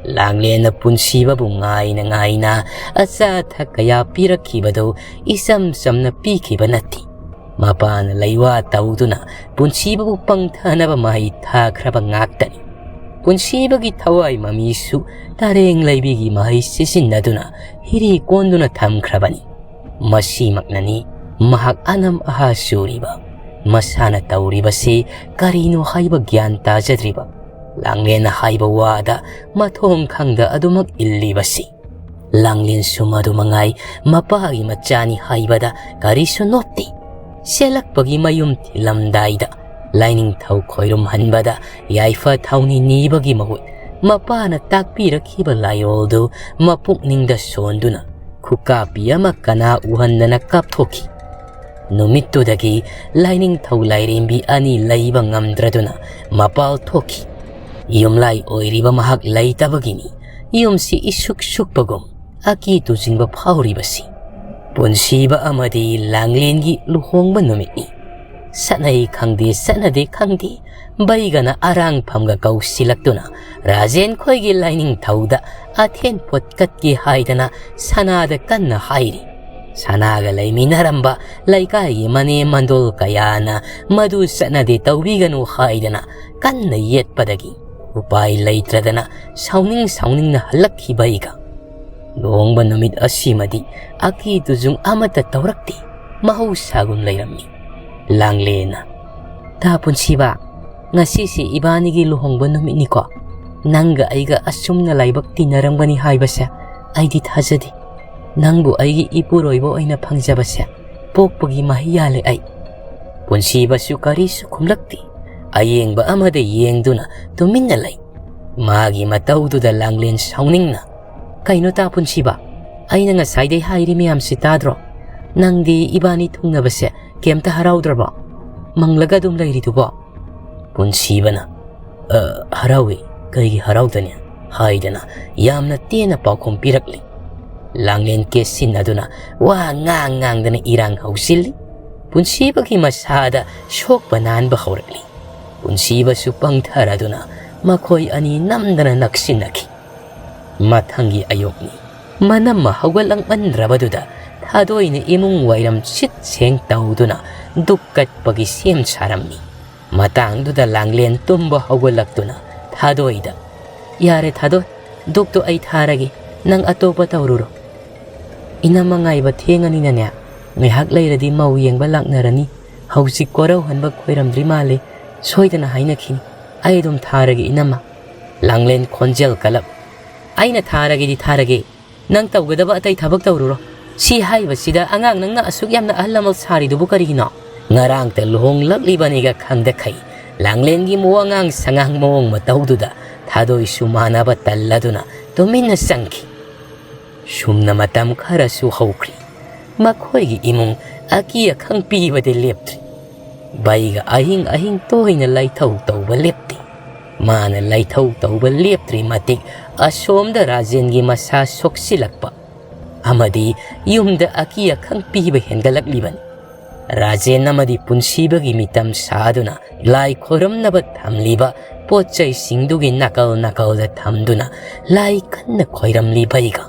ꯂꯥꯡꯂꯦꯟꯅ ꯄꯨꯟꯁꯤꯕꯕꯨ ꯉꯥꯏꯅ ꯉꯥꯏꯅ ꯑꯆꯥ ꯑꯊꯛ ꯀꯌꯥ ꯄꯤꯔꯛꯈꯤꯕꯗꯨ ꯏꯆꯝ ꯆꯝꯅ ꯄꯤꯈꯤꯕ ꯅꯠꯇꯦ꯫ ꯃꯄꯥꯅ ꯂꯩꯋꯥ ꯇꯧꯗꯨꯅ ꯄꯨꯟꯁꯤꯕꯕꯨ ꯄꯪꯊꯅꯕ ꯃꯍꯩ ꯊꯥꯈ꯭ꯔꯕ ꯉꯥꯛꯇꯅꯤ꯫ ꯄꯨꯟꯁꯤꯕꯒꯤ ꯊꯋꯥꯏ ꯃꯃꯤꯁꯨ ꯇꯔꯦꯡ ꯂꯩꯕꯤꯒꯤ ꯃꯍꯩ ꯁꯤꯖꯤꯟꯅꯗꯨꯅ ꯍꯤꯔꯤ ꯀꯣꯟꯗꯨꯅ ꯊꯝꯈ꯭ꯔꯕꯅꯤ꯫ ꯃꯁꯤꯃꯛꯅꯅꯤ ꯃꯍꯥꯛ ꯑꯅꯝ ꯑꯍꯥ ꯆꯨꯔꯤꯕ, ꯃꯁꯥꯅ ꯇꯧꯔꯤꯕꯁꯤ ꯀꯔꯤꯅꯣ ꯍꯥꯏꯕ ꯒ꯭ꯌꯥꯟ ꯇꯥꯖꯗ꯭ꯔꯤꯕ, ꯂꯥꯡꯂꯦꯟꯅ ꯍꯥꯏꯕ ꯋꯥꯗ ꯃꯊꯣꯡ ꯈꯪꯗ ꯑꯗꯨꯃꯛ ꯏꯜꯂꯤꯕꯁꯤ꯫ ꯂꯥꯡꯂꯦꯟꯁꯨ ꯃꯗꯨ ꯃꯉꯥꯏ, ꯃꯄꯥꯒꯤ ꯃꯆꯥꯅꯤ ꯍꯥꯏꯕꯗ ꯀꯔꯤꯁꯨ ꯅꯣꯞꯇꯦ꯫ ꯆꯦꯜꯂꯛꯄꯒꯤ ꯃꯌꯨꯝ ꯊꯤꯜꯂꯝꯗꯥꯏꯗ ꯂꯥꯏꯅꯤꯡꯊꯧ ꯈꯣꯏꯔꯨꯝꯍꯟꯕꯗ ꯌꯥꯏꯐ ꯊꯧꯅꯤ ꯅꯤꯕꯒꯤ ꯃꯍꯨꯠ, ꯃꯄꯥꯅ ꯇꯥꯛꯄꯤꯔꯛꯈꯤꯕ ꯂꯥꯏꯑꯣꯜꯗꯨ ꯃꯄꯨꯛꯅꯤꯡꯗ ꯁꯣꯟꯗꯨꯅ ꯈꯨꯀꯥꯄꯤ ꯑꯃ ꯀꯅꯥ ꯎꯍꯟꯗꯅ ꯀꯥꯞꯊꯣꯛꯈꯤ꯫ ꯅꯨꯃꯤꯠꯇꯨꯗꯒꯤ ꯂꯥꯏꯅꯤꯡꯊꯧ ꯂꯥꯏꯔꯦꯝꯕꯤ ꯑꯅꯤ ꯂꯩꯕ ꯉꯝꯗ꯭ꯔꯗꯨꯅ ꯃꯄꯥꯜ ꯊꯣꯛꯈꯤ꯫ ꯌꯨꯝꯂꯥꯏ ꯑꯣꯏꯔꯤꯕ ꯃꯍꯥꯛ ꯂꯩꯇꯕꯒꯤꯅꯤ ꯌꯨꯝꯁꯤ ꯏꯁꯨꯛ ꯁꯨꯛꯄꯒꯨꯝ ꯑꯀꯤ ꯇꯨꯖꯤꯡꯕ ꯐꯥꯎꯔꯤꯕꯁꯤ꯫ ꯄꯨꯟꯁꯤꯕ ꯑꯃꯗꯤ ꯂꯥꯡꯂꯦꯟꯒꯤ ꯂꯨꯍꯣꯡꯕ ꯅꯨꯃꯤꯠꯅꯤ꯫ ꯆꯠꯅꯩ ꯈꯪꯗꯦ, ꯆꯠꯅꯗꯦ ꯈꯪꯗꯦ, ꯕꯩꯒꯅ ꯑꯔꯥꯡꯐꯝꯒ ꯀꯧꯁꯤꯜꯂꯛꯇꯨꯅ ꯔꯥꯖꯦꯟ ꯈꯣꯏꯒꯤ ꯂꯥꯏꯅꯤꯡꯊꯧꯗ ꯑꯊꯦꯟ ꯄꯣꯠ ꯀꯠꯀꯦ ꯍꯥꯏꯗꯅ ꯁꯅꯥꯗ ꯀꯟꯅ ꯍꯥꯏꯔꯤ꯫ ꯁꯅꯥꯒ ꯂꯩꯃꯤꯟꯅꯔꯝꯕ ꯂꯩꯀꯥꯏꯒꯤ ꯃꯅꯦ ꯃꯟꯗꯣꯜ ꯀꯌꯥꯅ ꯃꯗꯨ ꯆꯠꯅꯗꯦ, ꯇꯧꯕꯤꯒꯅꯨ ꯍꯥꯏꯗꯅ ꯀꯟꯅ ꯌꯦꯠꯄꯗꯒꯤ ꯎꯄꯥꯏ ꯂꯩꯇ꯭ꯔꯗꯅ ꯁꯥꯎꯅꯤꯡ ꯁꯥꯎꯅꯤꯡꯅ ꯍꯜꯂꯛꯈꯤꯕ ꯑꯩꯒ ꯂꯨꯍꯣꯡꯕ ꯅꯨꯃꯤꯠ ꯑꯁꯤꯃꯗꯤ ꯑꯀꯤ ꯇꯨꯖꯨꯡ ꯑꯃꯠꯇ ꯇꯧꯔꯛꯇꯦ꯫ ꯃꯍꯧꯁꯥꯒꯨꯝ ꯂꯩꯔꯝꯃꯤ꯫ ꯂꯥꯡꯂꯦꯟꯅ, "ꯇꯥ ꯄꯨꯟꯁꯤꯕ, ꯉꯁꯤꯁꯤ ꯏꯕꯥꯅꯤꯒꯤ ꯂꯨꯍꯣꯡꯕ ꯅꯨꯃꯤꯠꯅꯤꯀꯣ꯫ ꯅꯪꯒ ꯑꯩꯒ ꯑꯁꯨꯝꯅ ꯂꯥꯏꯕꯛ ꯇꯤꯟꯅꯔꯝꯒꯅꯤ ꯍꯥꯏꯕꯁꯦ ꯑꯩꯗꯤ ꯊꯥꯖꯗꯦ꯫ ꯅꯪꯕꯨ ꯑꯩꯒꯤ ꯏꯄꯨꯔꯣꯏꯕ ꯑꯣꯏꯅ ꯐꯪꯖꯕꯁꯦ ꯄꯣꯛꯄꯒꯤ ꯃꯍꯩ ꯌꯥꯜꯂꯦ ꯑꯩ꯫" ꯄꯨꯟꯁꯤꯕꯁꯨ ꯀꯔꯤꯁꯨ ꯈꯨꯝꯂꯛꯇꯦ꯫ ꯑꯌꯦꯡꯕ ꯑꯃꯗ ꯌꯦꯡꯗꯨꯅ ꯇꯨꯃꯤꯟꯅ ꯂꯩ꯫ ꯃꯥꯒꯤ ꯃꯇꯧꯗꯨꯗ ꯂꯥꯡꯂꯦꯟ ꯁꯥꯎꯅꯤꯡꯅ, "ꯀꯩꯅꯣ ꯇꯥ ꯄꯨꯟꯁꯤꯕ? ꯑꯩꯅ ꯉꯁꯥꯏꯗꯩ ꯍꯥꯏꯔꯤ ꯃꯌꯥꯝꯁꯤ ꯇꯥꯗ꯭ꯔꯣ? ꯅꯪꯗꯤ ꯏꯕꯥꯅꯤ ꯊꯨꯡꯅꯕꯁꯦ ꯀꯩꯝꯇ ꯍꯔꯥꯎꯗ꯭ꯔꯕꯣ? ꯃꯪꯂꯒ ꯑꯗꯨꯝ ꯂꯩꯔꯤꯗꯨꯕꯣ?" ꯄꯨꯟꯁꯤꯕꯅ, "ꯑ, ꯍꯔꯥꯎꯏ, ꯀꯩꯒꯤ ꯍꯔꯥꯎꯗꯅꯤ?" ꯍꯥꯏꯗꯅ ꯌꯥꯝꯅ ꯇꯦꯟꯅ ꯄꯥꯎꯈꯨꯝ ꯄꯤꯔꯛꯂꯤ꯫ ꯂꯥꯡꯂꯦꯟ ꯀꯦꯁꯤꯟꯅꯗꯨꯅ ꯋꯥ ꯉꯥꯡ ꯉꯥꯡꯗꯅ ꯏꯔꯥꯡ ꯍꯧꯁꯤꯜꯂꯤ꯫ ꯄꯨꯟꯁꯤꯕꯒꯤ ꯃꯁꯥꯗ ꯁꯣꯛꯄ ꯅꯥꯟꯕ ꯍꯧꯔꯛꯂꯤ꯫ ꯄꯨꯟꯁꯤꯕꯁꯨ ꯄꯪꯊꯔꯗꯨꯅ ꯃꯈꯣꯏ ꯑꯅꯤ ꯅꯝꯗꯅ ꯅꯛꯁꯤꯟꯅꯈꯤ꯫ ꯃꯊꯪꯒꯤ ꯑꯌꯨꯛꯅꯤ꯫ ꯃꯅꯝꯃ ꯍꯧꯒꯠꯂꯛꯃꯟꯗ꯭ꯔꯕꯗꯨꯗ ꯊꯥꯗꯣꯏꯅ ꯏꯃꯨꯡ ꯋꯥꯏꯔꯝ ꯁꯤꯠ ꯁꯦꯡ ꯇꯧꯗꯨꯅ ꯗꯨꯛ ꯀꯠꯄꯒꯤ ꯁꯦꯝ ꯁꯥꯔꯝꯃꯤ꯫ ꯃꯇꯥꯡꯗꯨꯗ ꯂꯥꯡꯂꯦꯟ ꯇꯨꯝꯕ ꯍꯧꯒꯠꯂꯛꯇꯨꯅ ꯊꯥꯗꯣꯏꯗ, "ꯌꯥꯔꯦ ꯊꯥꯗꯣꯏ, ꯗꯨꯛꯇꯣ ꯑꯩ ꯊꯥꯔꯒꯦ, ꯅꯪ ꯑꯇꯣꯞꯄ ꯇꯧꯔꯨꯔꯣ꯫ ꯏꯅꯝꯃ ꯉꯥꯏꯕ ꯊꯦꯡꯉꯅꯤꯅꯅꯦ, ꯉꯥꯏꯍꯥꯛ ꯂꯩꯔꯗꯤ ꯃꯧ ꯌꯦꯡꯕ ꯂꯥꯛꯅꯔꯅꯤ꯫ ꯍꯧꯖꯤꯛ ꯀꯣꯔꯧꯍꯟꯕ ꯈꯣꯏꯔꯝꯗ꯭ꯔꯤ ꯃꯥꯜꯂꯦ, ꯁꯣꯏꯗꯅ ꯍꯥꯏꯅꯈꯤꯅꯤ꯫ ꯑꯩ ꯑꯗꯨꯝ ꯊꯥꯔꯒꯦ ꯏꯅꯝꯃ꯫" ꯂꯥꯡꯂꯦꯟ ꯈꯣꯟꯖꯦꯜ ꯀꯜꯂꯞ, "ꯑꯩꯅ ꯊꯥꯔꯒꯦꯗꯤ ꯊꯥꯔꯒꯦ, ꯅꯪ ꯇꯧꯒꯗꯕ ꯑꯇꯩ ꯊꯕꯛ ꯇꯧꯔꯨꯔꯣ꯫ ꯁꯤ ꯍꯥꯏꯕꯁꯤꯗ ꯑꯉꯥꯡ ꯅꯪꯅ ꯑꯁꯨꯛ ꯌꯥꯝꯅ ꯑꯍꯜ ꯂꯃꯟ ꯁꯥꯔꯤꯗꯨꯕꯨ ꯀꯔꯤꯒꯤꯅꯣ? ꯉꯔꯥꯡꯇ ꯂꯨꯍꯣꯡꯂꯛꯂꯤꯕꯅꯤꯒ ꯈꯪꯗꯈꯩ ꯂꯥꯡꯂꯦꯟꯒꯤ ꯋꯥꯉꯥꯡ ꯁꯉꯥꯡ ꯃꯑꯣꯡ ꯃꯇꯧꯗꯨꯗ ꯊꯥꯗꯣꯏꯁꯨ ꯃꯥꯟꯅꯕ ꯇꯜꯂꯗꯨꯅ ꯇꯨꯃꯤꯟꯅ ꯆꯪꯈꯤ꯫ ꯁꯨꯝꯅ ꯃꯇꯝ ꯈꯔꯁꯨ ꯍꯧꯈ꯭ꯔꯤ꯫ ꯃꯈꯣꯏꯒꯤ ꯏꯃꯨꯡ ꯑꯀꯤ ꯑꯈꯪ ꯄꯤꯕꯗꯤ ꯂꯦꯞꯇ꯭ꯔꯤ꯫ ꯕꯩꯒ ꯑꯍꯤꯡ ꯑꯍꯤꯡ ꯇꯣꯏꯅ ꯂꯥꯏꯊꯧ ꯇꯧꯕ ꯂꯦꯞꯇꯦ꯫ ꯃꯥꯅ ꯂꯥꯏꯊꯧ ꯇꯧꯕ ꯂꯦꯞꯇ꯭ꯔꯤ ꯃꯇꯤꯛ ꯑꯁꯣꯝꯗ ꯔꯥꯖꯦꯟꯒꯤ ꯃꯁꯥ ꯁꯣꯛꯆꯤꯜꯂꯛꯄ ꯑꯃꯗꯤ ꯌꯨꯝꯗ ꯑꯀꯤ ꯑꯈꯪ ꯄꯤꯕ ꯍꯦꯟꯒꯠꯂꯛꯂꯤꯕꯅꯤ꯫ ꯔꯥꯖꯦꯟ ꯑꯃꯗꯤ ꯄꯨꯟꯁꯤꯕꯒꯤ ꯃꯤꯇꯝ ꯁꯥꯗꯨꯅ ꯂꯥꯏ ꯈꯣꯏꯔꯝꯅꯕ ꯊꯝꯂꯤꯕ ꯄꯣꯠ ꯆꯩꯁꯤꯡꯗꯨꯒꯤ ꯅꯥꯀꯜ ꯅꯥꯀꯜꯗ ꯊꯝꯗꯨꯅ ꯂꯥꯏ ꯀꯟꯅ ꯈꯣꯏꯔꯝꯂꯤ꯫ ꯕꯩꯒ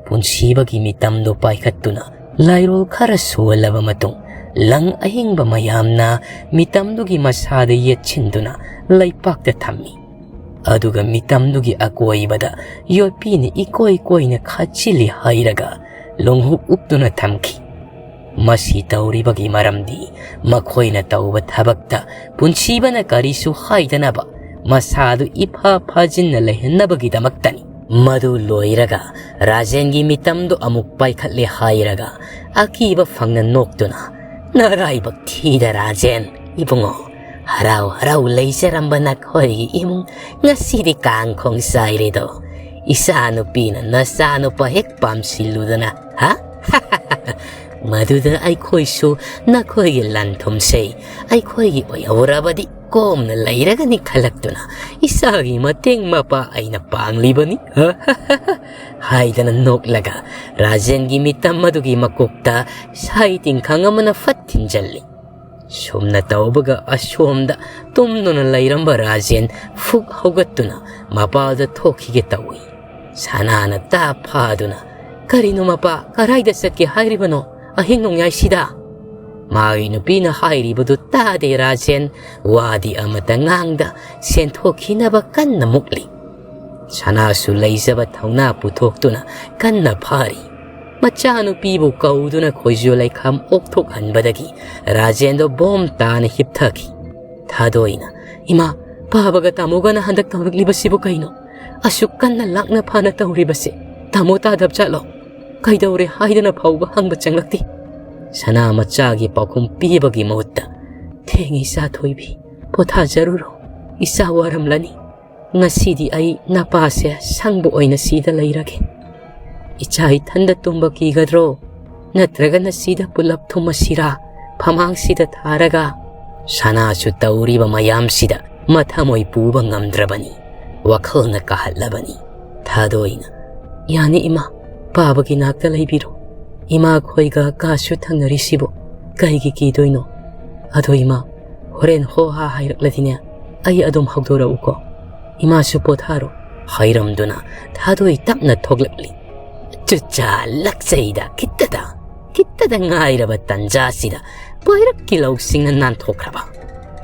ꯄꯨꯟꯁꯤꯕꯒꯤ ꯃꯤꯇꯝꯗꯨ ꯄꯥꯏꯈꯠꯇꯨꯅ ꯂꯥꯏꯔꯣꯜ ꯈꯔ ꯁꯣꯜꯂꯕ ꯃꯇꯨꯡ, ꯂꯪ ꯑꯍꯤꯡꯕ ꯃꯌꯥꯝꯅ ꯃꯤꯇꯝꯗꯨꯒꯤ ꯃꯁꯥꯗ ꯌꯦꯠꯁꯤꯟꯗꯨꯅ ꯂꯩꯄꯥꯛꯇ ꯊꯝꯃꯤ꯫ ꯑꯗꯨꯒ ꯃꯤꯇꯝꯗꯨꯒꯤ ꯑꯀꯣꯏꯕꯗ ꯌꯣꯠꯄꯤꯅ ꯏꯀꯣꯏ ꯀꯣꯏꯅ ꯈꯥꯖꯤꯜꯂꯤ ꯍꯥꯏꯔꯒ ꯂꯣꯡꯍꯨꯞ ꯎꯞꯇꯨꯅ ꯊꯝꯈꯤ꯫ ꯃꯁꯤ ꯇꯧꯔꯤꯕꯒꯤ ꯃꯔꯝꯗꯤ ꯃꯈꯣꯏꯅ ꯇꯧꯕ ꯊꯕꯛꯇ ꯄꯨꯟꯁꯤꯕꯅ ꯀꯔꯤꯁꯨ ꯍꯥꯏꯗꯅꯕ ꯃꯁꯥꯗꯨ ꯏꯐꯥ ꯐꯥꯖꯤꯟꯅ ꯂꯩꯍꯟꯅꯕꯒꯤꯗꯃꯛꯇꯅꯤ꯫ ꯃꯗꯨ ꯂꯣꯏꯔꯒ ꯔꯥꯖꯦꯟꯒꯤ ꯃꯤꯇꯝꯗꯨ ꯑꯃꯨꯛ ꯄꯥꯏꯈꯠꯂꯦ ꯍꯥꯏꯔꯒ ꯑꯀꯤꯕ ꯐꯪꯅ ꯅꯣꯛꯇꯨꯅ, "ꯅꯔꯥꯏꯕꯛ ꯊꯤꯗ ꯔꯥꯖꯦꯟ, ꯏꯕꯨꯡꯉꯣ, ꯍꯔꯥꯎ ꯍꯔꯥꯎ ꯂꯩꯖꯔꯝꯕ ꯅꯈꯣꯏꯒꯤ ꯏꯃꯨꯡ ꯉꯁꯤꯗꯤ ꯀꯥꯡꯈꯣꯡ ꯆꯥꯏꯔꯦꯗꯣ꯫ ꯏꯆꯥꯅꯨꯄꯤꯅ ꯅꯆꯥꯅꯨꯄꯥ ꯍꯦꯛ ꯄꯥꯝꯁꯤꯜꯂꯨꯗꯅ, ꯍꯥ? ꯃꯗꯨꯗ ꯑꯩꯈꯣꯏꯁꯨ ꯅꯈꯣꯏꯒꯤ ꯂꯟ ꯊꯨꯝꯁꯦ ꯑꯩꯈꯣꯏꯒꯤ ꯑꯣꯏꯍꯧꯔꯕꯗꯤ ꯀꯣꯝꯅ ꯂꯩꯔꯒꯅꯤ ꯈꯜꯂꯛꯇꯨꯅ ꯏꯆꯥꯒꯤ ꯃꯇꯦꯡ ꯃꯄꯥ ꯑꯩꯅ ꯄꯥꯡꯂꯤꯕꯅꯤ", ꯍꯥꯏꯗꯅ ꯅꯣꯛꯂꯒ ꯔꯥꯖꯦꯟꯒꯤ ꯃꯤꯇꯝ ꯑꯗꯨꯒꯤ ꯃꯀꯣꯛꯇ ꯁꯥꯏ ꯇꯤꯡꯈꯪ ꯑꯃꯅ ꯐꯠ ꯊꯤꯟꯖꯜꯂꯤ꯫ ꯁꯨꯝꯅ ꯇꯧꯕꯒ ꯑꯁꯣꯝꯗ ꯇꯨꯝꯗꯨꯅ ꯂꯩꯔꯝꯕ ꯔꯥꯖꯦꯟ ꯐꯨꯛ ꯍꯧꯒꯠꯇꯨꯅ ꯃꯄꯥꯗ ꯊꯣꯛꯈꯤꯒꯦ ꯇꯧꯏ꯫ ꯁꯅꯥꯅ ꯇꯥ ꯐꯥꯗꯨꯅ, "ꯀꯔꯤꯅꯣ ꯃꯄꯥ, ꯀꯔꯥꯏꯗ ꯆꯠꯀꯦ ꯍꯥꯏꯔꯤꯕꯅꯣ ꯑꯍꯤꯡ ꯅꯣꯡꯌꯥꯏꯁꯤꯗ?" ꯃꯥꯒꯤ ꯅꯨꯄꯤꯅ ꯍꯥꯏꯔꯤꯕꯗꯨ ꯇꯥꯗꯦ ꯔꯥꯖꯦꯟ, ꯋꯥꯗꯤ ꯑꯃꯇ ꯉꯥꯡꯗ ꯁꯦꯟꯊꯣꯛꯈꯤꯅꯕ ꯀꯟꯅ ꯃꯨꯛꯂꯤ꯫ ꯁꯅꯥꯁꯨ ꯂꯩꯖꯕ ꯊꯧꯅꯥ ꯄꯨꯊꯣꯛꯇꯨꯅ ꯀꯟꯅ ꯐꯥꯔꯤ꯫ ꯃꯆꯥꯅꯨꯄꯤꯕꯨ ꯀꯧꯗꯨꯅ ꯈꯣꯏꯖꯨ ꯂꯩꯈꯥꯝ ꯑꯣꯛꯊꯣꯛꯍꯟꯕꯗꯒꯤ ꯔꯥꯖꯦꯟꯗꯣ ꯕꯣꯝ ꯇꯥꯅ ꯍꯤꯞꯊꯈꯤ꯫ ꯊꯥꯗꯣꯏꯅ, "ꯏꯃꯥ, ꯄꯥꯕꯒ ꯇꯥꯃꯣꯒꯅ ꯍꯟꯗꯛ ꯇꯧꯔꯛꯂꯤꯕꯁꯤꯕꯨ ꯀꯩꯅꯣ? ꯑꯁꯨꯛ ꯀꯟꯅ ꯂꯥꯛꯅ ꯐꯥꯅ ꯇꯧꯔꯤꯕꯁꯦ ꯇꯥꯃꯣ ꯇꯥꯗꯕ ꯖꯥꯠꯂꯣ? ꯀꯩꯗꯧꯔꯦ ꯍꯥꯏꯗꯅ ꯐꯥꯎꯕ ꯍꯪꯕ ꯆꯪꯂꯛꯇꯦ꯫ ꯁꯅꯥ ꯃꯆꯥꯒꯤ ꯄꯥꯎꯈꯨꯝ ꯄꯤꯕꯒꯤ ꯃꯍꯨꯠꯇ, "ꯊꯦꯡꯉꯤ ꯏꯆꯥ ꯊꯣꯏꯕꯤ, ꯄꯣꯊꯥꯖꯔꯨꯔꯣ, ꯏꯆꯥ ꯋꯥꯔꯝꯂꯅꯤ꯫ ꯉꯁꯤꯗꯤ ꯑꯩ ꯅꯄꯥꯁꯦ ꯁꯪꯕ ꯑꯣꯏꯅ ꯁꯤꯗ ꯂꯩꯔꯒꯦ꯫ ꯏꯆꯥ ꯏꯊꯟꯗ ꯇꯨꯝꯕ ꯀꯤꯒꯗ꯭ꯔꯣ? ꯅꯠꯇ꯭ꯔꯒꯅ ꯁꯤꯗ ꯄꯨꯂꯞ ꯊꯨꯝꯃꯁꯤꯔꯥ? ꯐꯃꯥꯡꯁꯤꯗ ꯊꯥꯔꯒ?" ꯁꯅꯥꯁꯨ ꯇꯧꯔꯤꯕ ꯃꯌꯥꯝꯁꯤꯗ ꯃꯊꯃꯣꯏ ꯄꯨꯕ ꯉꯝꯗ꯭ꯔꯕꯅꯤ꯫ ꯋꯥꯈꯜꯅ ꯀꯥꯍꯠꯂꯕꯅꯤ꯫ ꯊꯥꯗꯣꯏꯅ, "ꯌꯥꯅꯤ ꯏꯃꯥ, ꯄꯥꯕꯒꯤ ꯅꯥꯛꯇ ꯂꯩꯕꯤꯔꯣ꯫ ꯏꯃꯥ ꯈꯣꯏꯒ ꯀꯥꯁꯨ ꯊꯪꯅꯔꯤꯁꯤꯕꯨ ꯀꯩꯒꯤ ꯀꯤꯗꯣꯏꯅꯣ? ꯑꯗꯣ ꯏꯃꯥ, ꯍꯣꯔꯦꯟ ꯍꯣ ꯍꯥ ꯍꯥꯏꯔꯛꯂꯗꯤꯅꯦ, ꯑꯩ ꯑꯗꯨꯝ ꯍꯧꯗꯣꯔꯛꯎꯀꯣ꯫ ꯏꯃꯥꯁꯨ ꯄꯣꯊꯥꯔꯣ," ꯍꯥꯏꯔꯝꯗꯨꯅ ꯊꯥꯗꯣꯏ ꯇꯞꯅ ꯊꯣꯛꯂꯛꯂꯤ꯫ "ꯆꯨꯆꯥ ꯂꯛꯆꯩꯗ, ꯈꯤꯠꯇꯗ, ꯈꯤꯠꯇꯗ ꯉꯥꯏꯔꯕ ꯇꯟꯖꯥꯁꯤꯗ ꯄꯣꯏꯔꯛꯀꯤ ꯂꯧꯁꯤꯡꯅ ꯅꯥꯟꯊꯣꯛꯈ꯭ꯔꯕ꯫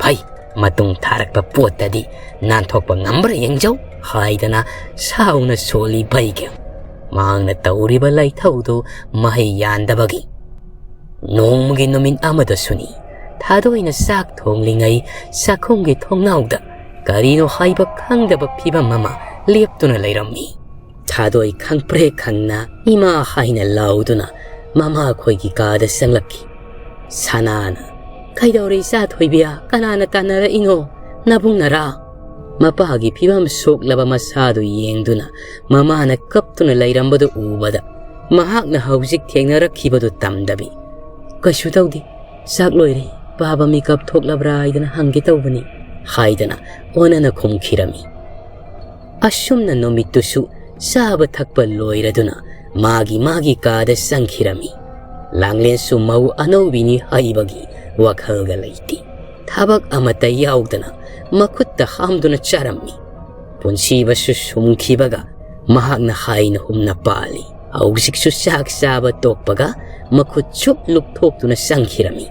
ꯐꯩ, ꯃꯇꯨꯡ ꯊꯥꯔꯛꯄ ꯄꯣꯠꯇꯗꯤ ꯅꯥꯟꯊꯣꯛꯄ ꯉꯝꯕ꯭ꯔꯥ ꯌꯦꯡꯖꯧ" ꯍꯥꯏꯗꯅ ꯁꯥꯎꯅ ꯁꯣꯜꯂꯤ ꯕꯩꯒꯦꯝ꯫ ꯃꯍꯥꯛꯅ ꯇꯧꯔꯤꯕ ꯂꯥꯏꯊꯧꯗꯨ ꯃꯍꯩ ꯌꯥꯟꯗꯕꯒꯤ꯫ ꯅꯣꯡꯃꯒꯤ ꯅꯨꯃꯤꯠ ꯑꯃꯗꯁꯨꯅꯤ, ꯊꯥꯗꯣꯏꯅ ꯆꯥꯛ ꯊꯣꯡꯂꯤꯉꯩ ꯆꯥꯛꯈꯨꯝꯒꯤ ꯊꯣꯡꯅꯥꯎꯗ ꯀꯔꯤꯅꯣ ꯍꯥꯏꯕ ꯈꯪꯗꯕ ꯐꯤꯕꯝ ꯑꯃ ꯂꯦꯞꯇꯨꯅ ꯂꯩꯔꯝꯃꯤ꯫ ꯊꯥꯗꯣꯏ ꯈꯪꯄ꯭ꯔꯦꯛ ꯈꯪꯅ "ꯏꯃꯥ" ꯍꯥꯏꯅ ꯂꯥꯎꯗꯨꯅ ꯃꯃꯥꯈꯣꯏꯒꯤ ꯀꯥꯗ ꯆꯪꯂꯛꯈꯤ꯫ ꯁꯅꯥꯅ, "ꯀꯩꯗꯧꯔꯦ ꯏꯆꯥ ꯊꯣꯏꯕꯤ? ꯀꯅꯥꯅ ꯇꯥꯟꯅꯔꯛꯏꯅꯣ? ꯅꯕꯨꯡꯅꯔꯥ?" ꯃꯄꯥꯒꯤ ꯐꯤꯕꯝ ꯁꯣꯛꯂꯕ ꯃꯁꯥꯗꯨ ꯌꯦꯡꯗꯨꯅ ꯃꯃꯥꯅ ꯀꯞꯇꯨꯅ ꯂꯩꯔꯝꯕꯗꯨ ꯎꯕꯗ ꯃꯍꯥꯛꯅ ꯍꯧꯖꯤꯛ ꯊꯦꯡꯅꯔꯛꯈꯤꯕꯗꯨ ꯇꯝꯗꯕꯤ, "ꯀꯩꯁꯨ ꯇꯧꯗꯦ, ꯆꯥꯛ ꯂꯣꯏꯔꯦ, ꯄꯥꯕ ꯃꯤꯀꯞ ꯊꯣꯛꯂꯕ꯭ꯔꯥ ꯍꯥꯏꯗꯅ ꯍꯪꯒꯦ ꯇꯧꯕꯅꯤ" ꯍꯥꯏꯗꯅ ꯑꯣꯟꯅꯅ ꯈꯨꯝꯈꯤꯔꯝꯃꯤ꯫ ꯑꯁꯨꯝꯅ ꯅꯨꯃꯤꯠꯇꯨꯁꯨ ꯆꯥꯕ ꯊꯛꯄ ꯂꯣꯏꯔꯗꯨꯅ ꯃꯥꯒꯤ ꯃꯥꯒꯤ ꯀꯥꯗ ꯆꯪꯈꯤꯔꯝꯃꯤ꯫ ꯂꯥꯡꯂꯦꯟꯁꯨ ꯃꯧ ꯑꯅꯧꯕꯤꯅꯤ ꯍꯥꯏꯕꯒꯤ ꯋꯥꯈꯜꯒ ꯂꯩꯇꯦ꯫ ꯊꯕꯛ ꯑꯃꯠꯇ ꯌꯥꯎꯗꯅ ꯃꯈꯨꯠꯇ ꯍꯥꯝꯗꯨꯅ ꯆꯥꯔꯝꯃꯤ꯫ ꯄꯨꯟꯁꯤꯕꯁꯨ ꯁꯨꯝꯈꯤꯕꯒ ꯃꯍꯥꯛꯅ ꯍꯥꯏꯅ ꯍꯨꯝꯅ ꯄꯥꯜꯂꯤ꯫ ꯍꯧꯖꯤꯛꯁꯨ ꯆꯥꯛ ꯆꯥꯕ ꯇꯣꯛꯄꯒ ꯃꯈꯨꯠ ꯆꯨꯞ ꯂꯨꯞꯊꯣꯛꯇꯨꯅ ꯆꯪꯈꯤꯔꯝꯃꯤ꯫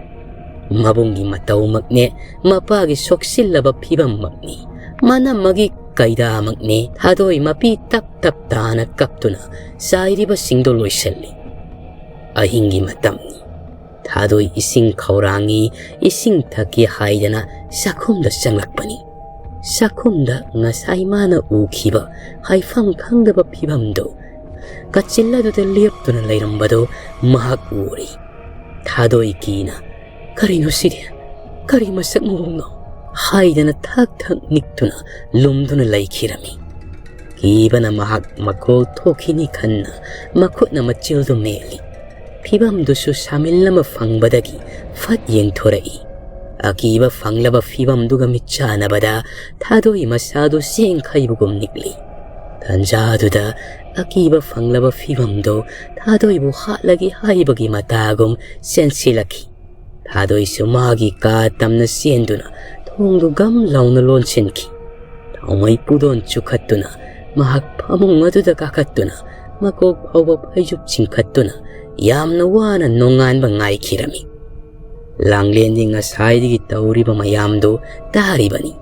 ꯃꯕꯨꯡꯒꯤ ꯃꯇꯧꯃꯛꯅꯦ, ꯃꯄꯥꯒꯤ ꯁꯣꯛꯆꯤꯜꯂꯕ ꯐꯤꯕꯝꯃꯛꯅꯤ, ꯃꯅꯝꯃꯒꯤ ꯀꯩꯗꯥꯃꯛꯅꯦ, ꯊꯥꯗꯣꯏ ꯃꯄꯤ ꯇꯞ ꯇꯞ ꯇꯥꯅ ꯀꯞꯇꯨꯅ ꯆꯥꯏꯔꯤꯕꯁꯤꯡꯗꯨ ꯂꯣꯏꯁꯤꯜꯂꯤ꯫ ꯑꯍꯤꯡꯒꯤ ꯃꯇꯝꯅꯤ꯫ ꯊꯥꯗꯣꯏ ꯏꯁꯤꯡ ꯈꯧꯔꯥꯡꯉꯤ, ꯏꯁꯤꯡ ꯊꯛꯀꯦ ꯍꯥꯏꯗꯅ ꯆꯥꯛꯈꯨꯝꯗ ꯆꯪꯂꯛꯄꯅꯤ꯫ ꯆꯥꯛꯈꯨꯝꯗ ꯉꯁꯥꯏ ꯃꯥꯅ ꯎꯈꯤꯕ ꯍꯥꯏꯐꯝ ꯈꯪꯗꯕ ꯐꯤꯕꯝꯗꯨ, ꯀꯥꯆꯤꯜ ꯑꯗꯨꯗ ꯂꯦꯞꯇꯨꯅ ꯂꯩꯔꯝꯕꯗꯨ ꯃꯍꯥꯛ ꯎꯔꯤ꯫ ꯊꯥꯗꯣꯏ ꯀꯤꯅ, "ꯀꯔꯤꯅꯣ ꯁꯤꯗꯤ? ꯀꯔꯤ ꯃꯁꯛ ꯃꯑꯣꯡꯅꯣ?" ꯍꯥꯏꯗꯅ ꯊꯛ ꯊꯛ ꯅꯤꯛꯇꯨꯅ ꯂꯨꯝꯗꯨꯅ ꯂꯩꯈꯤꯔꯝꯃꯤ꯫ ꯀꯤꯕꯅ ꯃꯍꯥꯛ ꯃꯀꯣꯜ ꯊꯣꯛꯈꯤꯅꯤ ꯈꯟꯅ ꯃꯈꯨꯠꯅ ꯃꯆꯤꯜꯗꯨ ꯃꯦꯠꯂꯤ꯫ ꯐꯤꯕꯝꯗꯨꯁꯨ ꯁꯥꯃꯤꯜ ꯑꯃ ꯐꯪꯕꯗꯒꯤ ꯐꯠ ꯌꯦꯡꯊꯣꯔꯛꯏ꯫ ꯑꯀꯤꯕ ꯐꯪꯂꯕ ꯐꯤꯕꯝꯗꯨꯒ ꯃꯤꯠꯆꯥꯟꯅꯕꯗ ꯊꯥꯗꯣꯏ ꯃꯁꯥꯗꯨ ꯆꯦꯡꯈꯩꯕꯒꯨꯝ ꯅꯤꯛꯂꯤ꯫ ꯇꯟꯖꯥꯗꯨꯗ ꯑꯀꯤꯕ ꯐꯪꯂꯕ ꯐꯤꯕꯝꯗꯨ ꯊꯥꯗꯣꯏꯕꯨ ꯍꯥꯠꯂꯒꯦ ꯍꯥꯏꯕꯒꯤ ꯃꯇꯥꯒꯨꯝ ꯆꯦꯟꯁꯤꯜꯂꯛꯈꯤ꯫ ꯊꯥꯗꯣꯏꯁꯨ ꯃꯥꯒꯤ ꯀꯥ ꯇꯝꯅ ꯆꯦꯟꯗꯨꯅ ꯊꯣꯡꯗꯨ ꯒꯝ ꯂꯥꯎꯅ ꯂꯣꯟꯁꯤꯟꯈꯤ꯫ ꯊꯥꯎꯃꯩ ꯄꯨꯗꯣꯟ ꯆꯨꯈꯠꯇꯨꯅ ꯃꯍꯥꯛ ꯐꯃꯨꯡ ꯑꯗꯨꯗ ꯀꯥꯈꯠꯇꯨꯅ ꯃꯀꯣꯛ ꯐꯥꯎꯕ ꯐꯩꯖꯨꯞ ꯆꯤꯡꯈꯠꯇꯨꯅ ꯌꯥꯝꯅ ꯋꯥꯅ ꯅꯣꯡꯉꯥꯟꯕ ꯉꯥꯏꯈꯤꯔꯝꯃꯤ꯫ ꯂꯥꯡꯂꯦꯟꯗꯤ ꯉꯁꯥꯏꯗꯒꯤ ꯇꯧꯔꯤꯕ ꯃꯌꯥꯝꯗꯨ ꯇꯥꯔꯤꯕꯅꯤ꯫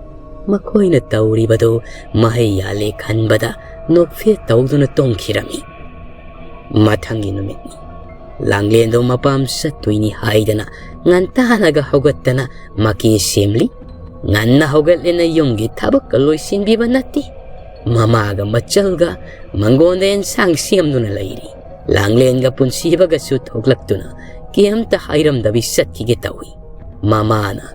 ꯃꯈꯣꯏꯅ ꯇꯧꯔꯤꯕꯗꯨ ꯃꯍꯩ ꯌꯥꯜꯂꯦ ꯈꯟꯕꯗ ꯅꯣꯛꯐꯦꯠ ꯇꯧꯗꯨꯅ ꯇꯨꯝꯈꯤꯔꯝꯃꯤ꯫ ꯃꯊꯪꯒꯤ ꯅꯨꯃꯤꯠꯅꯤ꯫ ꯂꯥꯡꯂꯦꯟꯗꯣ ꯃꯄꯥꯝ ꯆꯠꯇꯣꯏꯅꯤ ꯍꯥꯏꯗꯅ ꯉꯟꯇꯥꯅꯒ ꯍꯧꯒꯠꯇꯅ ꯃꯀꯦ ꯁꯦꯝꯂꯤ꯫ ꯉꯟꯅ ꯍꯧꯒꯠꯂꯦꯅ ꯌꯨꯝꯒꯤ ꯊꯕꯛꯀ ꯂꯣꯏꯁꯤꯟꯕꯤꯕ ꯅꯠꯇꯦ꯫ ꯃꯃꯥꯒ ꯃꯆꯜꯒ ꯃꯪꯒꯣꯟꯗ ꯑꯦꯟꯁꯥꯡ ꯁꯦꯝꯗꯨꯅ ꯂꯩꯔꯤ꯫ ꯂꯥꯡꯂꯦꯟꯒ ꯄꯨꯟꯁꯤꯕꯒꯁꯨ ꯊꯣꯛꯂꯛꯇꯨꯅ ꯀꯩꯝꯇ ꯍꯥꯏꯔꯝꯗꯕꯤ ꯆꯠꯈꯤꯒꯦ ꯇꯧꯏ꯫ ꯃꯃꯥꯅ,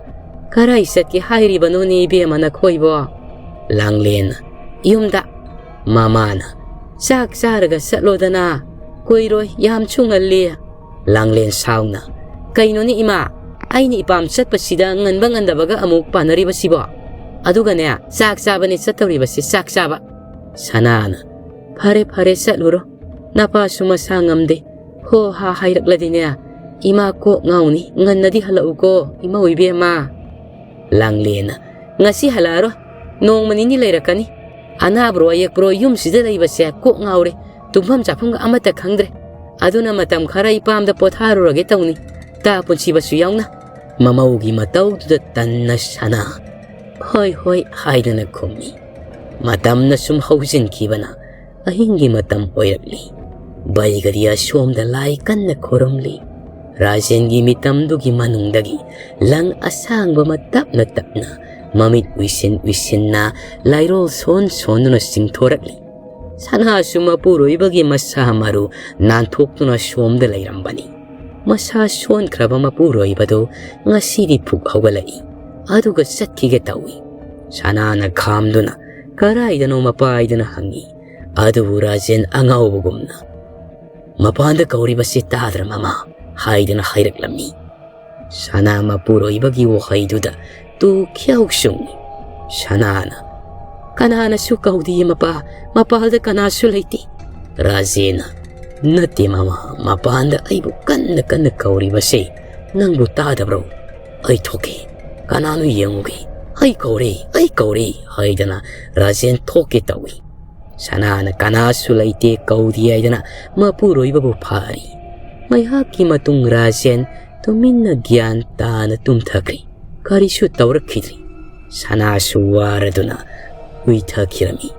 "ꯀꯔꯥꯏ ꯆꯠꯀꯦ ꯍꯥꯏꯔꯤꯕꯅꯣꯅꯦ ꯏꯕꯦꯝꯃ ꯅꯈꯣꯏꯕꯣ?" ꯂꯥꯡꯂꯦꯟꯅ, "ꯌꯨꯝꯗ꯫" ꯃꯃꯥꯅ, "ꯆꯥꯛ ꯆꯥꯔꯒ ꯆꯠꯂꯣꯗꯅ, ꯀꯨꯏꯔꯣꯏ, ꯌꯥꯝꯁꯨ ꯉꯜꯂꯤ꯫" ꯂꯥꯡꯂꯦꯟ ꯁꯥꯎꯅ, "ꯀꯩꯅꯣꯅꯦ ꯏꯃꯥ, ꯑꯩꯅ ꯏꯄꯥꯝ ꯆꯠꯄꯁꯤꯗ ꯉꯟꯕ ꯉꯟꯗꯕꯒ ꯑꯃꯨꯛ ꯄꯥꯟꯅꯔꯤꯕꯁꯤꯕꯣ? ꯑꯗꯨꯒꯅꯦ, ꯆꯥꯛ ꯆꯥꯕꯅꯦ ꯆꯠꯇꯧꯔꯤꯕꯁꯦ, ꯆꯥꯛ ꯆꯥꯕ꯫" ꯁꯅꯥꯅ, "ꯐꯔꯦ ꯐꯔꯦ, ꯆꯠꯂꯨꯔꯣ, ꯅꯄꯥꯁꯨ ꯃꯁꯥ ꯉꯝꯗꯦ, ꯍꯣ ꯍꯥ ꯍꯥꯏꯔꯛꯂꯗꯤꯅꯦ, ꯏꯃꯥ ꯀꯣꯛ ꯉꯥꯎꯅꯤ, ꯉꯟꯅꯗꯤ ꯍꯜꯂꯛꯎꯀꯣ ꯏꯃꯧ ꯏꯕꯦꯝꯃ꯫" ꯂꯥꯡꯂꯦꯟꯅ, "ꯉꯁꯤ ꯍꯜꯂꯛꯑꯔꯣꯏ, ꯅꯣꯡꯃ ꯅꯤꯅꯤ ꯂꯩꯔꯛꯀꯅꯤ꯫ ꯑꯅꯥꯕ꯭ꯔꯣ ꯑꯌꯦꯛꯄ꯭ꯔꯣ ꯌꯨꯝꯁꯤꯗ ꯂꯩꯕꯁꯦ ꯀꯣꯛ ꯉꯥꯎꯔꯦ, ꯇꯨꯝꯐꯝ ꯆꯥꯐꯝꯒ ꯑꯃꯠꯇ ꯈꯪꯗ꯭ꯔꯦ꯫ ꯑꯗꯨꯅ ꯃꯇꯝ ꯈꯔ ꯏꯄꯥꯝꯗ ꯄꯣꯊꯥꯔꯨꯔꯒꯦ ꯇꯧꯅꯤ, ꯇꯥ ꯄꯨꯟꯁꯤꯕꯁꯨ ꯌꯥꯎꯅ꯫" ꯃꯃꯧꯒꯤ ꯃꯇꯧꯗꯨꯗ ꯇꯟꯅ ꯁꯅꯥ, "ꯍꯣꯏ ꯍꯣꯏ" ꯍꯥꯏꯗꯨꯅ ꯈꯨꯝꯃꯤ꯫ ꯃꯇꯝꯅ ꯁꯨꯝ ꯍꯧꯖꯤꯟꯈꯤꯕꯅ ꯑꯍꯤꯡꯒꯤ ꯃꯇꯝ ꯑꯣꯏꯔꯛꯂꯤ꯫ ꯕꯩꯒꯗꯤ ꯑꯁꯣꯝꯗ ꯂꯥꯏ ꯀꯟꯅ ꯈꯨꯔꯨꯝꯂꯤ꯫ ꯔꯥꯖꯦꯟꯒꯤ ꯃꯤꯇꯝꯗꯨꯒꯤ ꯃꯅꯨꯡꯗꯒꯤ ꯂꯪ ꯑꯁꯥꯡꯕ ꯑꯃ ꯇꯞꯅ ꯇꯞꯅ ꯃꯃꯤꯠ ꯎꯏꯁꯤꯟ ꯎꯏꯁꯤꯟꯅ ꯂꯥꯏꯔꯣꯜ ꯁꯣꯟ ꯁꯣꯟꯗꯨꯅ ꯆꯤꯡꯊꯣꯔꯛꯂꯤ꯫ ꯁꯅꯥꯁꯨ ꯃꯄꯨꯔꯣꯏꯕꯒꯤ ꯃꯁꯥ ꯃꯔꯨ ꯅꯥꯟꯊꯣꯛꯇꯨꯅ ꯁꯣꯝꯗ ꯂꯩꯔꯝꯕꯅꯤ꯫ ꯃꯁꯥ ꯁꯣꯟꯈ꯭ꯔꯕ ꯃꯄꯨꯔꯣꯏꯕꯗꯨ ꯉꯁꯤꯗꯤ ꯐꯨꯛ ꯍꯧꯒꯠꯂꯛꯏ꯫ ꯑꯗꯨꯒ ꯆꯠꯈꯤꯒꯦ ꯇꯧꯏ꯫ ꯁꯅꯥꯅ ꯈꯥꯝꯗꯨꯅ ꯀꯔꯥꯏꯗꯅꯣ ꯃꯄꯥ ꯍꯥꯏꯗꯨꯅ ꯍꯪꯏ꯫ ꯑꯗꯨꯕꯨ ꯔꯥꯖꯦꯟ ꯑꯉꯥꯎꯕꯒꯨꯝꯅ, "ꯃꯄꯥꯟꯗ ꯀꯧꯔꯤꯕꯁꯤ ꯇꯥꯗ꯭ꯔ ꯃꯃꯥ?" ꯍꯥꯏꯗꯨꯅ ꯍꯥꯏꯔꯛꯂꯝꯃꯤ꯫ ꯁꯅꯥ ꯃꯄꯨꯔꯣꯏꯕꯒꯤ ꯋꯥꯍꯩꯗꯨꯗ ꯇꯨ ꯈ꯭ꯌꯥꯎ ꯆꯨꯡꯏ꯫ ꯁꯅꯥꯅ, "ꯀꯅꯥꯅꯁꯨ ꯀꯧꯗꯤꯌꯦ ꯃꯄꯥ, ꯃꯄꯥꯜꯗ ꯀꯅꯥꯁꯨ ꯂꯩꯇꯦ꯫" ꯔꯥꯖꯦꯟꯅ, "ꯅꯠꯇꯦ ꯃꯃꯥ, ꯃꯄꯥꯟꯗ ꯑꯩꯕꯨ ꯀꯟꯅ ꯀꯟꯅ ꯀꯧꯔꯤꯕꯁꯦ ꯅꯪꯕꯨ ꯇꯥꯗꯕ꯭ꯔꯣ? ꯑꯩ ꯊꯣꯛꯀꯦ, ꯀꯅꯥꯅꯣ ꯌꯦꯡꯉꯨꯒꯦ, ꯑꯩ ꯀꯧꯔꯦ, ꯑꯩ ꯀꯧꯔꯦ" ꯍꯥꯏꯗꯅ ꯔꯥꯖꯦꯟ ꯊꯣꯛꯀꯦ ꯇꯧꯏ꯫ ꯁꯅꯥꯅ ꯀꯅꯥꯁꯨ ꯂꯩꯇꯦ ꯀꯧꯗꯦ ꯍꯥꯏꯗꯅ ꯃꯄꯨꯔꯣꯏꯕꯕꯨ ꯐꯥꯔꯤ꯫ ꯉꯥꯏꯍꯥꯛꯀꯤ ꯃꯇꯨꯡ ꯔꯥꯖꯦꯟ ꯇꯨꯃꯤꯟꯅ ꯒ꯭ꯌꯥꯟ ꯇꯥꯅ ꯇꯨꯝꯊꯈ꯭ꯔꯤ꯫ ꯀꯔꯤꯁꯨ ꯇꯧꯔꯛꯈꯤꯗ꯭ꯔꯤ꯫ ꯁꯅꯥꯁꯨ ꯋꯥꯔꯗꯨꯅ ꯎꯏꯊꯈꯤꯔꯝꯃꯤ꯫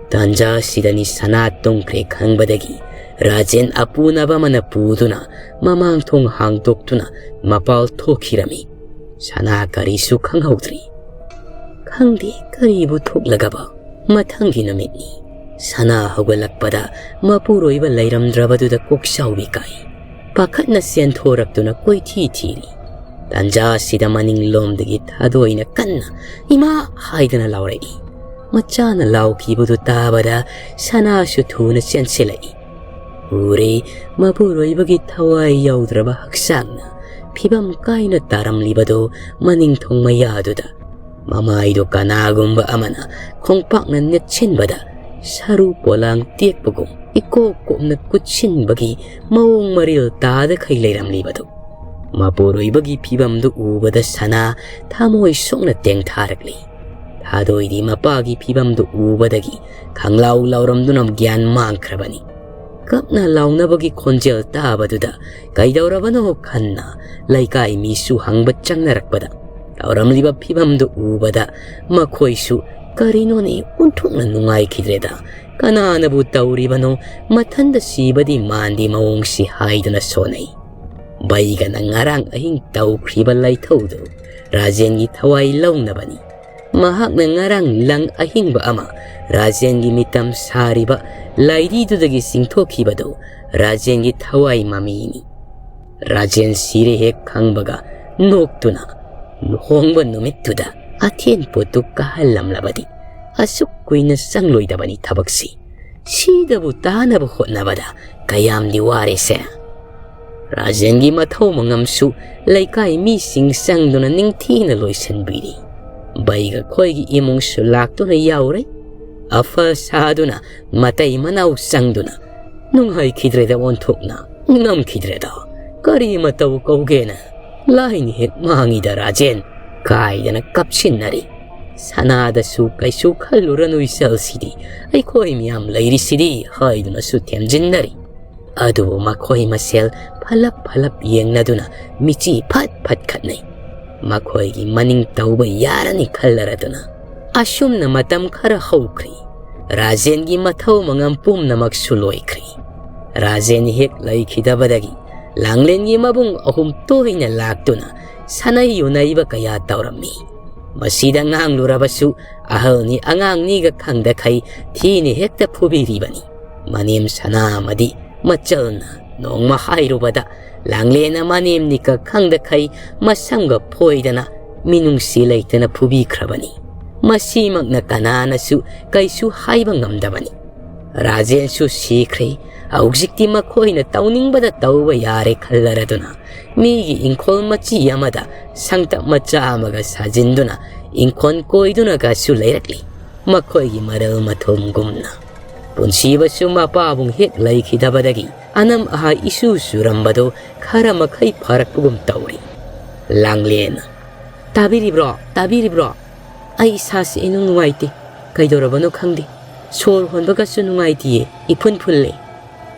ꯇꯥꯟꯖꯥ ꯑꯁꯤꯗꯅꯤ ꯁꯅꯥ ꯇꯨꯝꯈ꯭ꯔꯦ ꯈꯪꯕꯗꯒꯤ ꯔꯥꯖꯦꯟ ꯑꯄꯨꯅꯕ ꯑꯃꯅ ꯄꯨꯗꯨꯅ ꯃꯃꯥꯡ ꯊꯣꯡ ꯍꯥꯡꯗꯣꯛꯇꯨꯅ ꯃꯄꯥꯜ ꯊꯣꯛꯈꯤꯔꯝꯃꯤ꯫ ꯁꯅꯥ ꯀꯔꯤꯁꯨ ꯈꯪꯍꯧꯗ꯭ꯔꯤ꯫ ꯈꯪꯗꯦ ꯀꯔꯤꯕꯨ ꯊꯣꯛꯂꯒꯕ ꯃꯊꯪꯒꯤ ꯅꯨꯃꯤꯠꯅꯤ꯫ ꯁꯅꯥ ꯍꯧꯒꯠꯂꯛꯄꯗ ꯃꯄꯨꯔꯣꯏꯕ ꯂꯩꯔꯝꯗ꯭ꯔꯕꯗꯨꯗ ꯀꯣꯛꯆꯥꯎꯕꯤ ꯀꯥꯏ꯫ ꯄꯥꯈꯠꯅ ꯆꯦꯟꯊꯣꯔꯛꯇꯨꯅ ꯀꯣꯏꯊꯤ ꯊꯤꯔꯤ꯫ ꯇꯥꯟꯖꯥ ꯑꯁꯤꯗ ꯃꯅꯤꯡꯂꯣꯝꯗꯒꯤ ꯊꯥꯗꯣꯏꯅ ꯀꯟꯅ "ꯏꯃꯥ!" ꯍꯥꯏꯗꯅ ꯂꯥꯎꯔꯛꯏ꯫ ꯃꯆꯥꯅ ꯂꯥꯎꯈꯤꯕꯗꯨ ꯇꯥꯕꯗ ꯁꯅꯥꯁꯨ ꯊꯨꯅ ꯆꯦꯟꯁꯤꯜꯂꯛꯏ꯫ ꯎꯔꯦ, ꯃꯄꯨꯔꯣꯏꯕꯒꯤ ꯊꯋꯥꯏ ꯌꯥꯎꯗ꯭ꯔꯕ ꯍꯛꯆꯥꯡꯅ ꯐꯤꯕꯝ ꯀꯥꯏꯅ ꯇꯥꯔꯝꯂꯤꯕꯗꯨ ꯃꯅꯤꯡ ꯊꯣꯡ ꯃꯌꯥꯗꯨꯗ꯫ ꯃꯃꯥꯏꯗꯨ ꯀꯅꯥꯒꯨꯝꯕ ꯑꯃꯅ ꯈꯣꯡꯄꯥꯛꯅ ꯅꯦꯠꯁꯤꯟꯕꯗ ꯁꯔꯨ ꯄꯣꯂꯥꯡ ꯇꯦꯛꯄꯒꯨꯝ ꯏꯀꯣꯞ ꯀꯣꯞꯅ ꯀꯨꯠꯁꯤꯟꯕꯒꯤ ꯃꯑꯣꯡ ꯃꯔꯤꯜ ꯇꯥꯗꯈꯩ ꯂꯩꯔꯝꯂꯤꯕꯗꯨ꯫ ꯃꯄꯨꯔꯣꯏꯕꯒꯤ ꯐꯤꯕꯝꯗꯨ ꯎꯕꯗ ꯁꯅꯥ ꯊꯃꯣꯏ ꯁꯣꯛꯅ ꯇꯦꯡꯊꯥꯔꯛꯂꯤ꯫ ꯊꯥꯗꯣꯏꯗꯤ ꯃꯄꯥꯒꯤ ꯐꯤꯕꯝꯗꯨ ꯎꯕꯗꯒꯤ ꯈꯪꯂꯥꯎ ꯂꯥꯎꯔꯝꯗꯨꯅ ꯒ꯭ꯌꯥꯟ ꯃꯥꯡꯈ꯭ꯔꯕꯅꯤ꯫ ꯀꯞꯅ ꯂꯥꯎꯅꯕꯒꯤ ꯈꯣꯟꯖꯦꯜ ꯇꯥꯕꯗꯨꯗ ꯀꯩꯗꯧꯔꯕꯅꯣ ꯈꯟꯅ ꯂꯩꯀꯥꯏ ꯃꯤꯁꯨ ꯍꯪꯕ ꯆꯪꯅꯔꯛꯄꯗ, ꯇꯧꯔꯝꯂꯤꯕ ꯐꯤꯕꯝꯗꯨ ꯎꯕꯗ ꯃꯈꯣꯏꯁꯨ ꯀꯔꯤꯅꯣꯅꯦ ꯑꯣꯟꯊꯣꯛꯅ ꯅꯨꯡꯉꯥꯏꯈꯤꯗ꯭ꯔꯦꯗ, ꯀꯅꯥꯅꯕꯨ ꯇꯧꯔꯤꯕꯅꯣ, ꯃꯊꯟꯗ ꯁꯤꯕꯗꯤ ꯃꯥꯟꯗꯦ ꯃꯑꯣꯡꯁꯤ ꯍꯥꯏꯗꯨꯅ ꯁꯣꯟꯅꯩ꯫ ꯕꯩꯒꯅ ꯉꯔꯥꯡ ꯑꯍꯤꯡ ꯇꯧꯈ꯭ꯔꯤꯕ ꯂꯥꯏꯊꯧꯗꯨ ꯔꯥꯖꯦꯟꯒꯤ ꯊꯋꯥꯏ ꯂꯧꯅꯕꯅꯤ꯫ ꯃꯍꯥꯛꯅ ꯉꯔꯥꯡ ꯂꯪ ꯑꯍꯤꯡꯕ ꯑꯃ ꯔꯥꯖꯦꯟꯒꯤ ꯃꯤꯇꯝ ꯁꯥꯔꯤꯕ ꯂꯥꯏꯙꯤꯗꯨꯗꯒꯤ ꯆꯤꯡꯊꯣꯛꯈꯤꯕꯗꯨ ꯔꯥꯖꯦꯟꯒꯤ ꯊꯋꯥꯏ ꯃꯃꯤꯅꯤ꯫ ꯔꯥꯖꯦꯟ ꯁꯤꯔꯦ ꯍꯦꯛ ꯈꯪꯕꯒ ꯅꯣꯛꯇꯨꯅ, "ꯂꯨꯍꯣꯡꯕ ꯅꯨꯃꯤꯠꯇꯨꯗ ꯑꯊꯦꯟ ꯄꯣꯠꯇꯨ ꯀꯥꯍꯜꯂꯝꯂꯕꯗꯤ ꯑꯁꯨꯛ ꯀꯨꯏꯅ ꯆꯪꯂꯣꯏꯗꯕꯅꯤ ꯊꯕꯛꯁꯤ꯫ ꯁꯤꯗꯕꯨ ꯇꯥꯅꯕ ꯍꯣꯠꯅꯕꯗ ꯀꯌꯥꯝꯗꯤ ꯋꯥꯔꯦꯁꯦ꯫" ꯔꯥꯖꯦꯟꯒꯤ ꯃꯊꯧ ꯃꯉꯝꯁꯨ ꯂꯩꯀꯥꯏ ꯃꯤꯁꯤꯡ ꯆꯪꯗꯨꯅ ꯅꯤꯡꯊꯤꯅ ꯂꯣꯏꯁꯤꯟꯕꯤꯔꯤ꯫ ꯕꯩꯒ ꯈꯣꯏꯒꯤ ꯏꯃꯨꯡꯁꯨ ꯂꯥꯛꯇꯨꯅ ꯌꯥꯎꯔꯦ꯫ ꯑꯐ ꯁꯥꯗꯨꯅ ꯃꯇꯩ ꯃꯅꯥꯎ ꯆꯪꯗꯨꯅ, "ꯅꯨꯡꯉꯥꯏꯈꯤꯗ꯭ꯔꯦꯗ ꯑꯣꯟꯊꯣꯛꯅ, ꯉꯝꯈꯤꯗ꯭ꯔꯦꯗ꯫ ꯀꯔꯤ ꯃꯇꯧ ꯀꯧꯒꯦꯅ? ꯂꯥꯏꯅ ꯍꯦꯛ ꯃꯥꯡꯉꯤꯗ ꯔꯥꯖꯦꯟ!" ꯀꯥꯏꯗꯅ ꯀꯞꯁꯤꯟꯅꯔꯤ꯫ ꯁꯅꯥꯗꯁꯨ ꯀꯩꯁꯨ ꯈꯜꯂꯨꯔꯅꯨ ꯏꯆꯜꯁꯤꯗꯤ, ꯑꯩꯈꯣꯏ ꯃꯌꯥꯝ ꯂꯩꯔꯤꯁꯤꯗꯤ ꯍꯥꯏꯗꯨꯅꯁꯨ ꯊꯦꯝꯖꯤꯟꯅꯔꯤ꯫ ꯑꯗꯨꯕꯨ ꯃꯈꯣꯏ ꯃꯁꯦꯜ ꯐꯂꯞ ꯐꯂꯞ ꯌꯦꯡꯅꯗꯨꯅ ꯃꯤꯆꯤ ꯐꯠ ꯐꯠ ꯈꯠꯅꯩ꯫ ꯃꯈꯣꯏꯒꯤ ꯃꯅꯤꯡ ꯇꯧꯕ ꯌꯥꯔꯅꯤ ꯈꯜꯂꯔꯗꯨꯅ꯫ ꯑꯁꯨꯝꯅ ꯃꯇꯝ ꯈꯔ ꯍꯧꯈ꯭ꯔꯤ꯫ ꯔꯥꯖꯦꯟꯒꯤ ꯃꯊꯧ ꯃꯉꯝ ꯄꯨꯝꯅꯃꯛꯁꯨ ꯂꯣꯏꯈ꯭ꯔꯤ꯫ ꯔꯥꯖꯦꯟ ꯍꯦꯛ ꯂꯩꯈꯤꯗꯕꯗꯒꯤ ꯂꯥꯡꯂꯦꯟꯒꯤ ꯃꯕꯨꯡ ꯑꯍꯨꯝ ꯇꯣꯏꯅ ꯂꯥꯛꯇꯨꯅ ꯁꯥꯟꯅꯩ ꯌꯨꯅꯩꯕ ꯀꯌꯥ ꯇꯧꯔꯝꯃꯤ꯫ ꯃꯁꯤꯗ ꯉꯥꯡꯂꯨꯔꯕꯁꯨ ꯑꯍꯜꯅꯤ ꯑꯉꯥꯡꯅꯤꯒ ꯈꯪꯗꯈꯩ ꯊꯤꯅ ꯍꯦꯛꯇ ꯐꯨꯕꯤꯔꯤꯕꯅꯤ꯫ ꯃꯅꯦꯝ ꯁꯅꯥ ꯑꯃꯗꯤ ꯃꯆꯜꯅ ꯅꯣꯡꯃ ꯍꯥꯏꯔꯨꯕꯗ ꯂꯥꯡꯂꯦꯟꯅ ꯃꯅꯦꯝꯅꯤꯀ ꯈꯪꯗꯈꯩ ꯃꯁꯝꯒ ꯐꯣꯏꯗꯅ ꯃꯤꯅꯨꯡꯁꯤ ꯂꯩꯇꯅ ꯐꯨꯕꯤꯈ꯭ꯔꯕꯅꯤ꯫ ꯃꯁꯤꯃꯛꯅ ꯀꯅꯥꯅꯁꯨ ꯀꯩꯁꯨ ꯍꯥꯏꯕ ꯉꯝꯗꯕꯅꯤ꯫ ꯔꯥꯖꯦꯟꯁꯨ ꯁꯤꯈ꯭ꯔꯦ꯫ ꯍꯧꯖꯤꯛꯇꯤ ꯃꯈꯣꯏꯅ ꯇꯧꯅꯤꯡꯕꯗ ꯇꯧꯕ ꯌꯥꯔꯦ ꯈꯜꯂꯔꯗꯨꯅ ꯃꯤꯒꯤ ꯏꯪꯈꯣꯜ ꯃꯆꯤ ꯑꯃꯗ ꯁꯪꯇꯞ ꯃꯆꯥ ꯑꯃꯒ ꯁꯥꯖꯤꯟꯗꯨꯅ ꯏꯪꯈꯣꯜ ꯀꯣꯏꯗꯨꯅꯒꯁꯨ ꯂꯩꯔꯛꯂꯤ꯫ ꯃꯈꯣꯏꯒꯤ ꯃꯔꯜ ꯃꯊꯨꯝꯒꯨꯝꯅ꯫ ꯄꯨꯟꯁꯤꯕꯁꯨ ꯃꯄꯥꯕꯨꯡ ꯍꯦꯛ ꯂꯩꯈꯤꯗꯕꯗꯒꯤ ꯑꯅꯝ ꯑꯍꯥ ꯏꯁꯨ ꯁꯨꯔꯝꯕꯗꯨ ꯈꯔ ꯃꯈꯩ ꯐꯔꯛꯄꯒꯨꯝ ꯇꯧꯔꯤ꯫ ꯂꯥꯡꯂꯦꯟ, "ꯇꯥꯕꯤꯔꯤꯕ꯭ꯔꯣ? ꯇꯥꯕꯤꯔꯤꯕ꯭ꯔꯣ? ꯑꯩ ꯏꯁꯥꯁꯤ ꯏꯅꯨꯡ ꯅꯨꯡꯉꯥꯏꯇꯦ꯫ ꯀꯩꯗꯧꯔꯕꯅꯣ ꯈꯪꯗꯦ꯫ ꯁꯣꯔ ꯍꯣꯟꯕꯒꯁꯨ ꯅꯨꯡꯉꯥꯏꯇꯤꯌꯦ꯫ ꯏꯐꯨꯟ ꯐꯨꯜꯂꯦ꯫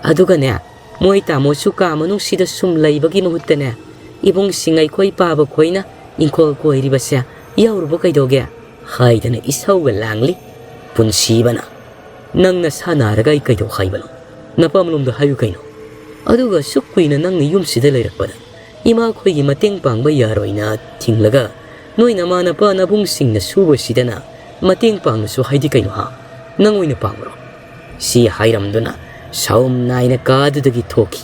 ꯑꯗꯨꯒꯅꯦ, ꯃꯣꯏ ꯇꯥꯃꯣꯁꯨ ꯀꯥ ꯃꯅꯨꯡꯁꯤꯗ ꯁꯨꯝ ꯂꯩꯕꯒꯤ ꯃꯍꯨꯠꯇꯅꯦ, ꯏꯕꯨꯡꯁꯤꯡ ꯑꯩꯈꯣꯏ ꯄꯥꯕ ꯈꯣꯏꯅ ꯏꯪꯈꯣꯜ ꯀꯣꯏꯔꯤꯕꯁꯦ ꯌꯧꯔꯨꯕ ꯀꯩꯗꯧꯒꯦ?" ꯍꯥꯏꯗꯅ ꯏꯁꯧꯒ ꯂꯥꯡꯂꯤ꯫ ꯄꯨꯟꯁꯤꯕꯅ, "ꯅꯪ ꯅꯁꯥ ꯅꯥꯔꯒ ꯑꯩ ꯀꯩꯗꯧ ꯍꯥꯏꯕꯅꯣ? ꯅꯄꯥꯝꯂꯣꯝꯗ ꯍꯥꯏꯌꯨ ꯀꯩꯅꯣ? ꯑꯗꯨꯒ ꯑꯁꯨꯛ ꯀꯨꯏꯅ ꯅꯪꯅ ꯌꯨꯝꯁꯤꯗ ꯂꯩꯔꯛꯄꯗ ꯏꯃꯥ ꯈꯣꯏꯒꯤ ꯃꯇꯦꯡ ꯄꯥꯡꯕ ꯌꯥꯔꯣꯏꯅ ꯊꯤꯡꯂꯒ ꯅꯣꯏ ꯅꯃꯥ ꯅꯄꯥ ꯅꯕꯨꯡꯁꯤꯡꯅ ꯁꯨꯕꯁꯤꯗꯅ ꯃꯇꯦꯡ ꯄꯥꯡꯂꯁꯨ ꯍꯥꯏꯗꯤ ꯀꯩꯅꯣ ꯍꯥ? ꯅꯪ ꯑꯣꯏꯅ ꯄꯥꯡꯕ꯭ꯔꯣ?" ꯁꯤ ꯍꯥꯏꯔꯝꯗꯨꯅ ꯁꯥꯎꯝ ꯅꯥꯏꯅ ꯀꯥꯗꯨꯗꯒꯤ ꯊꯣꯛꯈꯤ꯫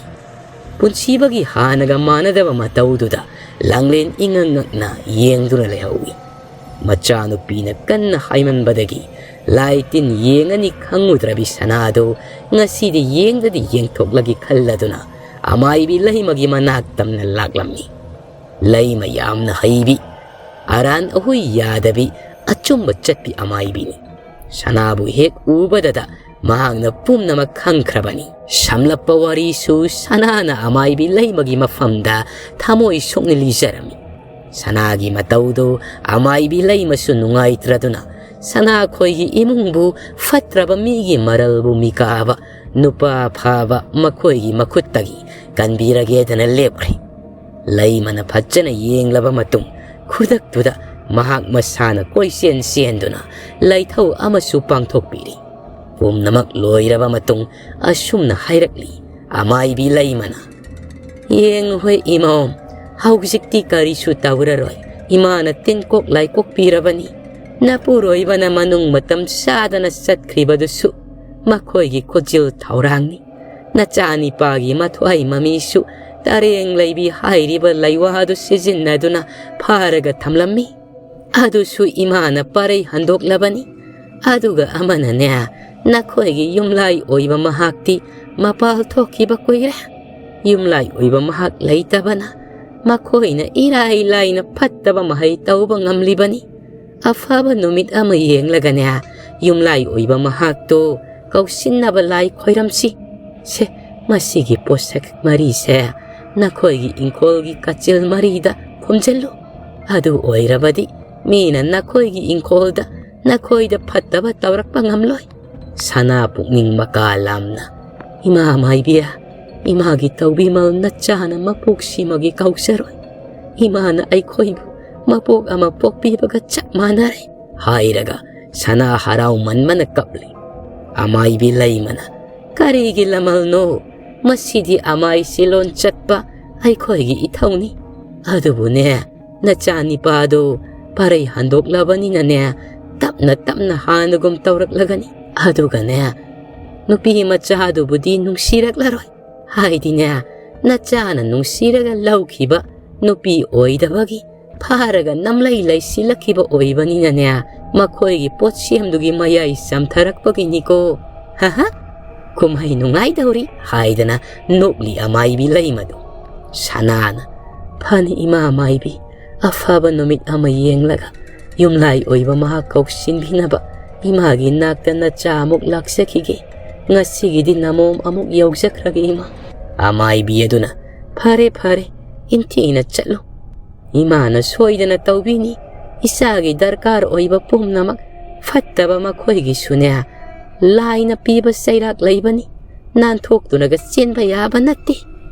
ꯄꯨꯟꯁꯤꯕꯒꯤ ꯍꯥꯟꯅꯒ ꯃꯥꯟꯅꯗꯕ ꯃꯇꯧꯗꯨꯗ ꯂꯥꯡꯂꯦꯟ ꯏꯉꯛ ꯉꯛꯅ ꯌꯦꯡꯗꯨꯅ ꯂꯩꯍꯧꯏ꯫ ꯃꯆꯥꯅꯨꯄꯤꯅ ꯀꯟꯅ ꯍꯥꯏꯃꯟꯕꯗꯒꯤ ꯂꯥꯏ ꯇꯤꯟ ꯌꯦꯡꯉꯅꯤ ꯈꯪꯉꯨꯗ꯭ꯔꯕꯤ ꯁꯅꯥꯗꯨ ꯉꯁꯤꯗꯤ ꯌꯦꯡꯗꯗꯤ ꯌꯦꯡꯊꯣꯛꯂꯒꯦ ꯈꯜꯂꯗꯨꯅ ꯑꯃꯥꯏꯕꯤ ꯂꯩꯃꯒꯤ ꯃꯅꯥꯛ ꯇꯝꯅ ꯂꯥꯛꯂꯝꯃꯤ꯫ ꯂꯩꯃ ꯌꯥꯝꯅ ꯍꯩꯕꯤ, ꯑꯔꯥꯟ ꯑꯍꯨꯏ ꯌꯥꯗꯕꯤ, ꯑꯆꯨꯝꯕ ꯆꯠꯄꯤ ꯑꯃꯥꯏꯕꯤꯅꯤ꯫ ꯁꯅꯥꯕꯨ ꯍꯦꯛ ꯎꯕꯗꯗ ꯃꯍꯥꯛꯅ ꯄꯨꯝꯅꯃꯛ ꯈꯪꯈ꯭ꯔꯕꯅꯤ꯫ ꯁꯝꯂꯞꯄ ꯋꯥꯔꯤꯁꯨ ꯁꯅꯥꯅ ꯑꯃꯥꯏꯕꯤ ꯂꯩꯃꯒꯤ ꯃꯐꯝꯗ ꯊꯃꯣꯏ ꯁꯣꯛꯅ ꯂꯤꯖꯔꯝꯃꯤ꯫ ꯁꯅꯥꯒꯤ ꯃꯇꯧꯗꯨ ꯑꯃꯥꯏꯕꯤ ꯂꯩꯃꯁꯨ ꯅꯨꯡꯉꯥꯏꯇ꯭ꯔꯗꯨꯅ ꯁꯅꯥꯈꯣꯏꯒꯤ ꯏꯃꯨꯡꯕꯨ ꯐꯠꯇ꯭ꯔꯕ ꯃꯤꯒꯤ ꯃꯔꯜꯕꯨ ꯃꯤꯀꯥꯕ ꯅꯨꯄꯥ ꯐꯥꯕ ꯃꯈꯣꯏꯒꯤ ꯃꯈꯨꯠꯇꯒꯤ ꯀꯟꯕꯤꯔꯒꯦꯗꯅ ꯂꯦꯞꯈ꯭ꯔꯦ꯫ ꯂꯩꯃꯅ ꯐꯖꯅ ꯌꯦꯡꯂꯕ ꯃꯇꯨꯡ ꯈꯨꯗꯛꯇꯨꯗ ꯃꯍꯥꯛ ꯃꯁꯥꯅ ꯀꯣꯏꯆꯦꯟ ꯆꯦꯟꯗꯨꯅ ꯂꯥꯏꯊꯧ ꯑꯃꯁꯨ ꯄꯥꯡꯊꯣꯛꯄꯤꯔꯤ꯫ ꯄꯨꯝꯅꯃꯛ ꯂꯣꯏꯔꯕ ꯃꯇꯨꯡ ꯑꯁꯨꯝꯅ ꯍꯥꯏꯔꯛꯂꯤ ꯑꯃꯥꯏꯕꯤ ꯂꯩꯃꯅ, "ꯌꯦꯡꯉꯨꯍꯦ ꯏꯃꯧ, ꯍꯧꯖꯤꯛꯇꯤ ꯀꯔꯤꯁꯨ ꯇꯧꯔꯔꯣꯏ꯫ ꯏꯃꯥꯅ ꯇꯤꯟꯀꯣꯛ ꯂꯥꯏꯀꯣꯛꯄꯤꯔꯕꯅꯤ꯫ ꯅꯄꯨꯔꯣꯏꯕꯅ ꯃꯅꯨꯡ ꯃꯇꯝ ꯆꯥꯗꯅ ꯆꯠꯈ꯭ꯔꯤꯕꯗꯨꯁꯨ ꯃꯈꯣꯏꯒꯤ ꯈꯨꯖꯤꯜ ꯊꯧꯔꯥꯡꯅꯤ꯫ ꯅꯆꯥꯅꯤꯄꯥꯒꯤ ꯃꯊ꯭ꯋꯥꯏ ꯃꯃꯤꯁꯨ ꯇꯔꯦꯡ ꯂꯩꯕꯤ ꯍꯥꯏꯔꯤꯕ ꯂꯩꯋꯥꯗꯨ ꯁꯤꯖꯤꯟꯅꯗꯨꯅ ꯐꯥꯔꯒ ꯊꯝꯂꯝꯃꯤ꯫ ꯑꯗꯨꯁꯨ ꯏꯃꯥꯅ ꯄꯔꯩ ꯍꯟꯗꯣꯛꯂꯕꯅꯤ꯫ ꯑꯗꯨꯒ ꯑꯃꯅꯅꯦ, ꯅꯈꯣꯏꯒꯤ ꯌꯨꯝꯂꯥꯏ ꯑꯣꯏꯕ ꯃꯍꯥꯛꯇꯤ ꯃꯄꯥꯜ ꯊꯣꯛꯈꯤꯕ ꯀꯨꯏꯔꯦ꯫ ꯌꯨꯝꯂꯥꯏ ꯑꯣꯏꯕ ꯃꯍꯥꯛ ꯂꯩꯇꯕꯅ ꯃꯈꯣꯏꯅ ꯏꯔꯥꯏ ꯂꯥꯏꯅ ꯐꯠꯇꯕ ꯃꯍꯩ ꯇꯧꯕ ꯉꯝꯂꯤꯕꯅꯤ꯫ ꯑꯐꯕ ꯅꯨꯃꯤꯠ ꯑꯃ ꯌꯦꯡꯂꯒꯅꯦ, ꯌꯨꯝꯂꯥꯏ ꯑꯣꯏꯕ ꯃꯍꯥꯛꯇꯨ ꯀꯧꯁꯤꯟꯅꯕ ꯂꯥꯏ ꯈꯣꯏꯔꯝꯁꯤ꯫ ꯁꯦ, ꯃꯁꯤꯒꯤ ꯄꯣꯠꯁꯛ ꯃꯔꯤꯁꯦ ꯅꯈꯣꯏꯒꯤ ꯏꯪꯈꯣꯜꯒꯤ ꯀꯥꯆꯤꯜ ꯃꯔꯤꯗ ꯈꯣꯝꯖꯤꯜꯂꯨ꯫ ꯑꯗꯨ ꯑꯣꯏꯔꯕꯗꯤ ꯃꯤꯅ ꯅꯈꯣꯏꯒꯤ ꯏꯪꯈꯣꯜꯗ ꯅꯈꯣꯏꯗ ꯐꯠꯇꯕ ꯇꯧꯔꯛꯄ ꯉꯝꯂꯣꯏ꯫" ꯁꯅꯥ ꯄꯨꯛꯅꯤꯡ ꯃꯀꯥ ꯂꯥꯝꯅ, "ꯏꯃꯥ ꯃꯥꯏꯕꯤ, ꯏꯃꯥꯒꯤ ꯇꯧꯕꯤꯃꯜ ꯅꯆꯥꯅ ꯃꯄꯣꯛꯁꯤꯃꯒꯤ ꯀꯥꯎꯖꯔꯣꯏ꯫ ꯏꯃꯥꯅ ꯑꯩꯈꯣꯏꯕꯨ ꯃꯄꯣꯛ ꯑꯃ ꯄꯣꯛꯄꯤꯕꯒ ꯆꯞ ꯃꯥꯟꯅꯔꯦ" ꯍꯥꯏꯔꯒ ꯁꯅꯥ ꯍꯔꯥꯎꯃꯟꯕꯅ ꯀꯞꯂꯤ꯫ ꯑꯃꯥꯏꯕꯤ ꯂꯩꯃꯅ, "ꯀꯔꯤꯒꯤ ꯂꯃꯜꯅꯣ? ꯃꯁꯤꯗꯤ ꯑꯃꯥꯏ ꯁꯤꯂꯣꯟ ꯆꯠꯄ ꯑꯩꯈꯣꯏꯒꯤ ꯏꯊꯧꯅꯤ꯫ ꯑꯗꯨꯕꯨꯅꯦ, ꯅꯆꯥꯅꯤꯄꯥꯗꯨ ꯄꯔꯩ ꯍꯟꯗꯣꯛꯂꯕꯅꯤꯅꯅꯦ, ꯇꯞꯅ ꯇꯞꯅ ꯍꯥꯟꯅꯒꯨꯝ ꯇꯧꯔꯛꯂꯒꯅꯤ꯫ ꯑꯗꯨꯒꯅꯦ, ꯅꯨꯄꯤ ꯃꯆꯥꯗꯨꯕꯨꯗꯤ ꯅꯨꯡꯁꯤꯔꯛꯂꯔꯣꯏ꯫ ꯍꯥꯏꯗꯤꯅꯦ, ꯅꯆꯥꯅ ꯅꯨꯡꯁꯤꯔꯒ ꯂꯧꯈꯤꯕ ꯅꯨꯄꯤ ꯑꯣꯏꯗꯕꯒꯤ ꯐꯥꯔꯒ ꯅꯝꯂꯩ ꯂꯩꯁꯤꯜꯂꯛꯈꯤꯕ ꯑꯣꯏꯕꯅꯤꯅꯅꯦ, ꯃꯈꯣꯏꯒꯤ ꯄꯣꯠꯁꯦꯝꯗꯨꯒꯤ ꯃꯌꯥꯏ ꯆꯝꯊꯔꯛꯄꯒꯤꯅꯤꯀꯣ꯫ ꯍꯥꯍꯥ, ꯀꯨꯝꯍꯩ ꯅꯨꯡꯉꯥꯏꯗꯧꯔꯤ ꯍꯥꯏꯗꯅ ꯅꯣꯛꯂꯤ ꯑꯃꯥꯏꯕꯤ ꯂꯩꯃꯗꯨ꯫ ꯁꯅꯥꯅ, "ꯐꯅꯤ ꯏꯃꯥ ꯃꯥꯏꯕꯤ, ꯑꯐꯕ ꯅꯨꯃꯤꯠ ꯑꯃ ꯌꯦꯡꯂꯒ ꯌꯨꯝꯂꯥꯏ ꯑꯣꯏꯕ ꯃꯍꯥꯛ ꯀꯧꯁꯤꯟꯕꯤꯅꯕ ꯏꯃꯥꯒꯤ ꯅꯥꯛꯇ ꯅꯆꯥ ꯑꯃꯨꯛ ꯂꯥꯛꯆꯈꯤꯒꯦ꯫ ꯉꯁꯤꯒꯤꯗꯤ ꯅꯃꯣꯝ ꯑꯃꯨꯛ ꯌꯧꯖꯈ꯭ꯔꯒꯦ ꯏꯃꯥ꯫" ꯑꯃꯥꯏꯕꯤ ꯑꯗꯨꯅ, "ꯐꯔꯦ ꯐꯔꯦ, ꯏꯟꯊꯤꯅ ꯆꯠꯂꯨ꯫ ꯏꯃꯥꯅ ꯁꯣꯏꯗꯅ ꯇꯧꯕꯤꯅꯤ꯫ ꯏꯆꯥꯒꯤ ꯗꯔꯀꯥꯔ ꯑꯣꯏꯕ ꯄꯨꯝꯅꯃꯛ, ꯐꯠꯇꯕ ꯃꯈꯣꯏꯒꯤꯁꯨꯅꯦ, ꯂꯥꯏꯅ ꯄꯤꯕ ꯆꯩꯔꯥꯛ ꯂꯩꯕꯅꯤ꯫ ꯅꯥꯟꯊꯣꯛꯇꯨꯅꯒ ꯆꯦꯟꯕ ꯌꯥꯕ ꯅꯠꯇꯦ꯫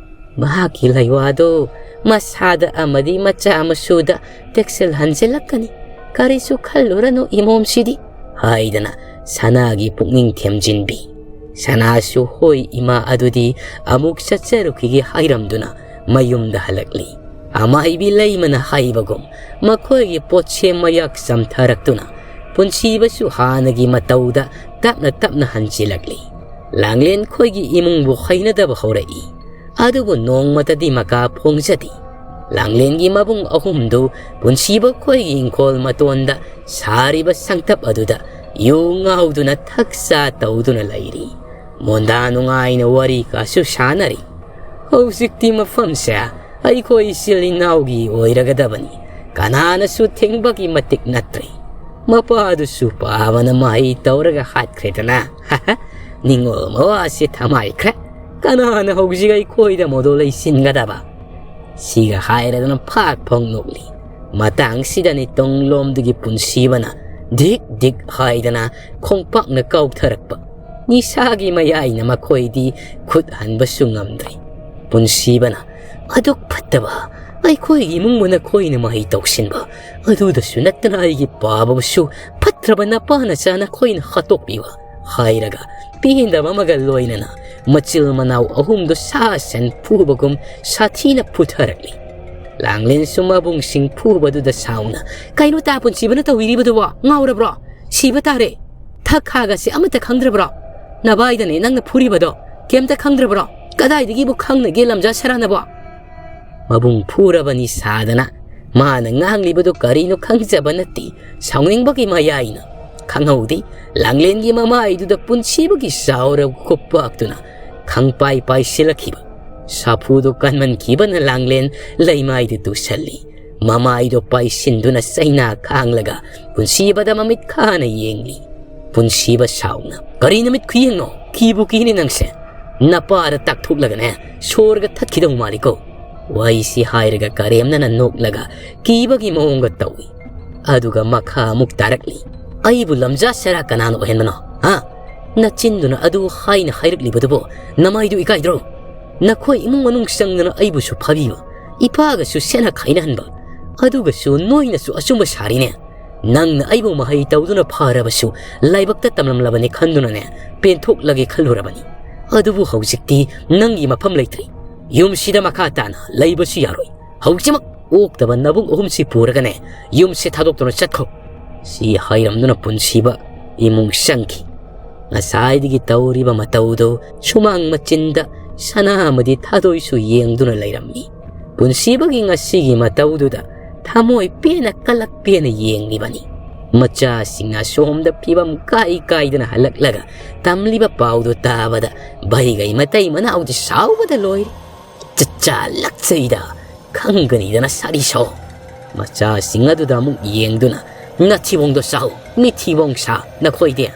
ꯃꯍꯥꯛꯀꯤ ꯂꯩꯋꯥꯗꯣ ꯃꯁꯥꯗ ꯑꯃꯗꯤ ꯃꯆꯥ ꯃꯁꯨꯗ ꯇꯦꯛꯁꯤꯜꯍꯟꯖꯤꯜꯂꯛꯀꯅꯤ꯫ ꯀꯔꯤꯁꯨ ꯈꯜꯂꯨꯔꯅꯨ ꯏꯃꯣꯝꯁꯤꯗꯤ" ꯍꯥꯏꯗꯅ ꯁꯅꯥꯒꯤ ꯄꯨꯛꯅꯤꯡ ꯊꯦꯝꯖꯤꯟꯕꯤ꯫ ꯁꯅꯥꯁꯨ "ꯍꯣꯏ ꯏꯃꯥ, ꯑꯗꯨꯗꯤ ꯑꯃꯨꯛ ꯆꯠꯆꯔꯨꯈꯤꯒꯦ" ꯍꯥꯏꯔꯝꯗꯨꯅ ꯃꯌꯨꯝꯗ ꯍꯜꯂꯛꯂꯤ꯫ ꯑꯃꯥꯏꯕꯤ ꯂꯩꯃꯅ ꯍꯥꯏꯕꯒꯨꯝ ꯃꯈꯣꯏꯒꯤ ꯄꯣꯠꯁꯦꯝ ꯃꯌꯥꯛ ꯆꯝꯊꯔꯛꯇꯨꯅ ꯄꯨꯟꯁꯤꯕꯁꯨ ꯍꯥꯟꯅꯒꯤ ꯃꯇꯧꯗ ꯇꯞꯅ ꯇꯞꯅ ꯍꯟꯖꯤꯜꯂꯛꯂꯤ꯫ ꯂꯥꯡꯂꯦꯟ ꯈꯣꯏꯒꯤ ꯏꯃꯨꯡꯕꯨ ꯍꯩꯅꯗꯕ ꯍꯧꯔꯛꯏ꯫ ꯑꯗꯨꯕꯨ ꯅꯣꯡꯃꯇꯗꯤ ꯃꯀꯥ ꯐꯣꯡꯖꯗꯦ꯫ ꯂꯥꯡꯂꯦꯟꯒꯤ ꯃꯕꯨꯡ ꯑꯍꯨꯝꯗꯨ ꯄꯨꯟꯁꯤꯕ ꯈꯣꯏꯒꯤ ꯏꯪꯈꯣꯜ ꯃꯇꯣꯟꯗ ꯁꯥꯔꯤꯕ ꯁꯪꯇꯞ ꯑꯗꯨꯗ ꯌꯨ ꯉꯥꯎꯗꯨꯅ ꯊꯛ ꯆꯥ ꯇꯧꯗꯨꯅ ꯂꯩꯔꯤ꯫ ꯃꯣꯟꯗꯥ ꯅꯨꯡꯉꯥꯏꯅ ꯋꯥꯔꯤ ꯀꯥꯁꯨ ꯁꯥꯟꯅꯔꯤ꯫ "ꯍꯧꯖꯤꯛꯇꯤ ꯃꯐꯝꯁꯦ ꯑꯩꯈꯣꯏ ꯏꯆꯤꯜ ꯏꯅꯥꯎꯒꯤ ꯑꯣꯏꯔꯒꯗꯕꯅꯤ꯫ ꯀꯅꯥꯅꯁꯨ ꯊꯤꯡꯕꯒꯤ ꯃꯇꯤꯛ ꯅꯠꯇ꯭ꯔꯦ꯫ ꯃꯄꯥꯗꯨꯁꯨ ꯄꯥꯕꯅ ꯃꯍꯩ ꯇꯧꯔꯒ ꯍꯥꯠꯈ꯭ꯔꯦꯗꯅ꯫ ꯅꯤꯡꯉꯣꯜ ꯃꯋꯥꯁꯦ ꯊꯃꯥꯏꯈ꯭ꯔꯦ꯫ ꯀꯅꯥꯅ ꯍꯧꯖꯤꯛ ꯑꯩꯈꯣꯏꯗ ꯃꯣꯗꯣ ꯂꯩꯁꯤꯟꯒꯗꯕ?" ꯁꯤꯒ ꯍꯥꯏꯔꯗꯨꯅ ꯐꯥꯛ ꯐꯥꯎ ꯅꯣꯛꯂꯤ꯫ ꯃꯇꯥꯡꯁꯤꯗꯅꯤ ꯇꯨꯡꯂꯣꯝꯗꯒꯤ ꯄꯨꯟꯁꯤꯕꯅ ꯙꯤꯛ ꯙꯤꯛ ꯍꯥꯏꯗꯅ ꯈꯣꯡꯄꯥꯛꯅ ꯀꯥꯎꯊꯔꯛꯄ꯫ ꯅꯤꯁꯥꯒꯤ ꯃꯌꯥꯏꯅ ꯃꯈꯣꯏꯗꯤ ꯈꯨꯠ ꯍꯟꯕꯁꯨ ꯉꯝꯗ꯭ꯔꯦ꯫ ꯄꯨꯟꯁꯤꯕꯅ, "ꯑꯗꯨꯛ ꯐꯠꯇꯕ ꯑꯩꯈꯣꯏꯒꯤ ꯏꯃꯨꯡꯕꯨ ꯅꯈꯣꯏꯅ ꯃꯍꯩ ꯇꯧꯁꯤꯟꯕ, ꯑꯗꯨꯗꯁꯨ ꯅꯠꯇꯅ ꯑꯩꯒꯤ ꯄꯥꯕꯕꯨꯁꯨ ꯐꯠꯇ꯭ꯔꯕ ꯅꯄꯥ ꯅꯆꯥ ꯅꯈꯣꯏꯅ ꯍꯥꯠꯇꯣꯛꯄꯤꯕ" ꯍꯥꯏꯔꯒ ꯄꯦꯟꯗꯕ ꯑꯃꯒ ꯂꯣꯏꯅꯅ ꯃꯆꯤꯜ ꯃꯅꯥꯎ ꯑꯍꯨꯝꯗꯨ ꯁꯥ ꯁꯟ ꯐꯨꯕꯒꯨꯝ ꯁꯥꯊꯤꯅ ꯐꯨꯊꯔꯛꯂꯤ꯫ ꯂꯥꯡꯂꯦꯟꯁꯨ ꯃꯕꯨꯡꯁꯤꯡ ꯐꯨꯕꯗꯨꯗ ꯁꯥꯎꯅ, "ꯀꯩꯅꯣ ꯇꯥ ꯄꯨꯟꯁꯤꯕꯅ ꯇꯧꯕꯤꯔꯤꯕꯗꯨꯕꯣ? ꯉꯥꯎꯔꯕ꯭ꯔꯣ? ꯁꯤꯕ ꯇꯥꯔꯦ꯫ ꯊꯛ ꯈꯥꯒꯁꯦ ꯑꯃꯠꯇ ꯈꯪꯗ꯭ꯔꯕ꯭ꯔꯣ? ꯅꯕꯥꯏꯗꯅꯦ ꯅꯪꯅ ꯐꯨꯔꯤꯕꯗꯣ꯫ ꯀꯩꯝꯇ ꯈꯪꯗ꯭ꯔꯕ꯭ꯔꯣ? ꯀꯗꯥꯏꯗꯒꯤꯕꯨ ꯈꯪꯅꯒꯦ ꯂꯝꯖꯥ ꯁꯔꯥꯅꯕꯣ? ꯃꯕꯨꯡ ꯐꯨꯔꯕꯅꯤ ꯁꯥꯗꯅ ꯃꯥꯅ ꯉꯥꯡꯂꯤꯕꯗꯨ ꯀꯔꯤꯅꯣ ꯈꯪꯖꯕ ꯅꯠꯇꯦ꯫ ꯁꯥꯎꯅꯤꯡꯕꯒꯤ ꯃꯌꯥꯏꯅ ꯈꯪꯍꯧꯗꯦ, ꯂꯥꯡꯂꯦꯟꯒꯤ ꯃꯃꯥꯏꯗꯨꯗ ꯄꯨꯟꯁꯤꯕꯒꯤ ꯆꯥꯎꯔꯕ ꯈꯨꯄꯥꯛꯇꯨꯅ ꯈꯪꯄꯥꯏ ꯄꯥꯏꯁꯤꯜꯂꯛꯈꯤꯕ꯫ ꯁꯥꯐꯨꯗꯨ ꯀꯟꯃꯟꯈꯤꯕꯅ ꯂꯥꯡꯂꯦꯟ ꯂꯩꯃꯥꯏꯗꯨ ꯇꯨꯁꯜꯂꯤ꯫ ꯃꯃꯥꯏꯗꯨ ꯄꯥꯏꯁꯤꯟꯗꯨꯅ ꯆꯩꯅꯥ ꯈꯥꯡꯂꯒ ꯄꯨꯟꯁꯤꯕꯗ ꯃꯃꯤꯠ ꯈꯥꯅ ꯌꯦꯡꯂꯤ꯫ ꯄꯨꯟꯁꯤꯕ ꯁꯥꯎꯅ, "ꯀꯔꯤ ꯅꯨꯃꯤꯠ ꯈꯨꯌꯦꯡꯅꯣ? ꯀꯤꯕꯨ ꯀꯤꯅꯦ ꯅꯪꯁꯦ꯫ ꯅꯄꯥꯗ ꯇꯥꯛꯊꯣꯛꯂꯒꯅꯦ ꯁꯣꯔꯒ ꯊꯠꯈꯤꯗꯧ ꯃꯥꯜꯂꯤꯀꯣ"꯫ ꯋꯥꯍꯩꯁꯤ ꯍꯥꯏꯔꯒ ꯀꯔꯦꯝꯅꯅ ꯅꯣꯛꯂꯒ ꯀꯤꯕꯒꯤ ꯃꯑꯣꯡꯒ ꯇꯧꯏ꯫ ꯑꯗꯨꯒ ꯃꯈꯥ ꯑꯃꯨꯛ ꯇꯥꯔꯛꯂꯤ, "ꯑꯩꯕꯨ ꯂꯝꯖꯥ ꯁꯦꯔꯥ ꯀꯅꯥꯅ ꯑꯣꯏꯍꯟꯕꯅꯣ? ꯍꯥ? ꯅꯆꯤꯟꯗꯨꯅ ꯑꯗꯨ ꯍꯥꯏꯅ ꯍꯥꯏꯔꯛꯂꯤꯕꯗꯨꯕꯨ ꯅꯃꯥꯏꯗꯨ ꯏꯀꯥꯏꯗ꯭ꯔꯣ? ꯅꯈꯣꯏ ꯏꯃꯨꯡ ꯃꯅꯨꯡ ꯆꯪꯗꯅ ꯑꯩꯕꯨꯁꯨ ꯐꯥꯕꯤꯕ, ꯏꯄꯥꯒꯁꯨ ꯁꯦꯟꯅ ꯈꯥꯏꯅꯍꯟꯕ, ꯑꯗꯨꯒꯁꯨ ꯅꯣꯏꯅꯁꯨ ꯑꯆꯨꯝꯕ ꯁꯥꯔꯤꯅꯦ꯫ ꯅꯪꯅ ꯑꯩꯕꯨ ꯃꯍꯩ ꯇꯧꯗꯨꯅ ꯐꯔꯕꯁꯨ ꯂꯥꯏꯕꯛꯇ ꯇꯝꯂꯝꯂꯕꯅꯤ ꯈꯟꯗꯨꯅꯅꯦ ꯄꯦꯟꯊꯣꯛꯂꯒꯦ ꯈꯜꯂꯨꯔꯕꯅꯤ꯫ ꯑꯗꯨꯕꯨ ꯍꯧꯖꯤꯛꯇꯤ ꯅꯪꯒꯤ ꯃꯐꯝ ꯂꯩꯇ꯭ꯔꯦ꯫ ꯌꯨꯝꯁꯤꯗ ꯃꯈꯥ ꯇꯥꯅ ꯂꯩꯕꯁꯨ ꯌꯥꯔꯣꯏ꯫ ꯍꯧꯖꯤꯛꯃꯛ ꯑꯣꯛꯇꯕ ꯅꯕꯨꯡ ꯑꯍꯨꯝꯁꯤ ꯄꯨꯔꯒꯅꯦ ꯌꯨꯝꯁꯦ ꯊꯥꯗꯣꯛꯇꯨꯅ ꯆꯠꯈꯣ"꯫ ꯁꯤ ꯍꯥꯏꯔꯝꯗꯨꯅ ꯄꯨꯟꯁꯤꯕ ꯏꯃꯨꯡ ꯆꯪꯈꯤ꯫ ꯉꯁꯥꯏꯗꯒꯤ ꯇꯧꯔꯤꯕ ꯃꯇꯧꯗꯨ ꯁꯨꯃꯥꯡ ꯃꯆꯤꯟꯗ ꯁꯅꯥꯃꯗꯤ ꯊꯥꯗꯣꯏꯁꯨ ꯌꯦꯡꯗꯨꯅ ꯂꯩꯔꯝꯃꯤ꯫ ꯄꯨꯟꯁꯤꯕꯒꯤ ꯉꯁꯤꯒꯤ ꯃꯇꯧꯗꯨꯗ ꯊꯃꯣꯏ ꯄꯦꯟꯅ ꯀꯂꯛ ꯄꯦꯟꯅ ꯌꯦꯡꯂꯤꯕꯅꯤ꯫ ꯃꯆꯥꯁꯤꯡꯅ ꯑꯁꯣꯝꯗ ꯐꯤꯕꯝ ꯀꯥꯏ ꯀꯥꯏꯗꯅ ꯍꯜꯂꯛꯂꯒ ꯇꯝꯂꯤꯕ ꯄꯥꯎꯗꯨ ꯇꯥꯕꯗ ꯕꯩꯒꯩ ꯃꯇꯩ ꯃꯅꯥꯎꯗꯤ ꯁꯥꯎꯕꯗ ꯂꯣꯏꯔꯦ꯫ "ꯆꯠꯆꯥ ꯂꯛꯆꯩꯗ, ꯈꯪꯒꯅꯤꯗꯅ ꯁꯥꯔꯤ ꯁꯥꯎ"꯫ ꯃꯆꯥꯁꯤꯡ ꯑꯗꯨꯗ ꯑꯃꯨꯛ ꯌꯦꯡꯗꯨꯅ, "ꯅꯊꯤꯕꯣꯡꯗꯣ ꯆꯥꯎ, ꯃꯤꯊꯤꯕꯣꯡ ꯁꯥ ꯅꯈꯣꯏꯗꯤ"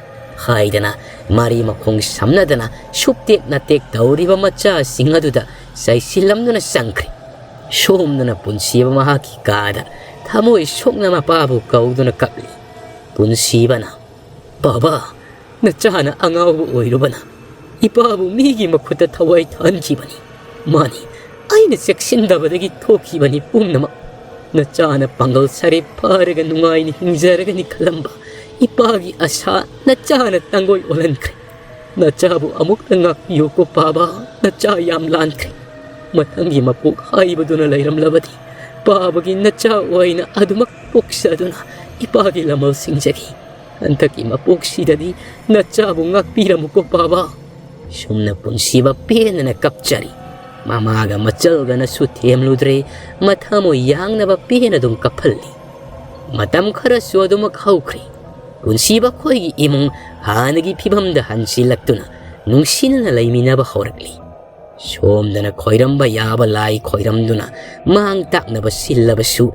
ꯍꯥꯏꯗꯅ ꯃꯔꯤ ꯃꯈꯣꯡ ꯁꯝꯅꯗꯅ ꯁꯨꯞꯇꯦꯛ ꯅꯥꯇꯦꯛ ꯇꯧꯔꯤꯕ ꯃꯆꯥꯁꯤꯡ ꯑꯗꯨꯗ ꯆꯩꯁꯤꯜꯂꯝꯗꯨꯅ ꯆꯪꯈ꯭ꯔꯦ꯫ ꯁꯣꯝꯗꯅ ꯄꯨꯟꯁꯤꯕ ꯃꯍꯥꯛꯀꯤ ꯀꯥꯗ ꯊꯃꯣꯏ ꯁꯣꯛꯅ ꯃꯄꯥꯕꯨ ꯀꯧꯗꯨꯅ ꯀꯞꯂꯤ꯫ ꯄꯨꯟꯁꯤꯕꯅ, "ꯕꯥꯕꯥ, ꯅꯆꯥꯅ ꯑꯉꯥꯎꯕ ꯑꯣꯏꯔꯨꯕꯅ ꯏꯄꯥꯕꯨ ꯃꯤꯒꯤ ꯃꯈꯨꯠꯇ ꯊꯋꯥꯏ ꯊꯥꯍꯟꯈꯤꯕꯅꯤ꯫ ꯃꯥꯅꯤ, ꯑꯩꯅ ꯆꯦꯛꯁꯤꯟꯗꯕꯗꯒꯤ ꯊꯣꯛꯈꯤꯕꯅꯤ ꯄꯨꯝꯅꯃꯛ꯫ ꯅꯆꯥꯅ ꯄꯥꯡꯒꯜ ꯁꯥꯔꯦ ꯐꯥꯔꯒ ꯅꯨꯡꯉꯥꯏꯅ ꯍꯤꯡꯖꯔꯒꯅꯤ ꯈꯜꯂꯝꯕ ꯏꯄꯥꯒꯤ ꯑꯁꯥ ꯅꯆꯥꯅ ꯇꯥꯡꯒꯣꯏ ꯑꯣꯜꯍꯟꯈ꯭ꯔꯦ꯫ ꯅꯆꯥꯕꯨ ꯑꯃꯨꯛꯇ ꯉꯥꯛꯄꯤꯌꯨꯀꯣ ꯄꯥꯕ, ꯅꯆꯥ ꯌꯥꯝ ꯂꯥꯟꯈ꯭ꯔꯦ꯫ ꯃꯊꯪꯒꯤ ꯃꯄꯣꯛ ꯍꯥꯏꯕꯗꯨꯅ ꯂꯩꯔꯝꯂꯕꯗꯤ ꯄꯥꯕꯒꯤ ꯅꯆꯥ ꯑꯣꯏꯅ ꯑꯗꯨꯃꯛ ꯄꯣꯛꯆꯗꯨꯅ ꯏꯄꯥꯒꯤ ꯂꯃꯜ ꯁꯤꯡꯖꯒꯦ꯫ ꯍꯟꯗꯛꯀꯤ ꯃꯄꯣꯛꯁꯤꯗꯗꯤ ꯅꯆꯥꯕꯨ ꯉꯥꯛꯄꯤꯔꯝꯃꯨꯀꯣ ꯄꯥꯕ"꯫ ꯁꯨꯝꯅ ꯄꯨꯟꯁꯤꯕ ꯄꯦꯟꯗꯅ ꯀꯞꯆꯔꯤ꯫ ꯃꯃꯥꯒ ꯃꯆꯜꯒꯅꯁꯨ ꯊꯦꯝꯂꯨꯗ꯭ꯔꯦ, ꯃꯊꯃꯣꯏ ꯌꯥꯡꯅꯕ ꯄꯦꯟꯅ ꯑꯗꯨꯝ ꯀꯞꯍꯜꯂꯤ꯫ ꯃꯇꯝ ꯈꯔꯁꯨ ꯑꯗꯨꯃꯛ ꯍꯧꯈ꯭ꯔꯦ꯫ ꯄꯨꯟꯁꯤꯕ ꯑꯩꯈꯣꯏꯒꯤ ꯏꯃꯨꯡ ꯍꯥꯟꯅꯒꯤ ꯐꯤꯕꯝꯗ ꯍꯟꯖꯤꯜꯂꯛꯇꯨꯅ ꯅꯨꯡꯁꯤꯅꯅ ꯂꯩꯃꯤꯟꯅꯕ ꯍꯧꯔꯛꯂꯤ꯫ ꯁꯣꯝꯗꯅ ꯈꯣꯏꯔꯝꯕ ꯌꯥꯕ ꯂꯥꯏ ꯈꯣꯏꯔꯝꯗꯨꯅ ꯃꯥꯡ ꯇꯥꯛꯅꯕ ꯁꯤꯜꯂꯕꯁꯨ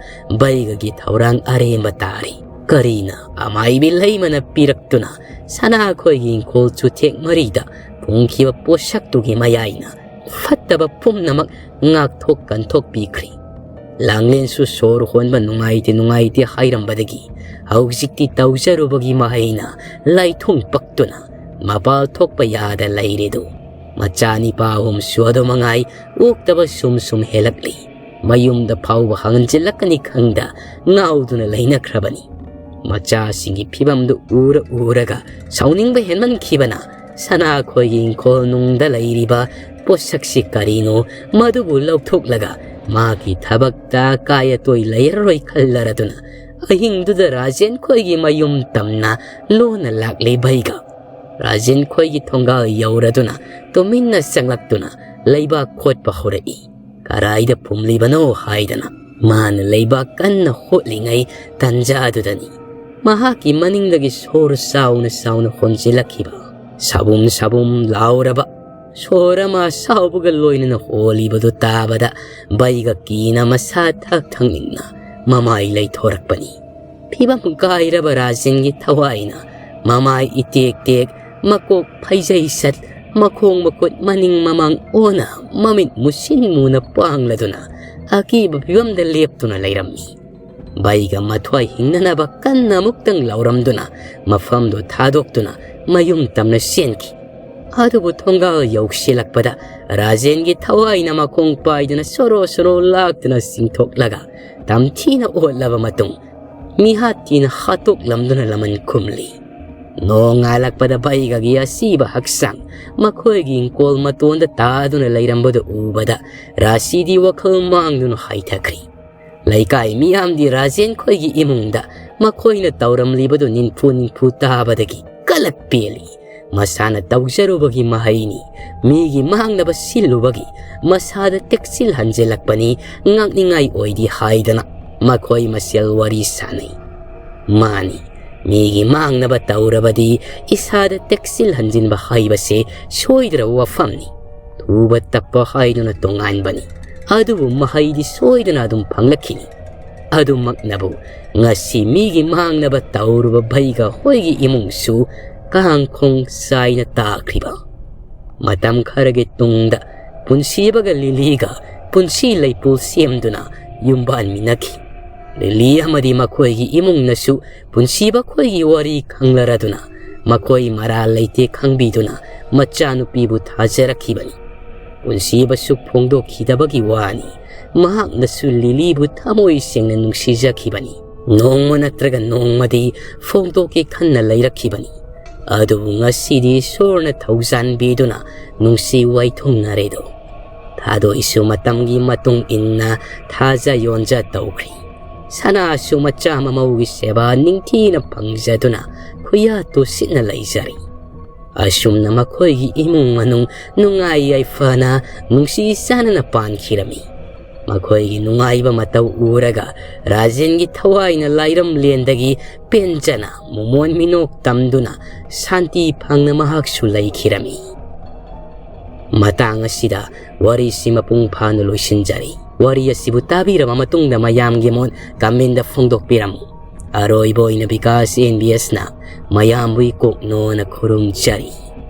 ꯕꯩꯒꯒꯤ ꯊꯧꯔꯥꯡ ꯑꯔꯦꯝꯕ ꯇꯥꯔꯤ꯫ ꯀꯔꯤꯅ ꯑꯃꯥꯏꯕꯤ ꯂꯩꯃꯅ ꯄꯤꯔꯛꯇꯨꯅ ꯁꯅꯥ ꯑꯩꯈꯣꯏꯒꯤ ꯏꯪꯈꯣꯜ ꯆꯨꯊꯦꯛ ꯃꯔꯤꯗ ꯐꯨꯝꯈꯤꯕ ꯄꯣꯠꯁꯛꯇꯨꯒꯤ ꯃꯌꯥꯏꯅ ꯐꯠꯇꯕ ꯄꯨꯝꯅꯃꯛ ꯉꯥꯛꯊꯣꯛ ꯀꯟꯊꯣꯛꯄꯤꯈ꯭ꯔꯤ꯫ ꯂꯥꯡꯂꯦꯟꯁꯨ ꯁꯣꯔ ꯍꯣꯟꯕ ꯅꯨꯡꯉꯥꯏꯇꯦ ꯅꯨꯡꯉꯥꯏꯇꯦ ꯍꯥꯏꯔꯝꯕꯗꯒꯤ ꯍꯧꯖꯤꯛꯇꯤ ꯇꯧꯖꯔꯨꯕꯒꯤ ꯃꯍꯩꯅ ꯂꯥꯏꯊꯨꯡ ꯄꯛꯇꯨꯅ ꯃꯄꯥꯜ ꯊꯣꯛꯄ ꯌꯥꯗ ꯂꯩꯔꯦꯗꯣ꯫ ꯃꯆꯥ ꯅꯤꯄꯥ ꯑꯍꯨꯝꯁꯨ ꯑꯗꯨ ꯃꯉꯥꯏ ꯑꯣꯛꯇꯕ ꯁꯨꯝ ꯁꯨꯝ ꯍꯦꯜꯂꯛꯂꯤ꯫ ꯃꯌꯨꯝꯗ ꯐꯥꯎꯕ ꯍꯟꯖꯤꯜꯂꯛꯀꯅꯤ ꯈꯪꯗ ꯉꯥꯎꯗꯨꯅ ꯂꯩꯅꯈ꯭ꯔꯕꯅꯤ꯫ ꯃꯆꯥꯁꯤꯡꯒꯤ ꯐꯤꯕꯝꯗꯨ ꯎꯔ ꯎꯔꯒ ꯁꯥꯎꯅꯤꯡꯕ ꯍꯦꯟꯃꯟꯈꯤꯕꯅ ꯁꯅꯥ ꯑꯩꯈꯣꯏꯒꯤ ꯏꯪꯈꯣꯜ ꯅꯨꯡꯗ ꯂꯩꯔꯤꯕ ꯄꯣꯠꯁꯛꯁꯤ ꯀꯔꯤꯅꯣ ꯃꯗꯨꯕꯨ ꯂꯧꯊꯣꯛꯂꯒ ꯃꯥꯒꯤ ꯊꯕꯛꯇ ꯑꯀꯥꯏ ꯑꯇꯣꯏ ꯂꯩꯔꯔꯣꯏ ꯈꯜꯂꯔꯗꯨꯅ ꯑꯍꯤꯡꯗꯨꯗ ꯔꯥꯖꯦꯟ ꯈꯣꯏꯒꯤ ꯃꯌꯨꯝ ꯇꯝꯅ ꯂꯣꯟꯅ ꯂꯥꯛꯂꯤ ꯕꯩꯒ꯫ ꯔꯥꯖꯦꯟ ꯈꯣꯏꯒꯤ ꯊꯣꯡꯒꯥꯜ ꯌꯧꯔꯗꯨꯅ ꯇꯨꯃꯤꯟꯅ ꯆꯪꯂꯛꯇꯨꯅ ꯂꯩꯕꯥꯛ ꯈꯣꯠꯄ ꯍꯧꯔꯛꯏ꯫ ꯀꯔꯥꯏꯗ ꯐꯨꯝꯂꯤꯕꯅꯣ ꯍꯥꯏꯗꯅ ꯃꯥꯅ ꯂꯩꯕꯥꯛ ꯀꯟꯅ ꯍꯣꯠꯂꯤꯉꯩ ꯇꯟꯖꯥꯗꯨꯗꯅꯤ ꯃꯍꯥꯛꯀꯤ ꯃꯅꯤꯡꯗꯒꯤ ꯁꯣꯔ ꯆꯥꯎꯅ ꯆꯥꯎꯅ ꯍꯣꯟꯖꯤꯜꯂꯛꯈꯤꯕ꯫ ꯁꯕꯨꯝ ꯁꯕꯨꯝ ꯂꯥꯎꯔꯕ ꯁꯣꯔ ꯑꯃ ꯑꯁꯥꯎꯕꯒ ꯂꯣꯏꯅꯅ ꯍꯣꯜꯂꯤꯕꯗꯨ ꯇꯥꯕꯗ ꯕꯩꯒ ꯀꯤꯅ ꯃꯁꯥ ꯊꯛ ꯊꯛꯅꯤꯡꯅ ꯃꯃꯥꯏ ꯂꯩꯊꯣꯔꯛꯄꯅꯤ꯫ ꯐꯤꯕꯝ ꯀꯥꯏꯔꯕ ꯔꯥꯖꯦꯟꯒꯤ ꯊꯋꯥꯏꯅ ꯃꯃꯥꯏ ꯏꯇꯦꯛ ꯇꯦꯛ, ꯃꯀꯣꯛ ꯐꯩꯖꯩ ꯁꯠ, ꯃꯈꯣꯡ ꯃꯈꯨꯠ ꯃꯅꯤꯡ ꯃꯃꯥꯡ ꯑꯣꯟꯅ ꯃꯃꯤꯠ ꯃꯨꯁꯤꯟ ꯃꯨꯅ ꯄꯥꯡꯂꯗꯨꯅ ꯑꯀꯤꯕ ꯐꯤꯕꯝꯗ ꯂꯦꯞꯇꯨꯅ ꯂꯩꯔꯝꯃꯤ꯫ ꯕꯩꯒ ꯃꯊ꯭ꯋꯥꯏ ꯍꯤꯡꯅꯅꯕ ꯀꯟꯅ ꯑꯃꯨꯛꯇꯪ ꯂꯥꯎꯔꯝꯗꯨꯅ ꯃꯐꯝꯗꯨ ꯊꯥꯗꯣꯛꯇꯨꯅ ꯃꯌꯨꯝ ꯇꯝꯅ ꯆꯦꯟꯈꯤ꯫ ꯑꯗꯨꯕꯨ ꯊꯣꯡꯒꯥꯜ ꯌꯧꯁꯤꯜꯂꯛꯄꯗ ꯔꯥꯖꯦꯟꯒꯤ ꯊꯋꯥꯏꯅ ꯃꯈꯣꯡ ꯄꯥꯏꯗꯨꯅ ꯁꯣꯔꯣ ꯁꯣꯔꯣ ꯂꯥꯛꯇꯨꯅ ꯆꯤꯡꯊꯣꯛꯂꯒ ꯇꯝꯊꯤꯅ ꯑꯣꯠꯂꯕ ꯃꯇꯨꯡ ꯃꯤꯍꯥꯠꯇꯤꯅ ꯍꯥꯠꯇꯣꯛꯂꯝꯗꯨꯅ ꯂꯃꯟ ꯈꯨꯝꯂꯤ꯫ ꯅꯣꯡꯉꯥꯜꯂꯛꯄꯗ ꯕꯩꯒꯒꯤ ꯑꯁꯤꯕ ꯍꯛꯆꯥꯡ ꯃꯈꯣꯏꯒꯤ ꯏꯪꯀꯣꯜ ꯃꯇꯣꯟꯗ ꯇꯥꯗꯨꯅ ꯂꯩꯔꯝꯕꯗꯨ ꯎꯕꯗ ꯔꯥꯁꯤꯗꯤ ꯋꯥꯈꯜ ꯃꯥꯡꯗꯨꯅ ꯍꯥꯏꯊꯈ꯭ꯔꯤ꯫ ꯂꯩꯀꯥꯏ ꯃꯤꯌꯥꯝꯗꯤ ꯔꯥꯖꯦꯟ ꯈꯣꯏꯒꯤ ꯏꯃꯨꯡꯗ ꯃꯈꯣꯏꯅ ꯇꯧꯔꯝꯂꯤꯕꯗꯨ ꯅꯤꯟꯐꯨ ꯅꯤꯟꯐꯨ ꯇꯥꯕꯗꯒꯤ ꯀꯂꯛ ꯄꯦꯜꯂꯤ꯫ ꯃꯁꯥꯅ ꯇꯧꯖꯔꯨꯕꯒꯤ ꯃꯍꯩꯅꯤ, ꯃꯤꯒꯤ ꯃꯥꯡꯅꯕ ꯁꯤꯜꯂꯨꯕꯒꯤ ꯃꯁꯥꯗ ꯇꯦꯛꯁꯤꯜ ꯍꯟꯖꯤꯜꯂꯛꯄꯅꯤ, ꯉꯥꯛꯅꯤꯡꯉꯥꯏ ꯑꯣꯏꯗꯦ ꯍꯥꯏꯗꯅ ꯃꯈꯣꯏ ꯃꯁꯦꯜ ꯋꯥꯔꯤ ꯁꯥꯟꯅꯩ꯫ ꯃꯥꯅꯤ, ꯃꯤꯒꯤ ꯃꯥꯡꯅꯕ ꯇꯧꯔꯕꯗꯤ ꯏꯁꯥꯗ ꯇꯦꯛꯁꯤꯜ ꯍꯟꯖꯤꯟꯕ ꯍꯥꯏꯕꯁꯦ ꯁꯣꯏꯗ꯭ꯔꯕ ꯋꯥꯐꯝꯅꯤ꯫ ꯊꯨꯕ ꯇꯞꯄ ꯍꯥꯏꯗꯨꯅ ꯇꯣꯉꯥꯟꯕꯅꯤ, ꯑꯗꯨꯕꯨ ꯃꯍꯩꯗꯤ ꯁꯣꯏꯗꯅ ꯑꯗꯨꯝ ꯐꯪꯂꯛꯈꯤꯅꯤ꯫ ꯑꯗꯨꯃꯛꯅꯕꯨ ꯉꯁꯤ ꯃꯤꯒꯤ ꯃꯥꯡꯅꯕ ꯇꯧꯔꯨꯕ ꯚꯩꯒ ꯍꯣꯏꯒꯤ ꯏꯃꯨꯡꯁꯨ ꯀꯥꯡꯈꯣꯡ ꯆꯥꯏꯅ ꯇꯥꯈ꯭ꯔꯤꯕ꯫ ꯃꯇꯝ ꯈꯔꯒꯤ ꯇꯨꯡꯗ ꯄꯨꯟꯁꯤꯕꯒ ꯂꯤꯂꯤꯒ ꯄꯨꯟꯁꯤ ꯂꯩꯄꯨ ꯁꯦꯝꯗꯨꯅ ꯌꯨꯝꯕꯥꯟꯃꯤꯟꯅꯈꯤ꯫ ꯂꯤꯂꯤ ꯑꯃꯗꯤ ꯃꯈꯣꯏꯒꯤ ꯏꯃꯨꯡꯅꯁꯨ ꯄꯨꯟꯁꯤꯕ ꯈꯣꯏꯒꯤ ꯋꯥꯔꯤ ꯈꯪꯂꯔꯗꯨꯅ ꯃꯈꯣꯏ ꯃꯔꯥꯜ ꯂꯩꯇꯦ ꯈꯪꯕꯤꯗꯨꯅ ꯃꯆꯥꯅꯨꯄꯤꯕꯨ ꯊꯥꯖꯔꯛꯈꯤꯕꯅꯤ꯫ ꯄꯨꯟꯁꯤꯕꯁꯨ ꯐꯣꯡꯗꯣꯛꯈꯤꯗꯕꯒꯤ ꯋꯥꯅꯤ, ꯃꯍꯥꯛꯅꯁꯨ ꯂꯤꯂꯤꯕꯨ ꯊꯃꯣꯏ ꯁꯦꯡꯅ ꯅꯨꯡꯁꯤꯖꯈꯤꯕꯅꯤ꯫ ꯅꯣꯡꯃ ꯅꯠꯇ꯭ꯔꯒ ꯅꯣꯡꯃꯗꯤ ꯐꯣꯡꯗꯣꯛꯀꯦ ꯈꯟꯅ ꯂꯩꯔꯛꯈꯤꯕꯅꯤ꯫ ꯑꯗꯨꯕꯨ ꯉꯁꯤꯗꯤ ꯏꯁꯣꯔꯅ ꯊꯧꯖꯥꯟꯕꯤꯗꯨꯅ ꯅꯨꯡꯁꯤ ꯋꯥꯏꯊꯨꯡꯅꯔꯦꯗꯣ꯫ ꯊꯥꯗꯣꯏꯁꯨ ꯃꯇꯝꯒꯤ ꯃꯇꯨꯡ ꯏꯟꯅ ꯊꯥꯖ ꯌꯣꯟꯖ ꯇꯧꯈ꯭ꯔꯤ꯫ ꯁꯅꯥꯁꯨ ꯃꯆꯥ ꯃꯃꯧꯒꯤ ꯁꯦꯕꯥ ꯅꯤꯡꯊꯤꯅ ꯐꯪꯖꯗꯨꯅ ꯈꯨꯌꯥ ꯇꯨꯁꯤꯠꯅ ꯂꯩꯖꯔꯤ꯫ ꯑꯁꯨꯝꯅ ꯃꯈꯣꯏꯒꯤ ꯏꯃꯨꯡ ꯃꯅꯨꯡ ꯅꯨꯡꯉꯥꯏ ꯌꯥꯏꯐꯅ ꯅꯨꯡꯁꯤ ꯆꯥꯟꯅꯅ ꯄꯥꯟꯈꯤꯔꯝꯃꯤ꯫ ꯃꯈꯣꯏꯒꯤ ꯅꯨꯡꯉꯥꯏꯕ ꯃꯇꯧ ꯎꯔꯒ ꯔꯥꯖꯦꯟꯒꯤ ꯊꯋꯥꯏꯅ ꯂꯥꯏꯔꯝꯂꯦꯟꯗꯒꯤ ꯄꯦꯟꯖꯅ ꯃꯣꯃꯣꯟ ꯃꯤꯅꯣꯛ ꯇꯝꯗꯨꯅ ꯁꯥꯟꯇꯤ ꯐꯪꯅ ꯃꯍꯥꯛꯁꯨ ꯂꯩꯈꯤꯔꯝꯃꯤ꯫ ꯃꯇꯥꯡ ꯑꯁꯤꯗ ꯋꯥꯔꯤꯁꯤ ꯃꯄꯨꯡ ꯐꯥꯅ ꯂꯣꯏꯁꯤꯟꯖꯔꯤ꯫ ꯋꯥꯔꯤ ꯑꯁꯤꯕꯨ ꯇꯥꯕꯤꯔꯕ ꯃꯇꯨꯡꯗ ꯃꯌꯥꯝꯒꯤ ꯃꯣꯠ comment ꯐꯣꯡꯗꯣꯛꯄꯤꯔꯝꯃꯨ꯫ ꯑꯔꯣꯏꯕ ꯑꯣꯏꯅ ꯕꯤꯀꯥꯁ NBSꯅ ꯃꯌꯥꯝꯕꯨ ꯏꯀꯣꯛꯅꯣꯅ ꯈꯨꯔꯨꯝꯖꯔꯤ꯫